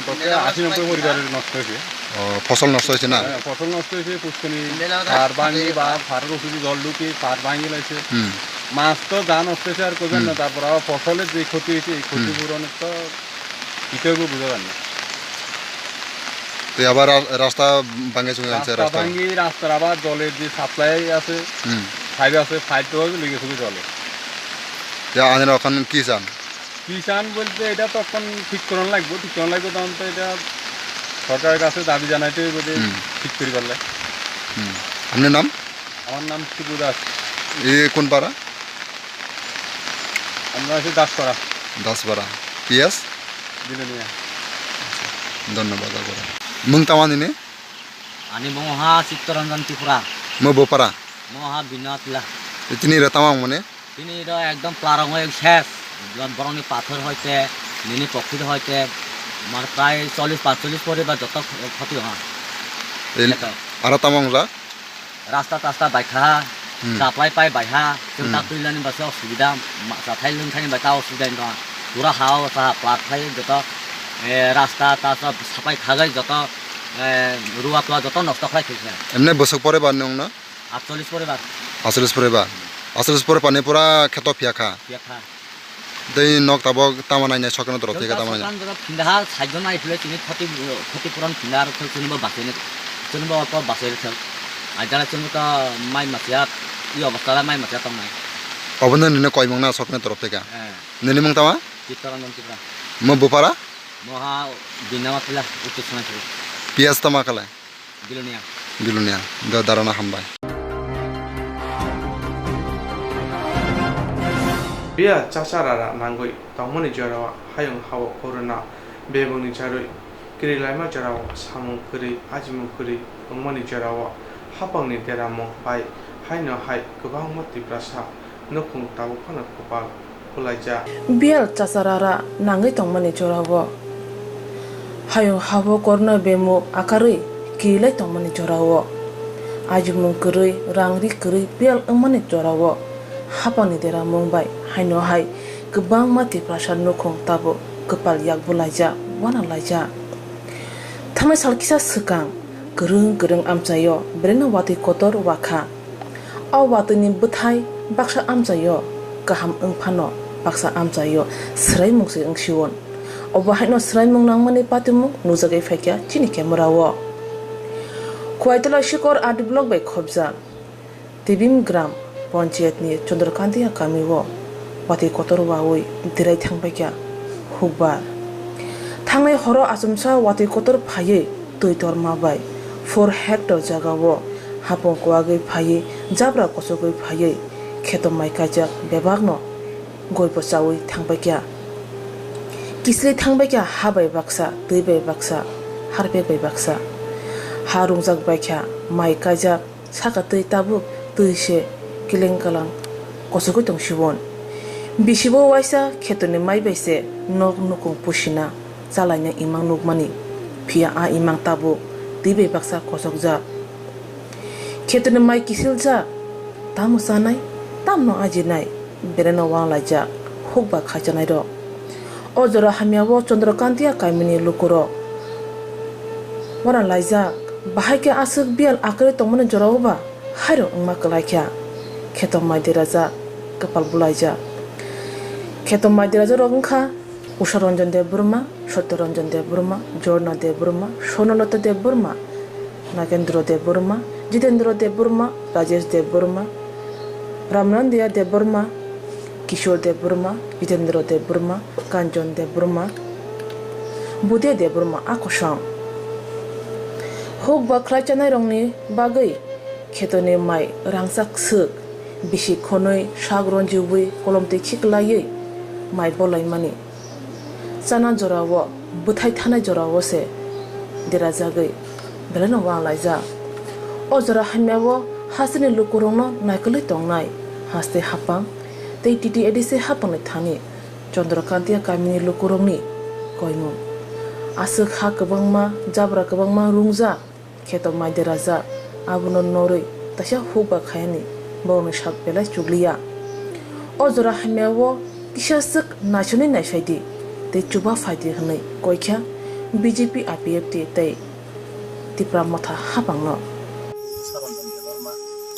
কত আশি নব্বই পরিবার নষ্ট হয়েছে। ও, ফসল নষ্ট হয়েছে না? হ্যাঁ, ফসল নষ্ট হয়েছে, পুষ্করিণী, সার ভাঙি বা সারের ওষুধে জল ঢুকে সার ভাঙি লাইছে। হুম। মাছ তো যা নষ্ট হয়েছে আর করবেন না, হুম। তারপর আবার ফসলের যে ক্ষতি হয়েছে, এই হুম। ক্ষতিপূরণের তো কি করবো বুঝা যার না। তো আবার রা-, রাস্তা ভাঙে চুঙে আছে, রাস্তা রাস্তা। ভাঙি, রাস্তার আবার জলের যে সাপ্লাই আছে, হুম। পাইপ আছে, পাইপ তো লেগে শুধু জলে। তো আনের ওখানে কি চান? কি চান বলতে এটা তো এখন ঠিক করানো লাগবে, ঠিক করানো লাগবে তখন তো এটা সরকারের কাছে দাবি জানাইতে হইব যে হুম। ঠিক করি পারলে। হুম। আপনার নাম? আমার নাম শিবু দাস। এ কোন পাড়া? আমরা আছি দাসপাড়া। দাসপাড়া। পিএস? বিলোনিয়া। ধন্যবাদ, আগরে। Mung tama nini? Ani mung ha Chittaranjan Tripura. Mo bopara? Mo ha Binatla. Tini re tama mone? Tini ro ekdom plarong oi ses. Borokni pathor hoite, nini pokhir hoite, mar prai chollish pachchollish poribar joto khoti ha. Aro tama wng ja? Rasta tasta baikha, hmm. Supply pai baiha, chwng hmm. Tak twi lani bwswk osubida, ma-, chathai lwngthani bai ta osubida wngkha. Pura ha o sa plat khai joto, eh, rasta tasta sapai khagai joto, eh, rua tua joto nosto khlai khaikha. Emne bwswk poribar nwng no? Atchollish poribar. Atchollish poribar. Atchollish poribar ni pura kheto phiya kha. Phiya kha. Tei nok tabok tamo nainai sokeno dorop thika tamo nainai. Sokeno dorop phinda ha, saijon nai phile chini khoti, khoti puron phinda aro thok chini bo bachaini, chini bo ko bachai thok. Ai jala chini to mai machia, i obostha da mai machia tongnai. Obo no nini koimung na sokeno dorop thika. Eh. Nini mung tama? Chittaranjan Tripura. Mo bupara? Mo ha Binama Pila, Uttor Sonai Pila. Piyas tama kale? Bilonia. Bilonia. Da-, darana hambai. Biya chacha rara nangwi tongmani jorao hayung hao corona Bebungni charwi kwrwi laima jorao samung kwrwi, ajimung kwrwi wngmani jorao haphangni deramung bai haino hai kwbangma Tiprasa nukhung tabuk phano kwpal bulaijak. Biyal chacharara nangwi tongmani jorao, hayung habo korno bemuk akarwi kirilai tongmani jorao, ajimung kwrwi, rang ri kwrwi biyal wngmani jorao haphangni deramung bai haino hai kwbangma Tiprasa nukhung tabuk kwpal yak bulaijak, uanalaijak. Thangnai sal kisa swkang kwrwng kwrwng amchaio belai no watwi kotor wakha. O watwini bwthai baksa amchaio kaham wng phano baksa amchaio swraimung se wng si-on. Obo haino swraimung nangmani patimung nujagwi phaikha chini camera o. Khwlaitola Sikor R D block bai khobjak Tibim Gram Panchayat ni Chandrakanta kami o watwi kotor wawi derai thangbaikha hukbar. Thangnai horo achomsa watwi kotor phaiwi twi torma bai four hectare jaga o hapung kwagwi phaiwi jabra kochogwi phaiwi kheto mai kaijak bebakno goibo chawi thangbaikha. Kislwi thangbaikha ha bai baksa, twi bai baksa, harpek bai baksa. Ha rungjak baikha, mai kaijak, saka twi tabuk twi se kileng kalang kochogwi tong si-on. Bisibo waisa khetoni mai bai se nok nukung pusina chalaina imang nukmani, phiya a imang tabuk twi bai baksa kochokjak. Khetoni mai kisiljak, tamo chanai, tamno ajinai, belai no uanlaijak hukba khaichanai rok. O jora hamya o Chandrakanta kamini lukurok uanalaijak, bahai khe aswk biyal akwrwi tongmani jora o ba hairok wngma kwlaikha. Kheto mai derajak, kwpal bulaijak. Kheto mai derajak rok wngkha Usha Ranjan Debbarma, Satya Ranjan Debbarma, Jorna Debbarma, Swarnalata Debbarma, Nagendra Debbarma, Jitendra Debbarma, Rajesh Debbarma, Ramrandiya Debbarma, Kishore Debbarma, Jitendra Debbarma, Kanchon Debbarma, Budya Debbarma a kosong. Hukba khlai chanairokni bagwi khetoni mai rangchak swk, bisi khonwi sak ronjibwi kolomtwi khiklaiwi mai bolaimani. Chana jorao, bwthai thanai jorao se derajagwi belaino uanlaijak. O jora hamya o hasteni lukurokno naikolwi tongnai haste haphang tei T T A D C haphangni thani Chandrakanta kamini lukurokni koimung. Aswk ha kwbangma, jabra kwbangma rungjak. Kheto mai derajak, abono norwi taisa hukba khayani borokni sak belai chukliya. O jora hamya o kisa swk naisonwi naisai di tei chuba phai di hwnwi koikha B J P I P F T tei Tipra Motha haphangno.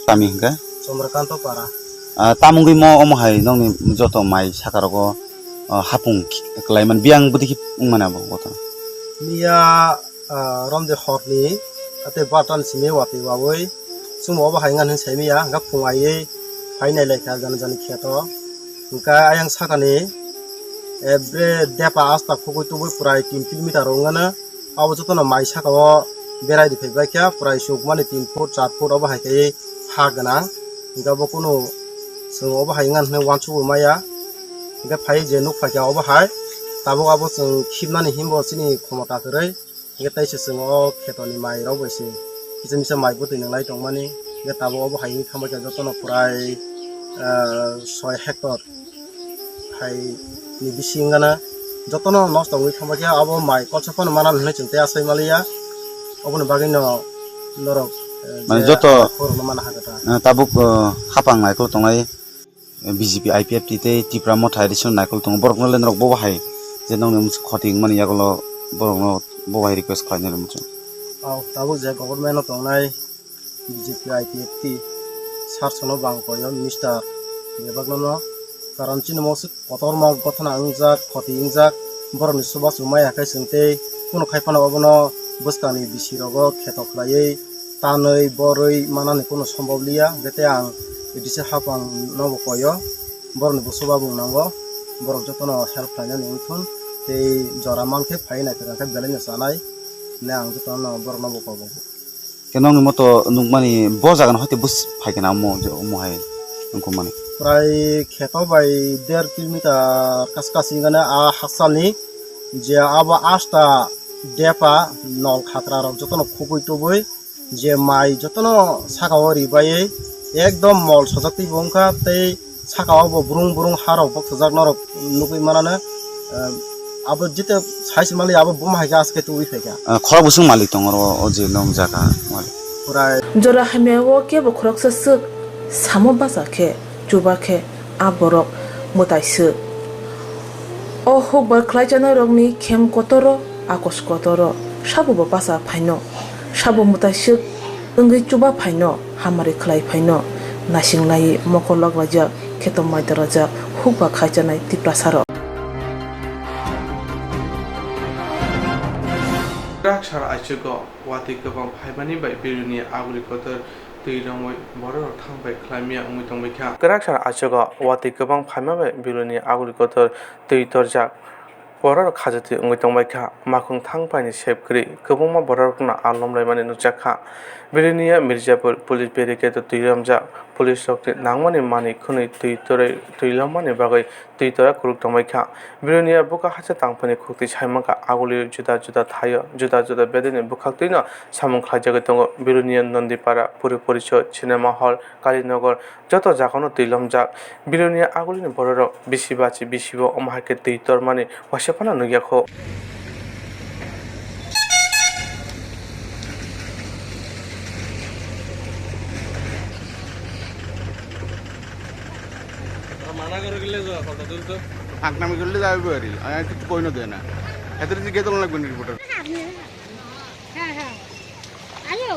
Kami hwnkhe? Chandrakanta Para. Ah, tamungwi mo omo hai nokni joto mai sakarogo, ah, hapung khlaimani biyang bwdikhe wngmani abo kotor. Miya ah, romde horni, ate batan simi watwi wawi, chwngno obo hai wngkha hinwi saimanya, hwnkhe phung aiwi phai nailaikha jani jani kheto. Hwnkhe ayang sakani, eh, bre depa asta khugui tubui prai tin kilometer wngmano, abo jotono mai sakao berai rwphaibaikha, prai chukmani tin foot, char foot obo hai khe ha gwnang. Hwnkhe abo kunu chwng obo hai wngkha hinwi uansukgwi maya, hwnkhe phai je nukphaikha obo hai, tabuk abo chwng khibnani himbo chini khomota kwrwi. Hingke teisa chwng o khetoni mai rok bai se kisa misa mai bwtwi nwnglai tongmani. Hingke tabuk obo hai wngwi thangbai khe jotono prai, ah, soi hectare hai ni bisingo gana jotono nosto wngwi thangbai khe abo mai kolsa phano mana hinwi chwng tei asai maliya. Oboni bagwi no norok, eh, mane je joto, khorokno mana hakhe ta. Eh, tabuk, eh, hapang naikolog tongnai. B J P, I P F T tei Tipra Motha additional naikolog tongo. Borokno le norok bobo hai je nokni mwsuk khoti wngmani yagulo borokno bobo hai request khlainai muchung. Au, tabuk je government o tongnai B J P, I P F T sir sono bang koyo minister bebakno no. Karon chini mwsuk kotorma gothana wngjak, khoti wngjak, borokni chubachu maya khe chwng tei kunu khai phano obono bwskangni bisi rogo kheto khlaiwi tanwi borwi manani kunu sombab liya, hwnkhe tei ang A D C hapang nobo koyo, borokni bo chuba bung nango, borok jotono help khlainani wngthun, tei jora mankhe phai naithok khe belaino chanai, hwnwi ang jotono borokno bo kobo. Khe nokni moto nukmani bo jagano haite bus phaikhe na omo je omo hai wngkukmani. Prai kheto bai der kilometer kas kas wngkha na a haksalni, Je abo asta depa nol khatra rok jotono khugui tubui je mai jotono saka o ribaiwi ekdom mol sojak twi bo wngkha tei saka o bo brung brung ha rok boksajak norok nugui manano, eh, abo jete sai se mali abo buma hai khe aske tubui phaikha. Ah, khorok bwswk malik tongo oro o je nong jaga malik. Purai. Jora hamya o kebo khoroksa swk samo bacha khe, chuba khe, a borok mwtai swk. O hukbar khlaichanai rokni khem kotoro, akos kotoro, sabo bo bacha phaino, sabo mwtai swk wngwi chuba phaino, hamari khlai phaino, naising laiwi mokol lok laijak, kheto mai dorajak, hukba khlaichanai Tiprasa rok. Kwrak sal aichugo watwi kwbang phaimani bai Biruni aguli kotor twi romwi bororok thang bai khlaimya wngwi tongbaikha. Kwrak sal aichugo watwi kwbang phaima bai Biruni aguli kotor twi torjak. Bororok khajatwi wngwi tongbaikha. Makhung thang paini sep kwrwi kwbangma bororokno alom laimani nukjakha. Biruni Mirzapur police barricade-o twi romjak. Police rokni nangmani manwi khwnwi twi torwi twi lommani bagwi twi tora kwrwk tongbaikha. Biruni buka haste tangphani khuktwi saimankha, aguli juda juda thaio juda juda bedeni bwkhaktwino samung khlaijagwi tongo. Biruni Nondipara, Puri Porisod, Cinema Hall, Kalinagar joto jagano twi lomjak. Biruni agulini bororok bisi bachi bisibo omo hai khe twi tormani waisa phano nukya kho. মানা করে গেলে যা, ফটো তুলতো। ফাঁকনামি করলে যাবে বাড়ি, আমি কিছু কই না দেয় না। এদের জিজ্ঞেস করা লাগবে না রিপোর্টার। হ্যাঁ, হ্যাঁ। আয়ো।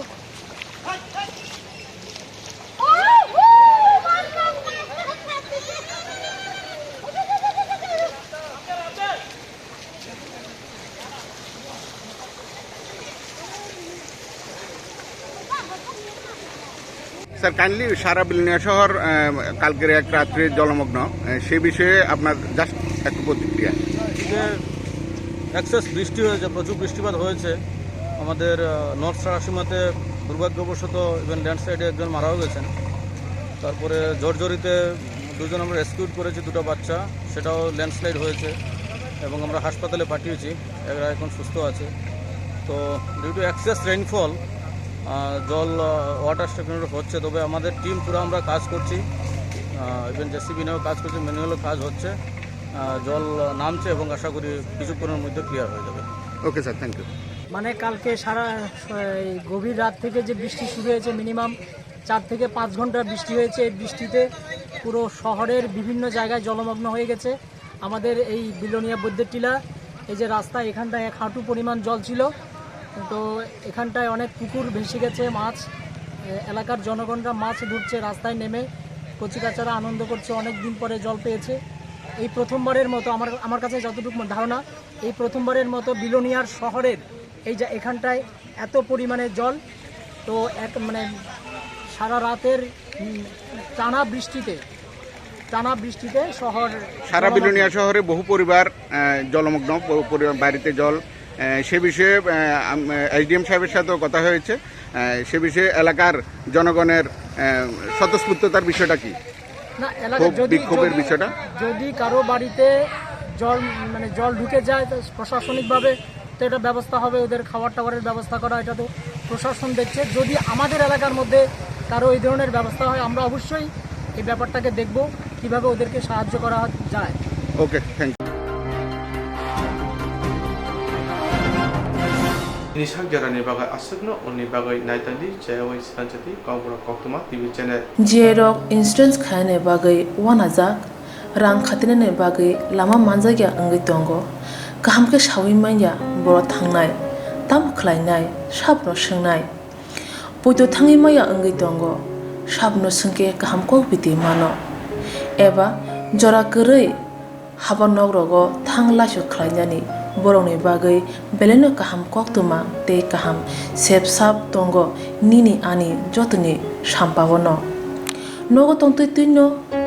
স্যার, কাইন্ডলি সারা বিলোনিয়া শহর, আহ, কালকের এক রাত্রে জলমগ্ন, আহ, সে বিষয়ে আপনার জাস্ট একটু প্রতিক্রিয়া। আজকে এক্সেস বৃষ্টি হয়েছে, প্রচুর বৃষ্টিপাত হয়েছে। আমাদের, আহ, নর্থ সারাসীমাতে দুর্ভাগ্যবশত ইভেন ল্যান্ডস্লাইডে একজন মারাও গেছেন। তারপরে জর্জরিতে দুজন আমরা রেস্কিউড করেছি, দুটো বাচ্চা, সেটাও ল্যান্ডস্লাইড হয়েছে এবং আমরা হাসপাতালে পাঠিয়েছি, এরা এখন সুস্থ আছে। তো ডিউ টু এক্সেস রেইনফল, আহ, জল, আহ, ওয়াটার স্টেটমেন্ট হচ্ছে, তবে আমাদের টিম পুরো আমরা কাজ করছি, আহ, ইভেন জেসিবি নিয়েও কাজ করছে, ম্যানুয়ালও কাজ হচ্ছে। আহ, জল নামছে এবং আশা করি কিছুক্ষণের মধ্যে ক্লিয়ার হয়ে যাবে। Okay sir, thank you. মানে কালকে সারা, এই গভীর রাত থেকে যে বৃষ্টি শুরু হয়েছে, মিনিমাম চার থেকে পাঁচ ঘন্টা বৃষ্টি হয়েছে। এই বৃষ্টিতে পুরো শহরের বিভিন্ন জায়গায় জলমগ্ন হয়ে গেছে। আমাদের এই বিলোনিয়া বৈদ্যটিলা, এই যে রাস্তা, এখানটায় এক হাঁটু পরিমাণ জল ছিল। তো এখানটায় অনেক পুকুর ভেসে গেছে, মাছ, এ, এলাকার জনগণরা মাছ ধরছে রাস্তায় নেমে, কচিকাচারা আনন্দ করছে, অনেক দিন পরে জল পেয়েছে। এই প্রথমবারের মতো আমার, আমার কাছে যতটুকু ধারণা, এই প্রথমবারের মতো বিলোনিয়ার শহরের এই যে এখানটায় এত পরিমাণে জল, তো এক মানে সারা রাতের, উম, টানা বৃষ্টিতে, টানা বৃষ্টিতে শহর সারা জলমগ্ন। বিলোনিয়া শহরে বহু পরিবার, আহ, জলমগ্ন, প-, পরিবার বাড়িতে জল। আহ, সে বিষয়ে, আহ, আম-, আহ, এসডিএম সাহেবের সাথেও কথা হয়েছে। আহ, সে বিষয়ে এলাকার জনগণের, আহ, স্বতঃস্ফূর্ততার বিষয়টা কি? না, এলাকা ক্ষোভ যদি, বিক্ষোভের যদি, বিষয়টা? যদি কারো বাড়িতে জল, মানে জল ঢুকে যায়, তো প্রশাসনিকভাবে তো এটা ব্যবস্থা হবে, ওদের খাবার টাবারের ব্যবস্থা করা, এটা তো প্রশাসন দেখছে। যদি আমাদের এলাকার মধ্যে কারো এই ধরনের ব্যবস্থা হয়, আমরা অবশ্যই এই ব্যাপারটাকে দেখব, কিভাবে ওদেরকে সাহায্য করা যায়। Okay, thank you. Ini sak jora ni bagwi aswkno uni bagwi naitali chayawai swnamjadi Kokborok Koktwma T V channel. Jerok insurance khaina bagwi wanajak, rang khatinani bagwi lama manjakya wngwi tongo. Kaham khe sawi manya borok thangnai, tamo khlainai, sabno swngnai. Poito thangwi maya wngwi tongo, sabno swngkhe kaham kok biti mano. Eba jora kwrwi haba nok rogo thang laisok khlainani borokni bagwi belaino kaham koktwma tei kaham sep sap tongo nini ani jotoni sampao no. Nogo tongtwi twino,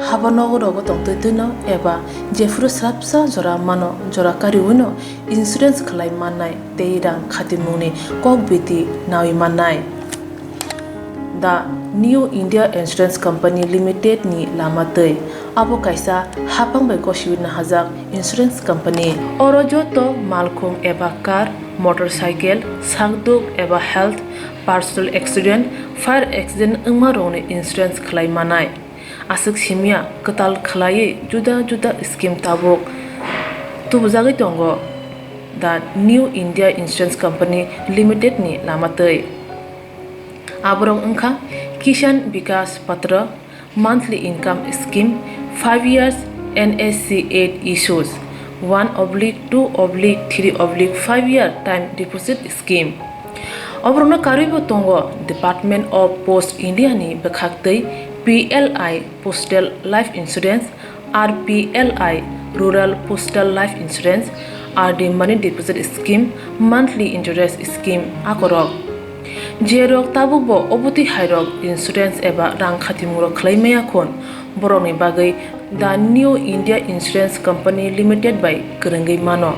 haba nogo rogo tongtwi twino eba jephuru swrapsa jora mano jora kariwino insurance khlai mannai tei rang khatimungni kok biti nawi mannai. The New India Insurance Company Limited ni lama twi. Abo kaisa haphang bai gosiwi nahajak insurance company. Oro joto malkhung eba car, motorcycle, sakduk eba health, personal accident, fire accident wngma rokni insurance khlai manai. Aswk simya kwtal khlaiwi juda juda scheme tabuk tubujagwi tongo the New India Insurance Company Limited ni lama twi. Aborok wngkha Kisan Vikas Patra, monthly income scheme, five years N S C eight issues, one oblique two oblique three oblique five year time deposit scheme. Oborokno karwibo tongo Department of Post India ni bwkhaktwi P L I Postal Life Insurance, R P L I Rural Postal Life Insurance, R D Money Deposit Scheme, Monthly Interest Scheme akorok. Jerok tabukbo obotwi hairok insurance eba rang khatimungrok khlai maya khun, borokni bagwi The New India Insurance Company Limited bai kwrwngwi mano.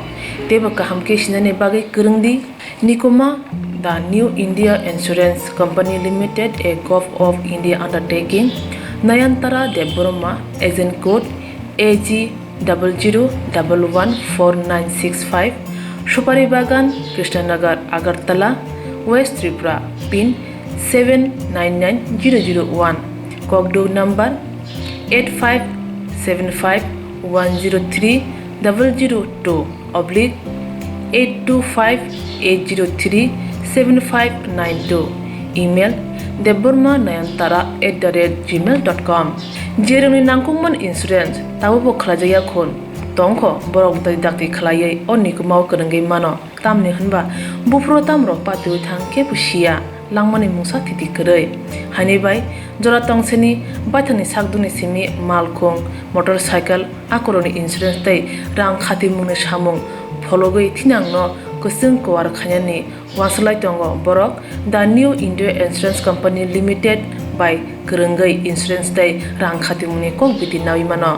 Teibo kaham khe sinani bagwi kwrwng di. Nikuma, The New India Insurance Company Limited, a Govt of India undertaking, Nayantara Debbarma, agent code A G double zero double one four nine six five, Supari Bagan, Krishnanagar, Agartala, West Tripura, pin seven nine nine zero zero one, Kokduk number eight five seven five one zero three double zero two oblique eight two five eight zero three seven five nine two, email debbarma nayantara at the rate gmail dot com. Jerokni nangkukmani insurance tabukbo khlaijakya khun tongkho, borok bwtwi dakti khlaiwi o nikumao kwrwngwi mano. Tamni hwnba buphuru tamrok patiwi thang khe bo siya, langmani mungsa thiti kwrwi. Haini bai jora tongseni baithangni sakdukni simi malkhung, motorcycle, akorokni insurance tei rang khatimungni samung phologwi thinangno kwchwng kuar khainani uansuk lai tongo borok The New India Insurance Company Limited bai kwrwngwi insurance tei rang khatimungni kok biti naui mano.